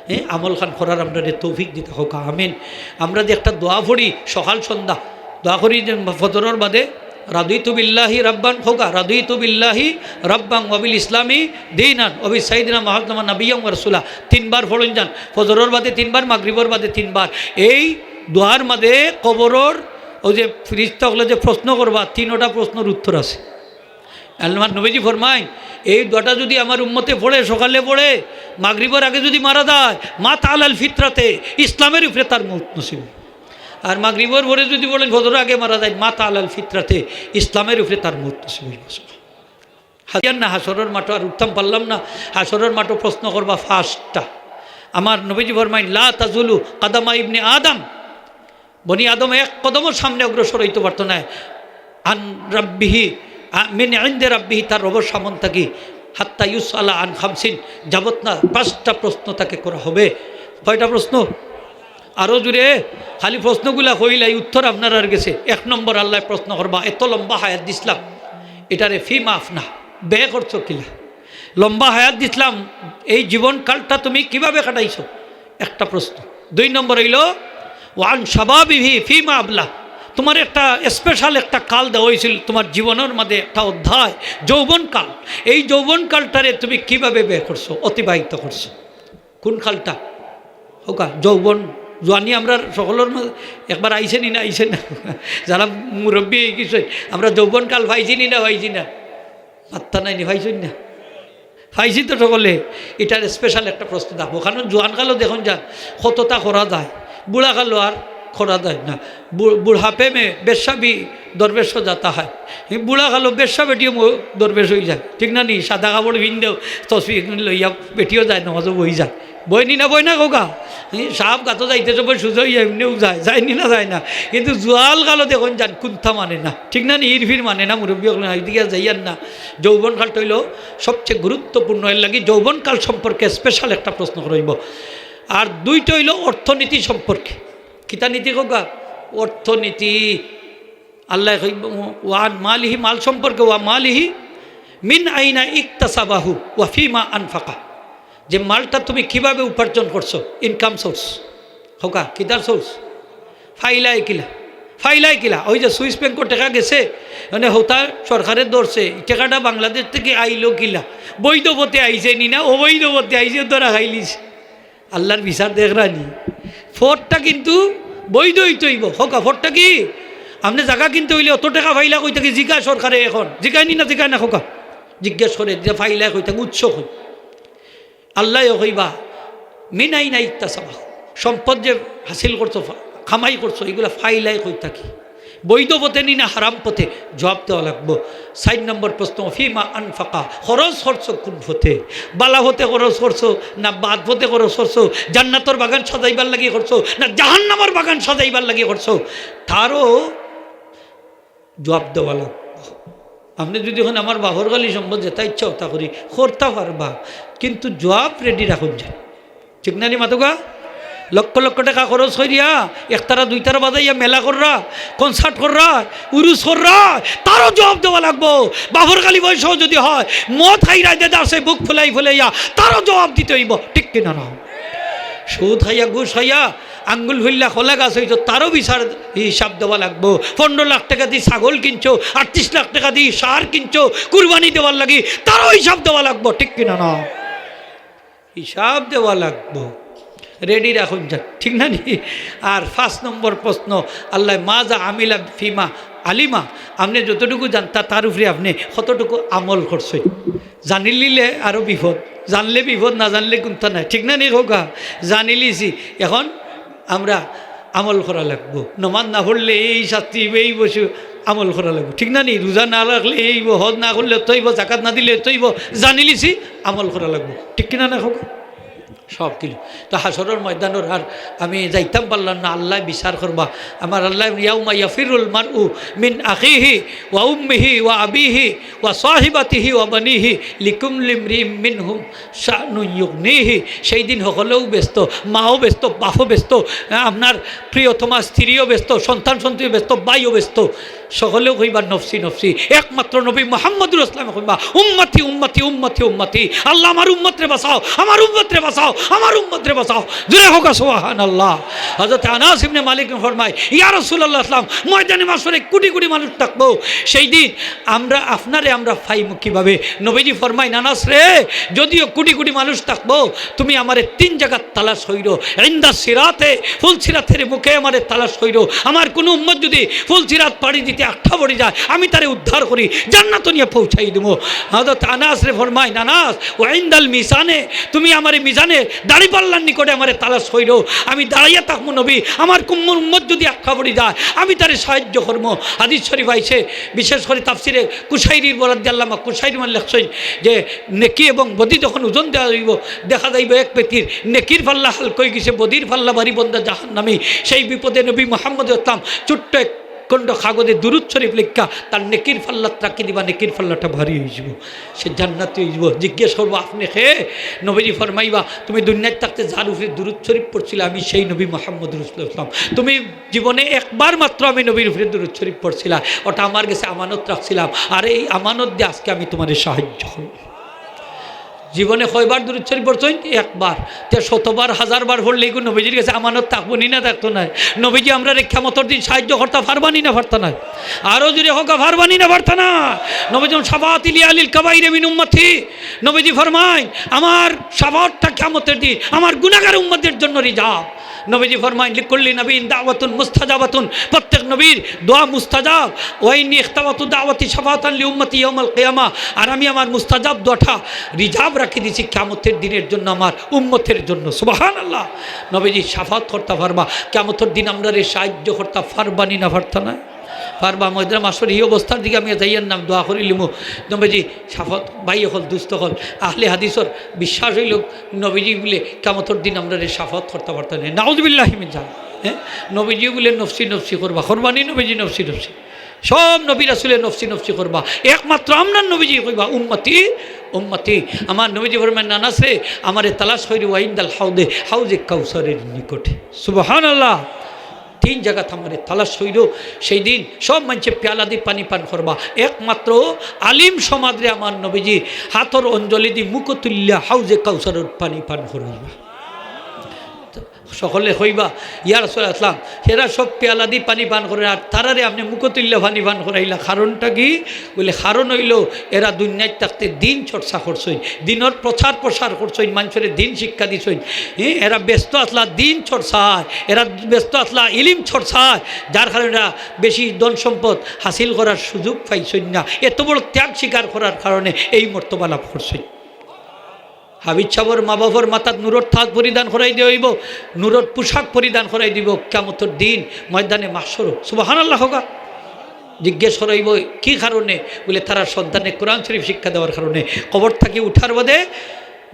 হ্যাঁ, আমল খান করার আমরারে তৌফিক দিতা হোক, আমিন। আমরা যে একটা দোয়া পড়ি সকাল সন্ধ্যা, দোয়া করি যে ফজরর বাদে, "রাদিতু বিল্লাহি রাব্বান", কউক্কা, "রাদিতু বিল্লাহি রাব্বান ওয়া বিল ইসলামি দীনান ওয়া বি সাইয়্যিদিনা মুহাম্মাদান নাবিয়্যান ওয়া রাসূলা।" তিনবার পড়ইন যান, ফজরর বাদে তিনবার, মাগরিবর বাদে তিনবার। এই দোয়ার মাঝে কবরর ওই যে ফিরিস্তা অকলে যে প্রশ্ন করবা, তিনোটা প্রশ্নর উত্তর আছে। আল্লাহর নবীজি ফরমাইন, এই দোয়াটা যদি আমার উম্মতে পড়ে, সকালে পড়ে, মাগরিবর আগে যদি মারা যায়, মাতা আলাল ফিতরাতে, ইসলামের উপরে তার মউত নসিব। আর মাগরিবর পরে যদি পড়েন, ফজরর আগে মারা যায়, মাতা আলাল ফিতরাতে, ইসলামের উপরে তার মউত নসিব অইবো। হাজিয়ান না হাশরর মাঠো, আর উঠতাম পারলাম না, হাশরর মাঠো প্রশ্ন করবা পাঁচটা। আমার নবীজি ফরমাইন, "লা তাজুলু কাদামা ইবনে আদম", বনি আদম এক কদমও সামনে অগ্রসর অইতো পারতো নায়। আন রাব্বিহি, আ, মিন ইনদে রাব্বিহি, তার রবর সামন থাকি, হাত্তা ইউসআলা আন খামসিন, যাবত না পাঁচটা প্রশ্ন তাকে করা হবে। কয়টা প্রশ্ন? আরো জোরে, খালি প্রশ্নগুলা কইলাই, উত্তর আপনারার গেছে। এক নম্বর, আল্লায় প্রশ্ন করবা, "এত লম্বা হায়াত দিছলাম, ইটারে ফিমা আফনা, ব্যয় করছো কিলা? লম্বা হায়াত দিছলাম, এই জীবনকালটা তুমি কিভাবে কাটাইছো?" একটা প্রশ্ন। দুই নম্বর অইলো, "ওয়ান শাবাবিহি ফিমা আবলা", তুমার একটা special একটা কাল দেওয়া অইছিল, তুমার জীবনর মাঝে একটা অধ্যায়, যৌবনকাল। এই যৌবনকালটারে তুমি কিভাবে ব্যয় করছো, অতিবাহিত করছো? কোন কালটা? কউক্কা, যৌবন, জোয়ানি আমরার সকলর মাঝে একবার আইছে নি না, আইছে না? যারা মুরব্বি অই গেছইন, আমরা যৌবনকাল পাইছি নি না, পাইছি না? মাত্তা নাই নি, পাইছইন না? পাইছি তো সকলে। ইটার special একটা প্রশ্ন থাকবো, কারণ জোয়ান কালো দেখইন যান, কততা করা যায়, বুড়া কালো আর করা যায় না। বু-, বুড়াপে মে বেশ্যা ভি দরবেশ হো যাতা হ্যায়। এই বুড়া কালো বেশ্যা বেটিও ম-, দরবেশ অই যায়, ঠিক না নি? সাদা কাপড় পিন্দেও, তসবি লইয়া বেটিও যায়, নমাজও বই যায়। বয় নি না, বয় না কউক্কা? এই সাপ গাতো যাইতে সময় সুজা অইয়া এমনেও যায়, যায় নি না, যায় না? কিন্তু জোয়ান কালো দেখইন যান, কুন্তা মানে না, ঠিক না নি? হিরফির মানে না, মুরব্বি অকলে না, এদিকে যাইয়ার না। যৌবনকালটা অইলো সবচেয়ে গুরুত্বপূর্ণ, এর লাগি যৌবনকাল সম্পর্কে special একটা প্রশ্ন করা অইবো। আর দুইটা অইলো অর্থনীতি সম্পর্কে। কিতা নীতি কউক্কা? অর্থনীতি। আল্লায় কইবো, "ওয়ান মালিহি", মাল সম্পর্কে, "ওয়া মালিহি মিন আইনা ইকতাসাবাহু ওয়া ফিমা আনফাকা", যে মালটা তুমি কিভাবে উপার্জন করছো, income source। কউক্কা, কিতার source? ফাইলায় কিলা, ফাইলায় কিলা। ওই যে সুইস ব্যাংকো টেকা গেছে, মানে হউতা সরকারে ধরছে, টেকাটা বাংলাদেশ থাকি আইলো কিলা, বৈধ পথে আইছে নি না, অবৈধ পথে আইছে, ধরা খাইলিছে। আল্লার বিচার দেখরা নি। ফটটা কিন্তু বৈধ অইতে অইবো। কউক্কা, ফটটা কি? আপনে জাগা কিনতে অইলে অত টেকা পাইলা কই থাকি? জিগা সরকারে অখন। জিগায় নি না, জিগায় না কউক্কা? জিজ্ঞেস করে, যে পাইলা কই থাকি, উৎস কই? আল্লায়ও কইবা, "মিন আইনা ইকতাসাবা।" সম্পদ যে হাসিল করছো, ফা-, কামাই করছো, ইগুলা পাইলায় কই থাকি? বৈধ পথে নি না হারাম পথে? জবাব দেওয়া লাগবো। চাইর নম্বর প্রশ্ন, "ফিমা আনফাকা", খরচ করছো কোন পথে? বালা পথে খরচ করছো না বাদ পথে খরচ করছো? জান্নাতর বাগান সাজাইবার লাগি করছো না জাহান্নামর বাগান সাজাইবার লাগি করছো? তারও জবাব দেওয়া লাগবো। আপনে যুদি অখন আমার বাফর গালি সম্বত যেতা ইচ্ছা অতা করি, করতা পারবা, কিন্তু জুয়াব রেডি রাখুন যে। ঠিক না নি মাতুক্কা? লক্ষ লক্ষ টেকা খরচ করিয়া একতারা দুইতারা বাজাইয়া মেলা কররা, কনসার্ট কররা, উরুস কররা, তারও জুয়াব দেওয়া লাগবো। বাফর গালি বয়সও যুদি হয়, মদ খাইরা যে দাসে বুক ফুলাই ফুলাইয়া, তারও জুয়াব দিতে অইবো। ঠিক কিনা না? সুদ খাইয়া, ঘুষ খাইয়া, আঙ্গুল ফুল্লা কলা গাছ অইতো, তারও বিচার হিসাব দেওয়া লাগবো। পনরো লাখ টেকা দি ছাগল কিনছো, আটত্রিশ লাখ টেকা দি ষাঁড় কিনছো, কুরবানি দেওয়ার লাগি, তারও হিসাব দেওয়া লাগবো। ঠিক কিনা না? হিসাব দেওয়া লাগবো। রেডি রাখুন যান, ঠিক না নি? আর পাঁচ নম্বর প্রশ্ন, আল্লাহ মাযা আমিলা ফিমা আলিমা, আপনে যতটুকু জানতা তার উপরে আপনে কতটুকু আমল করছইন? জানিলিলে আরো বিপদ, জানলে বিপদ, না জানলে কুন্তা নাই, ঠিক না নি কউক্কা? জানিলিছি, এখন আমরা আমল করা লাগবো। নমাজ না পড়লে এই শাস্তি অইবো, এই বসে আমল করা লাগবো, ঠিক না নি? রোজা না রাখলে এই অইবো, হজ না করলে অত অইবো, জাকাত না দিলে অত অইবো, জানিলিছি, আমল করা লাগবো, ঠিক কিনা না কউক্কা? সব কিলো। তো হাশরর ময়দানর আর আমি যাইতাম পারলাম না, আল্লাহ বিচার করবা। আমার আল্লাহ, ইয়াউমা ইয়াফিরুল মারউ মিন আখিহি ওয়া উম্মিহি ওয়া আবিহি ওয়া সাহিবাতিহি ওয়া বানিহি লিকুল্লি ইমরিইম মিনহুম শানুন ইউগনিহি। সেই দিন সকলেও ব্যস্ত, মাও ব্যস্ত, বাপও ব্যস্ত, আপনার প্রিয়তমা স্ত্রীও ব্যস্ত, সন্তান সন্ততিও ব্যস্ত, ভাইও ব্যস্ত। সকলেও কইবা, "নফসি, নফসি।" একমাত্র নবী মুহাম্মদুর রাসূলুল্লাহ কইবা, "উম্মতি, উম্মতি, উম্মতি, উম্মতি। আল্লাহ, আমার উম্মতরে বাঁচাও, আমার উম্মতরে বাঁচাও, আমার উম্মতরে বাঁচাও।" জোরে কউক্কা সুবহানাল্লাহ। হযরত আনাস ইবনে মালিক ফরমায়, "ইয়া রাসূলুল্লাহ সাল্লাম, ময়দানে মাশরে কোটি কোটি মানুষ থাকবো, সেই দিন আমরা আপনারে আমরা পাইমু কিভাবে?" নবীজি ফরমাইন, "আনাস রে, যদিও কোটি কোটি মানুষ থাকবো, তুমি আমারে তিন জাগাত তালাশ কইরো, ইনদা সিরাতে, ফুলসিরাতের মুখে আমারে তালাশ কইরো। আমার কুনু উম্মত যুদি ফুলসিরাত পাড়ি দিতে আটকা পড়ি যায়, আমি তারে উদ্ধার করি, জান্নাতো নিয়া পৌঁছাই দিমু।" হযরত আনাসরে ফরমাইন, "আনাস, ওয়া ইনদাল মিজানে, তুমি আমারে মিজানে দাড়িপাল্লার নিকটে আমারে তালাশ কইরো, আমি দাঁড়াইয়া থাকমু নবী, আমার কুনু উম্মত যুদি আটকা পড়ি যায়, আমি তারে সাহায্য করমু।" হাদিস শরীফ আইছে, বিশেষ করি তাফসিরে কুশাইরির বরাদ্দে আল্লামা কুশাইরি মানে লেখছইন যে নেকি এবং বদি যখন ওজন দেওয়া অইবো, দেখা যাইবো এক ব্যক্তির নেকির পাল্লা হালকা অইগেছে, বদির পাল্লা ভারী, বন্দা জাহান্নামী। সেই বিপদে নবী মুহাম্মদ ইসলাম ছোট্ট এক খণ্ড কাগজে দুরূদ শরীফ লেখিয়া তার নেকির পাল্লাত রাখি দিবা, নেকির পাল্লাটা ভারী অইযিবো, সে জান্নাতি অইযিবো। জিজ্ঞেস করবো, "আপনে কে?" নবীজি ফরমাইবা, "তুমি দুনিয়াত থাকতে যার উপরে দুরূদ শরীফ পড়ছিলা, আমি সেই নবী মুহাম্মদ রাসূলুল্লাহ ইসলাম। তুমি জীবনে একবার মাত্র আমি নবীর উপরে দুরূদ শরীফ পড়ছিলা, ওটা আমার গেছে আমানত রাখছিলাম, আর এই আমানত দিয়া আজকে আমি তুমারে সাহায্য করমু।" জীবনে কয়বার দুরূদ শরীফ পড়ছইন? একবার। তে শতবার, হাজারবার পড়লে ইগু নবীজির গেছে আমানত থাকবো নি না থাকতো নায়? নবীজি আমরারে কিয়ামতর দিন সাহায্য করতা পারবা নি না পারতা নায়? আরো জোরে কউক্কা, পারবা নি না পারতা নায়? নবীজি, "শাফাআতি লি আহলিল কাবাইরি মিন উম্মতি।" নবীজি ফরমাইন, "আমার শাফাআতটা কিয়ামতর দিন আমার গুনাহগার উম্মতের জন্য রিজার্ভ।" নবীজি ফরমাইন, "লিকুল্লি নাবিয়্যিন দাওয়াতুন মুস্তাজাবাতুন।" প্রত্যেক নবীর দোয়া মুস্তাজাব। "ওয়া ইন্নী ইখতাবাতু দাওয়াতি শাফাআতান লি উম্মতি ইয়াউমাল কিয়ামা।" আর আমি আমার মুস্তাজাব দোয়াটা রিজার্ভ রাখি দিছি কিয়ামতের দিনের জন্য, আমার উম্মতের জন্য। সুবহানাল্লাহ। নবীজি শাফাআত করতা পারবা, কিয়ামতর দিন আমরারে সাহায্য করতা পারবা নি না পারতা নায়? পারবা। ময়দানে মাশর এই অবস্থার দিকে আমি যাইয়ার না, দোয়া করিলিমু। নবীজি শাফাআত, ভাই অকল, দুস্ত অকল, আহলে হাদিসর বিশ্বাস অইলো, নবীজি বুলে কিয়ামতর দিন আমরারে শাফাআত করতা পারতা নায়। নাউজুবিল্লাহি মিন জালিক। হ্যাঁ? নবীজি বুলে নফসি নফসি করবা, করবা নি নবীজি নফসি নফসি? সব নবী রাসূলে নফসি নফসি করবা, একমাত্র আমরার নবীজি কইবা, "উম্মতি, উম্মতি।" আমার নবীজি ফরমাইন, "আনাস রে, আমারে তালাশ কইরো ওয়া ইনদাল হাউদে, হাউজে কাউসারের নিকটে।" সুবহানাল্লাহ। তিন জাগাত আমারে তালাশ কইরো, সেই দিন সব মানষে পেয়ালা দি পানি পান করবা, একমাত্র আলিম সমাজরে আমার নবীজি হাতর অঞ্জলি দি মুখ তুলিয়া হাউজে কাউসারর পানি পান করাইবা। সকলে কইবা, "ইয়া রাসূলুল্লাহ, এরা সব পেয়ালা দি পানি পান করে, আর তারারে আপনে মুখ তুলিয়া পানি পান করাইলা, কারণটা কি?" বুলে, "কারণ অইলো, এরা দুনিয়াত থাকতে দিন চর্চা করছইন, দিনর প্রচার প্রসার করছইন, মানষরে দিন শিক্ষা দিছইন। হ্যাঁ, এরা ব্যস্ত আছলা দিন চর্চায়, এরা ব্যস্ত আছলা ইলিম চর্চায়, যার কারণে এরা বেশি ধন সম্পদ হাসিল করার সুযোগ পাইছইন না। এত বড় ত্যাগ স্বীকার করার কারণে এই মর্তবা লাভ করছইন।" হাফিজ সাবর মা বাপর মাথাত নূরর তাজ পরিধান করাই দেওয়া অইবো, নূরর পোশাক পরিধান করাই দিবো। কিয়ামতর দিন ময়দানে মাহশরো, সুবহানাল্লাহ কউক্কা, জিজ্ঞেস করা অইবো, "কি কারণে?" বুলে, "তারার সন্তানে কোরআন শরীফ শিক্ষা দেওয়ার কারণে।" কবর থাকি উঠার বাদে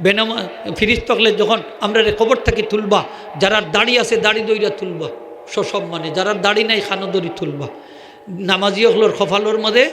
বেনামা-, ফিরিস্তা অকলে যখন আমরারে কবর থাকি তুলবা, যারার দাড়ি আছে দাড়ি ধইরা তুলবা, সসম্মানে, যারার দাড়ি নাই কানো ধরি তুলবা। নামাজি অকলর কপালর মাঝে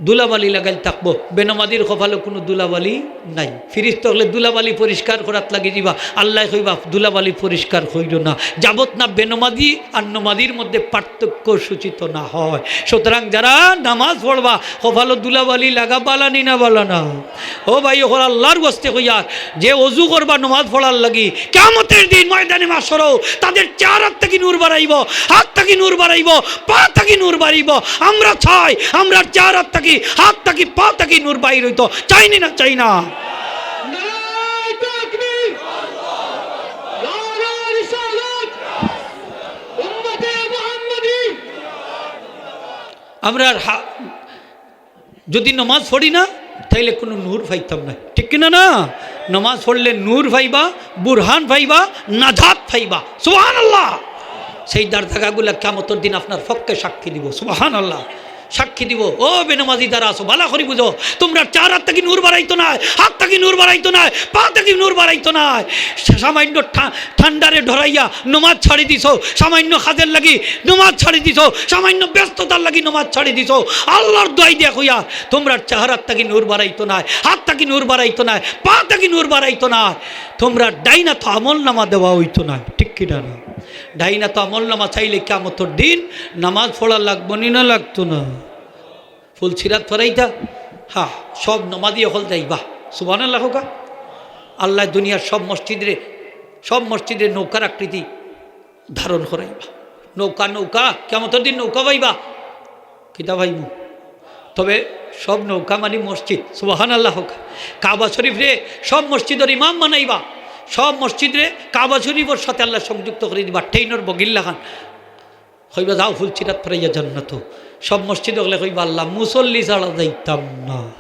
ধুলাবালি লাগাইল থাকবো, বেনমাজির কপালো কুনু ধুলাবালি নাই। ফিরিস্তা অকলে ধুলাবালি পরিষ্কার করাত লাগি যিবা, আল্লায় কইবা, "ধুলাবালি পরিষ্কার কইরো না, যাবত না বেনমাজি আর নমাজির মধ্যে পার্থক্য সূচিত না হয়।" সুতরাং যারা নামাজ পড়বা, কপালো ধুলাবালি লাগা বালা নি না বালা না? ও ভাই অকল, আল্লার ওয়াস্তে কইয়ার, যে অজু করবা নমাজ পড়ার লাগি, কিয়ামতের দিন ময়দানে মাশরো তাদের চেহারাত থাকি নূর বারাইবো, হাত থাকি নূর বারাইবো, পা থাকি নূর বারাইবো। আমরা চাই, আমরার চেহারাত থাকি, হাত থাকি, পা থাকি নূর বাইর অইতো। চাই নি না? চাই না? নারায়ে তাকবীর! নারায়ে রিসালাত! উম্মতে মুহাম্মদী! আমরার হা-, যদি নমাজ পড়ি না, তাইলে কুনু নূর পাইতাম না, ঠিক কিনা না? নমাজ পড়লে নূর পাইবা, বুরহান পাইবা, নাজাত পাইবা। সুবহানাল্লাহ। সেই দার জাগাগুলা কিয়ামতর দিন আপনার পক্ষে সাক্ষী দিবো। সুবহানাল্লাহ। সাক্ষী দিবো, "ও বেনমাজি যারা আছো, বালা করি বুঝো, তুমরার চেহারাত থাকি নূর বারাইতো নায়, হাত থাকি নূর বারাইতো নায়, পা থাকি নূর বারাইতো নায়। সা-, সামান্য ঠা-, ঠান্ডারে ডরাইয়া নমাজ ছাড়ি দিছো, সামান্য কাজের লাগি নমাজ ছাড়ি দিছো, সামান্য ব্যস্ততার লাগি নমাজ ছাড়ি দিছো।" আল্লার দোয়াই দিয়া কইয়ার, তুমরার চেহারাত থাকি নূর বারাইতো নায়, হাত থাকি নূর বারাইতো নায়, পা থাকি নূর বারাইতো নায়, তুমরার ডাইন আতো আমল নামা দেওয়া অইতো নায়, ঠিক কিনা না? ডাইন আতো আমল নামা চাইলে কিয়ামতর দিন নামাজ পড়া লাগবো নি না লাগতো না? ফুলসিরাত ফরাইতা, হ্যাঁ, সব নমাজি অকল যাইবা। সুবহানাল্লাহ কউক্কা। আল্লায় দুনিয়ার সব মসজিদরে, সব মসজিদরে নৌকার আকৃতি ধারণ করাইবা। নৌকা, নৌকা, কিয়ামতর দিন নৌকা পাইবা। কিতা পাইমু? তবে সব নৌকা মানি মসজিদ। সুবহানাল্লাহ কউক্কা। কাবা শরীফরে সব মসজিদর ইমাম বানাইবা। সব মসজিদরে কাবা শরীফর সাথে আল্লায় সংযুক্ত করি দিবা, ট্রেইনর বগির লাখান। কইবা, "যাও ফুলসিরাত ফরাইয়া জান্নাতো।" সব মসজিদ অকলে কইবা, "আল্লাহ, মুসল্লি ছাড়া যাইতাম না।"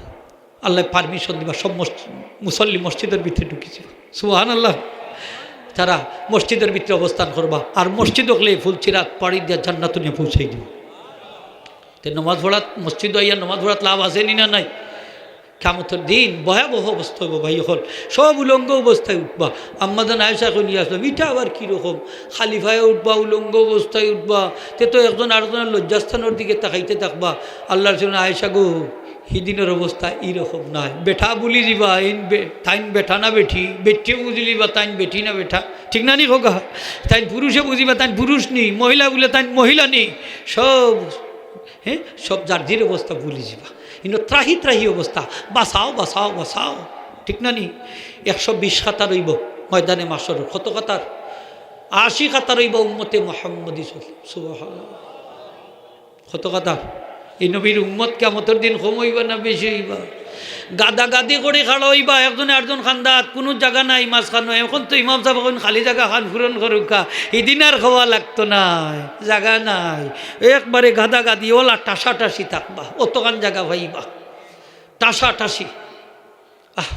আল্লায় permission দিবা, সব মসজি-, মুসল্লি মসজিদর ভিতরে ঢুকি যিবা। সুবহানাল্লাহ। তারা মসজিদর ভিতরে অবস্থান করবা, আর মসজিদ অকলে ফুলসিরাত পাড়ি দিয়া জান্নাতো নিয়া পৌঁছাই দিবা। তে নমাজ পড়াত, মসজিদো আইয়া নমাজ পড়াত লাভ আছে নি না নাই? কিয়ামতর দিন ভয়াবহ অবস্থা অইবো ভাই অকল, সব উলঙ্গ অবস্থায় উঠবা। আম্মাজান আয়েশা কইন, "ইয়া রাসুলাল্লাহ, ইটা আবার কি রকম? খালি পায়ে উঠবা, উলঙ্গ অবস্থায় উঠবা, তে তো একজন আরকজনর লজ্জাস্থানর দিকে তাকাইতে থাকবা।" আল্লার রাসুল, "আয়েশা গো, হিদিনর অবস্থা ই রকম নায়। বেটা ভুলি যিবা, ইন বে-, তাইন বেটা না বেটি, বেটিয়ে বুঝি লিবা তাইন বেটি না বেটা, ঠিক না নি কউক্কা? তাইন পুরুষে বুঝিবা তাইন পুরুষ নি, মহিলা বুলে তাইন মহিলা নি, সব, হ্যাঁ, সব যার যির অবস্থা ভুলি যিবা।" ইনো ত্রাহি ত্রাহি অবস্থা, বাঁচাও, বাঁচাও, বাঁচাও, ঠিক না নি? একশো বিশ কাতার অইবো ময়দানে মাশরর, কত কাতার? আশি কাতার অইবো উম্মতে মুহাম্মদী। সুবহানাল্লাহ। কত কাতার? ই নবীর উম্মত কিয়ামতর দিন কম অইবা না বেশি অইবা? গাদাগাদি করি খাড়া অইবা, একজনে আরকজন কান্দাত, কুনু জাগা নাই মাঝখানো। অখন তো ইমাম সাবে কইন খালি জাগাখান পূরণ করউক্কা, হিদিন আর কওয়া লাগতো নায়, জাগা নাই। একবারে গাদাগাদি, অলা টাসাটাসি থাকবা, অতখান জাগা পাইবা, টাসাটাসি। আহ,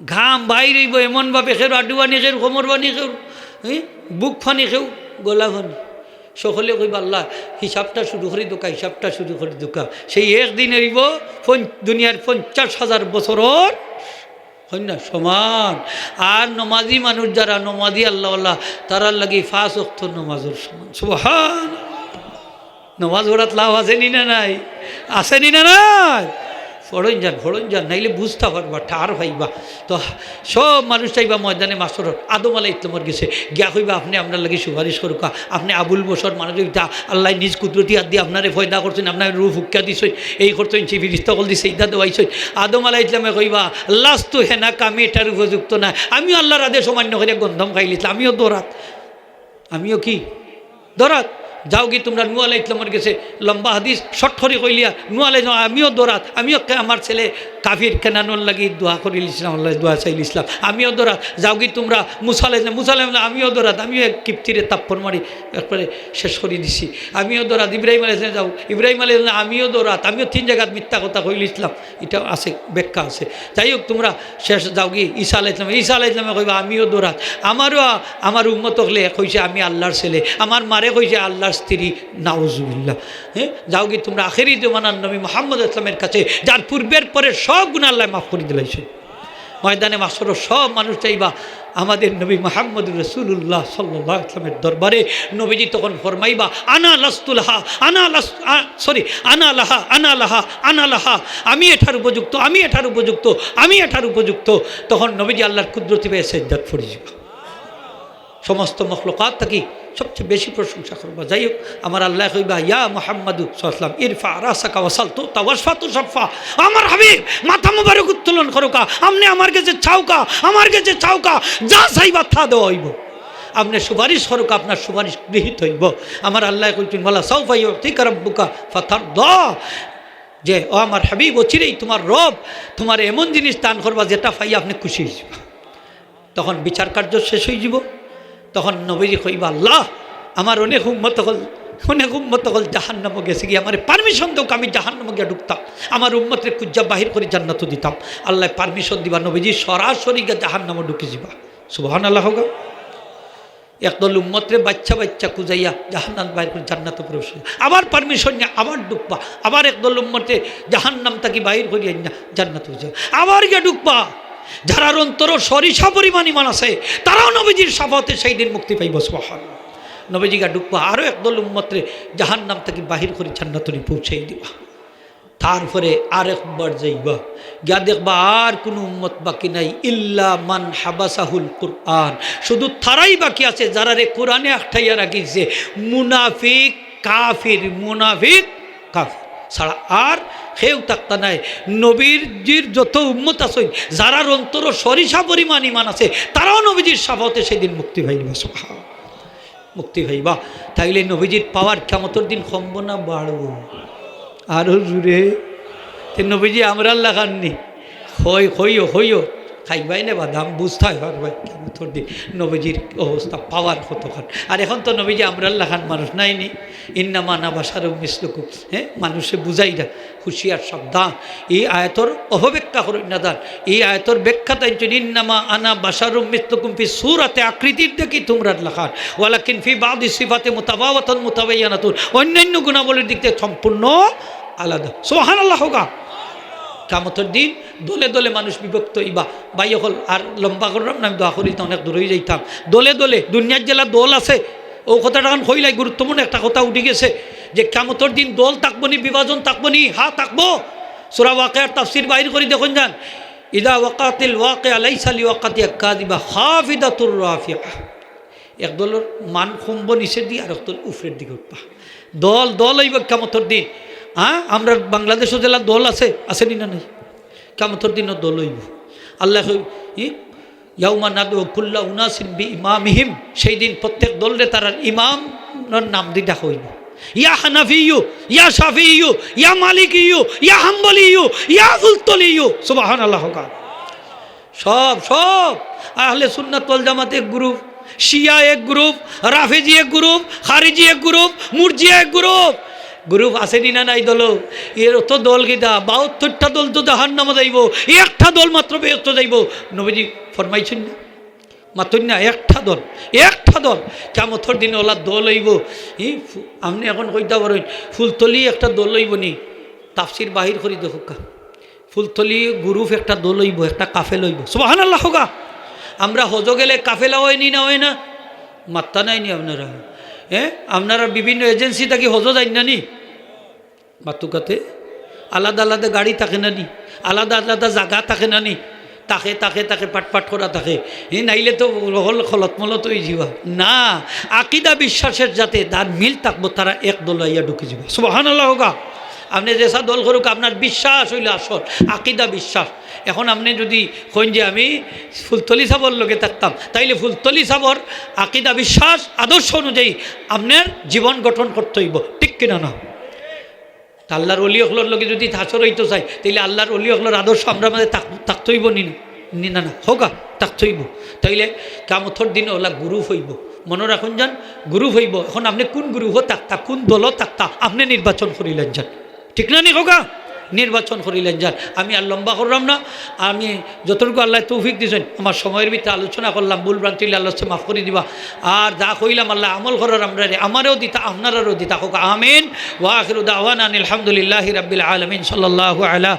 ঘাম বাইর অইবো এমন ভাবে, কেউর আডু পানি, কেউর কোমর পানি, কেউর, হ্যাঁ, বুক পানি, কেউর গলা পানি। সকলে কইবা, "আল্লাহ, হিসাবটা শুরু করি দেউক্কা, হিসাবটা শুরু করি দেউক্কা।" সেই একদিন অইবো পঞ্চ-, দুনিয়ার পঞ্চাশ হাজার বছরর, কইন না, সমান। আর নমাজি মানুষ যারা, নমাজি আল্লাহওয়ালা, তারার লাগি পাঁচ ওয়াক্ত নমাজর সমান। সুবহান। নমাজ পড়াত লাভ আছে নি না নাই? আছে নি না নাই? পড়ইন যান, পড়ইন যান, নাইলে বুঝতা পারবা, ঠার পাইবা। তো সব মানুষ যাইবা ময়দানে মাশরর, আদম আলাইহিস সালামর গেছে, গিয়া কইবা, "আপনে আমরার লাগি সুপারিশ করউক্কা, আপনে আবুল বশর মানুষ অইতা, আল্লায় নিজ কুদরতি হাত দি আপনারে পয়দা করছইন, আপনার রুহ ফুক্কা দিছইন, এই করছইন, সেই ফিরিস্তা অকল দি সেজদা দেওয়াইছইন।" আদম আলাইহিস সালামে কইবা, "লাস্তু হেনাকা, আমি ইটার উপযুক্ত না, আমিও আল্লার আদেশ অমান্য করিয়া গন্ধম খাইলিছলাম, আমিও দরাত।" আমিও কি? দরাত। যাওগি তুমরা নূহ আলাইহিস সালামর গেছে, লম্বা হাদিস, short করি কইলিয়ার, নূহ আলাইহিস সালাম, আমিও দরাত, আমিও কে-, আমার ছেলে কাফির কেনানর লাগি দোয়া করিলিছলাম, আল্লায় দোয়া চাইলিছলাম, আমিও দরাত। যাওগি তুমরা মুসা আলাইহিস সালাম, মুসা আলাইহিস সালাম, আমিও দরাত, আমিও এক কিপ্তিরে থাপ্পড় মারি একবারে শেষ করি দিছি, আমিও দরাত। ইব্রাহিম আলাইহিস সালাম, যাও, ইব্রাহিম আলাইহিস সালাম, আমিও দরাত, আমিও তিন জাগাত মিথ্যা কথা কইলিছলাম। ইটা আছে, ব্যাখ্যা আছে। যাই হোক, তুমরা শেষ যাওগি, ঈসা আলাইহিস সালাম, ঈসা আলাইহিস সালামে কইবা, "আমিও দরাত।" আমারও, আমার উম্মত অকলে কইছে, "আমি আল্লার ছেলে।" আমার মারে কইছে, "আল্লার স্ত্রী।" নাউজুবিল্লাহ। হ্যাঁ, যাওগি তুমরা আখেরি জমানার নবী মুহাম্মদ ইসলামের কাছে, যার পূর্বের পরের সব গুনাহ আল্লায় মাফ করি দিলাইছে। ময়দানে মাহশরর সব মানুষ যাইবা আমাদের নবী মুহাম্মদুর রাসূলুল্লাহ সাল্লাল্লাহু আলাইহি ওয়াসাল্লামের দরবারে। নবীজি তখন ফরমাইবা, "আনা লাস্তু লাহা, আনা লাস-, আ, sorry, আনা লাহা, আনা লাহা, আনা লাহা, আমি এটার উপযুক্ত, আমি এটার উপযুক্ত, আমি এটার উপযুক্ত।" তখন নবীজি আল্লাহর কুদরতি পায়ে সেজদাত পড়ি যিবা। সমস্ত মখলুকাত থাকি সবচেয়ে বেশি প্রশংসা করবা। যাই হোক, আমার আল্লাহ কইবা, "ইয়া মুহাম্মাদু সাল্লাল্লাহু আলাইহি ওয়াসাল্লাম, ইরফা রাসাকা ওয়াসাল তুতা ওয়াশফা তুশাফা।" আমার হাবিব, মাথা মুবারক উত্তোলন করুকা, আপনে আমার গেছে চাউকা, আমার গেছে চাউকা, যা চাইবা তা দেওয়া অইবো। আপনে সুপারিশ করুকা, আপনার সুপারিশ গৃহীত অইবো। আমার আল্লাহ কইছইন, "ওয়ালা সাউফা ইউতিকা রাব্বুকা ফাতারদা।" যে, ও আমার হাবিব, অচিরেই তোমার রব তোমারে এমন জিনিস দান করবা, যেটা পাইয়া আপনে খুশি অইযিবা। তখন বিচার কার্য শেষ অইযিবো। তখন নবীজি কইবা, "আল্লাহ, আমার অনেক উম্মত অকল, অনেক উম্মত অকল জাহান্নামো গেছে গিয়া, আমারে permission দেউক্কা, আমি জাহান্নামো গিয়া ঢুকতাম, আমার উম্মতরে খুজিয়া বাহির করি জান্নাতো দিতাম।" আল্লায় permission দিবা, নবীজি সরাসরি গিয়া জাহান্নামো ঢুকি যিবা। সুবহানাল্লাহ কউক্কা। একদল উম্মতরে বাইচ্চা বাইচ্চা খুজাইয়া জাহান্নাম বাহির করি জান্নাতো প্রবেশ করি। আবার permission নিয়া আবার ঢুকবা, আবার একদল উম্মতরে জাহান্নাম থাকি বাহির করি আইন্না জান্নাতো প্রবেশ করি। আবার গিয়া ঢুকবা, যারার অন্তরো সরিষা পরিমাণ ঈমান আছে, তারাও নবীজির শাফাতে সেই দিন মুক্তি পাইবো। সুবহানাল্লাহ। নবীজি গিয়া ঢুকবা, আরো একদল উম্মতরে জাহান্নাম থাকি বাহির করি জান্নাতো নি পৌঁছাই দিবা। তারপরে আরেকবার যাইবা, গিয়া দেখবা আর কুনু উম্মত বাকি নাই, ইল্লা মান হাবাসাহুল কুরআন, শুধু তারাই বাকি আছে যারারে কোরআনে আটকাইয়া রাখিছে, মুনাফিক, কাফির, মুনাফিক, কাফির ছাড়া আর কেউ থাকতা নাই। নবীজির যত উম্মত আছইন, যারার অন্তরো সরিষা পরিমাণ ঈমান আছে, তারাও নবীজির শাফাতে সেদিন মুক্তি পাইবা। সুবহান। মুক্তি পাইবা। তাইলে নবীজির power কিয়ামতর দিন কমবো না বাড়বো? আরো জুরে। তে নবীজি আমরার লাখান নি? কই, কইও, কইও। খাইবায় নে বাদাম, বুঝতায় পারবায় কিয়ামতর দিন নবীজির অবস্থা, power কতখান। আর এখন তো নবীজি আমরার লাখান মানুষ নায় নি? ইন্নামা আনা বাশারুম মিসলুকুম। হ্যাঁ, মানুষে বুঝাইরা, হুঁশিয়ার সাবধান। এই আয়াতর অপব্যাখ্যা করইন না যান। এই আয়াতর ব্যাখ্যা তাইন, "ইন্নামা আনা বাশারুম মিসলুকুম" ফি সূরাতে আকৃতির দেখি তোমরার লাখান, ওয়ালাকিন ফি বাদি সিফাতে মুতাফাওয়াতুন মুতাবায়্যানাতুন, অন্যান্য গুণাবলীর দিক থেকে সম্পূর্ণ আলাদা। সুবহানাল্লাহ কউক্কা। কিয়ামতর দিন দলে দলে মানুষ বিভক্ত অইবা। ভাই অকল, আর লম্বা করলাম না, আমি দোয়া করি তো অনেক দূর অই যাইতাম। দলে দলে দুনিয়ার যেলা দল আছে, অউ কথাটা অখন কইলাই, গুরুত্বপূর্ণ একটা কথা উঠি গেছে যে কিয়ামতর দিন দল থাকবো নি, বিভাজন থাকবো নি? হা, থাকবো। সূরা ওয়াকিয়ার তাফসীর বাইর করি দেখইন যান, "ইযা ওয়াকাতিল ওয়াকিয়া লাইসা লিওয়াকাতিহা কাযিবা খাফিদাতুর রাফিআ।" এক দলর মান কমবো নিচের দিকে, আর এক দল উপরের দিকে উঠবা। দল দল অইবো কিয়ামতর দিন। হ্যাঁ, আমরার বাংলাদেশো যেলা দল আছে, আছে নি না নাই? কিয়ামতর দিনও দল অইবো। আল্লায় কইন, ই, ইয়াউমা নাদউ কুল্লা উনাসিন বিইমামিহিম, সেই দিন প্রত্যেক দলরে তারার ইমামর নাম দি ডাকা অইবো। ইয়া হানাফিয়্যু, ইয়া শাফিয়্যু, ইয়া মালিকিয়্যু, ইয়া হাম্বলিয়্যু, ইয়া ফুলতলিয়্যু। সুবহানাল্লাহ কউক্কা। সব, সব। আহলে সুন্নাত ওয়াল জামাত এক group, শিয়া এক group, রাফেজি এক group, খারিজি এক group, মুরজিয়া এক group। Group আছে নি না নাই দল? এর অত দল কিতা? বাহাত্তরটা দল তো জাহান্নামো যাইবো, একটা দল মাত্র বেহেস্তো যাইবো। নবীজি ফরমাইছইন না? মাতইন না, একটা দল, একটা দল। কিয়ামতর দিন অলা দল অইবো। ই ফু-, আপনে অখন কইতা পারইন, ফুলতলি একটা দল অইবো নি? তাফসীর বাইর করি দেখউক্কা। ফুলতলি group একটা দল অইবো, একটা কাফেলা অইবো। সুবহানাল্লাহ কউক্কা। আমরা হজো গেলে কাফেলা অয় নি না অয় না? মাত্তা নাই নি আপনারা? হ্যাঁ, আপনারা বিভিন্ন agency থাকি হজো যাইন না নি? মাতুক্কা তে আলাদা আলাদা গাড়ি থাকে না নি? আলাদা আলাদা জাগা থাকে না নি? থাকে, থাকে, থাকে, পাট পাট করা থাকে। হে, নাইলে তো হকল খলতমলত অই যিবা। না, আকিদা বিশ্বাসের যাতে যার মিল থাকবো, তারা এক দল অইয়া ঢুকি যিবা। সুবহানাল্লাহ কউক্কা। আপনে যেছা দল করউক্কা, আপনার বিশ্বাস অইলো আসল, আকিদা বিশ্বাস। অখন আপনে যুদি কইন যে আমি ফুলতলি সাবর লগে থাকতাম, তাইলে ফুলতলি সাবর আকিদা বিশ্বাস, আদর্শ অনুযায়ী আপনার জীবন গঠন করতে অইবো, ঠিক কিনা না? তা আল্লাহর ওলি অকলর লগে যুদি হাশর অইতো চাই, তাইলে আল্লাহর ওলি অকলর আদর্শ আমরার মাঝে থাক-, থাকতো অইবো নি, নি না, না, কউক্কা, থাকতো অইবো। তাইলে কিয়ামতর দিন অলা group অইবো, মনো রাখইন যান, group অইবো। অখন আপনে কুন group-ও থাকতা, কুন দলো থাকতা, আপনে নির্বাচন করিলাইন যান, ঠিক না নি কউক্কা? নির্বাচন করিলাইন যান। আমি আর লম্বা করলাম না, আমি যতটুকু আল্লায় তৌফিক দিছইন, আমার সময়র ভিতরে আলোচনা করলাম, ভুল ভ্রান্তি অইলে আল্লায় মাফ করি দিবা। আর যা কইলাম আল্লায় আমল করার আমরারে, আমারেও দিতা, আপনারারেও দিতা, কউক্কা আমিন। ওয়া আখিরু দাওয়ানা আনিল হামদুলিল্লাহি রাব্বিল আলামিন। সাল্লাল্লাহু আলা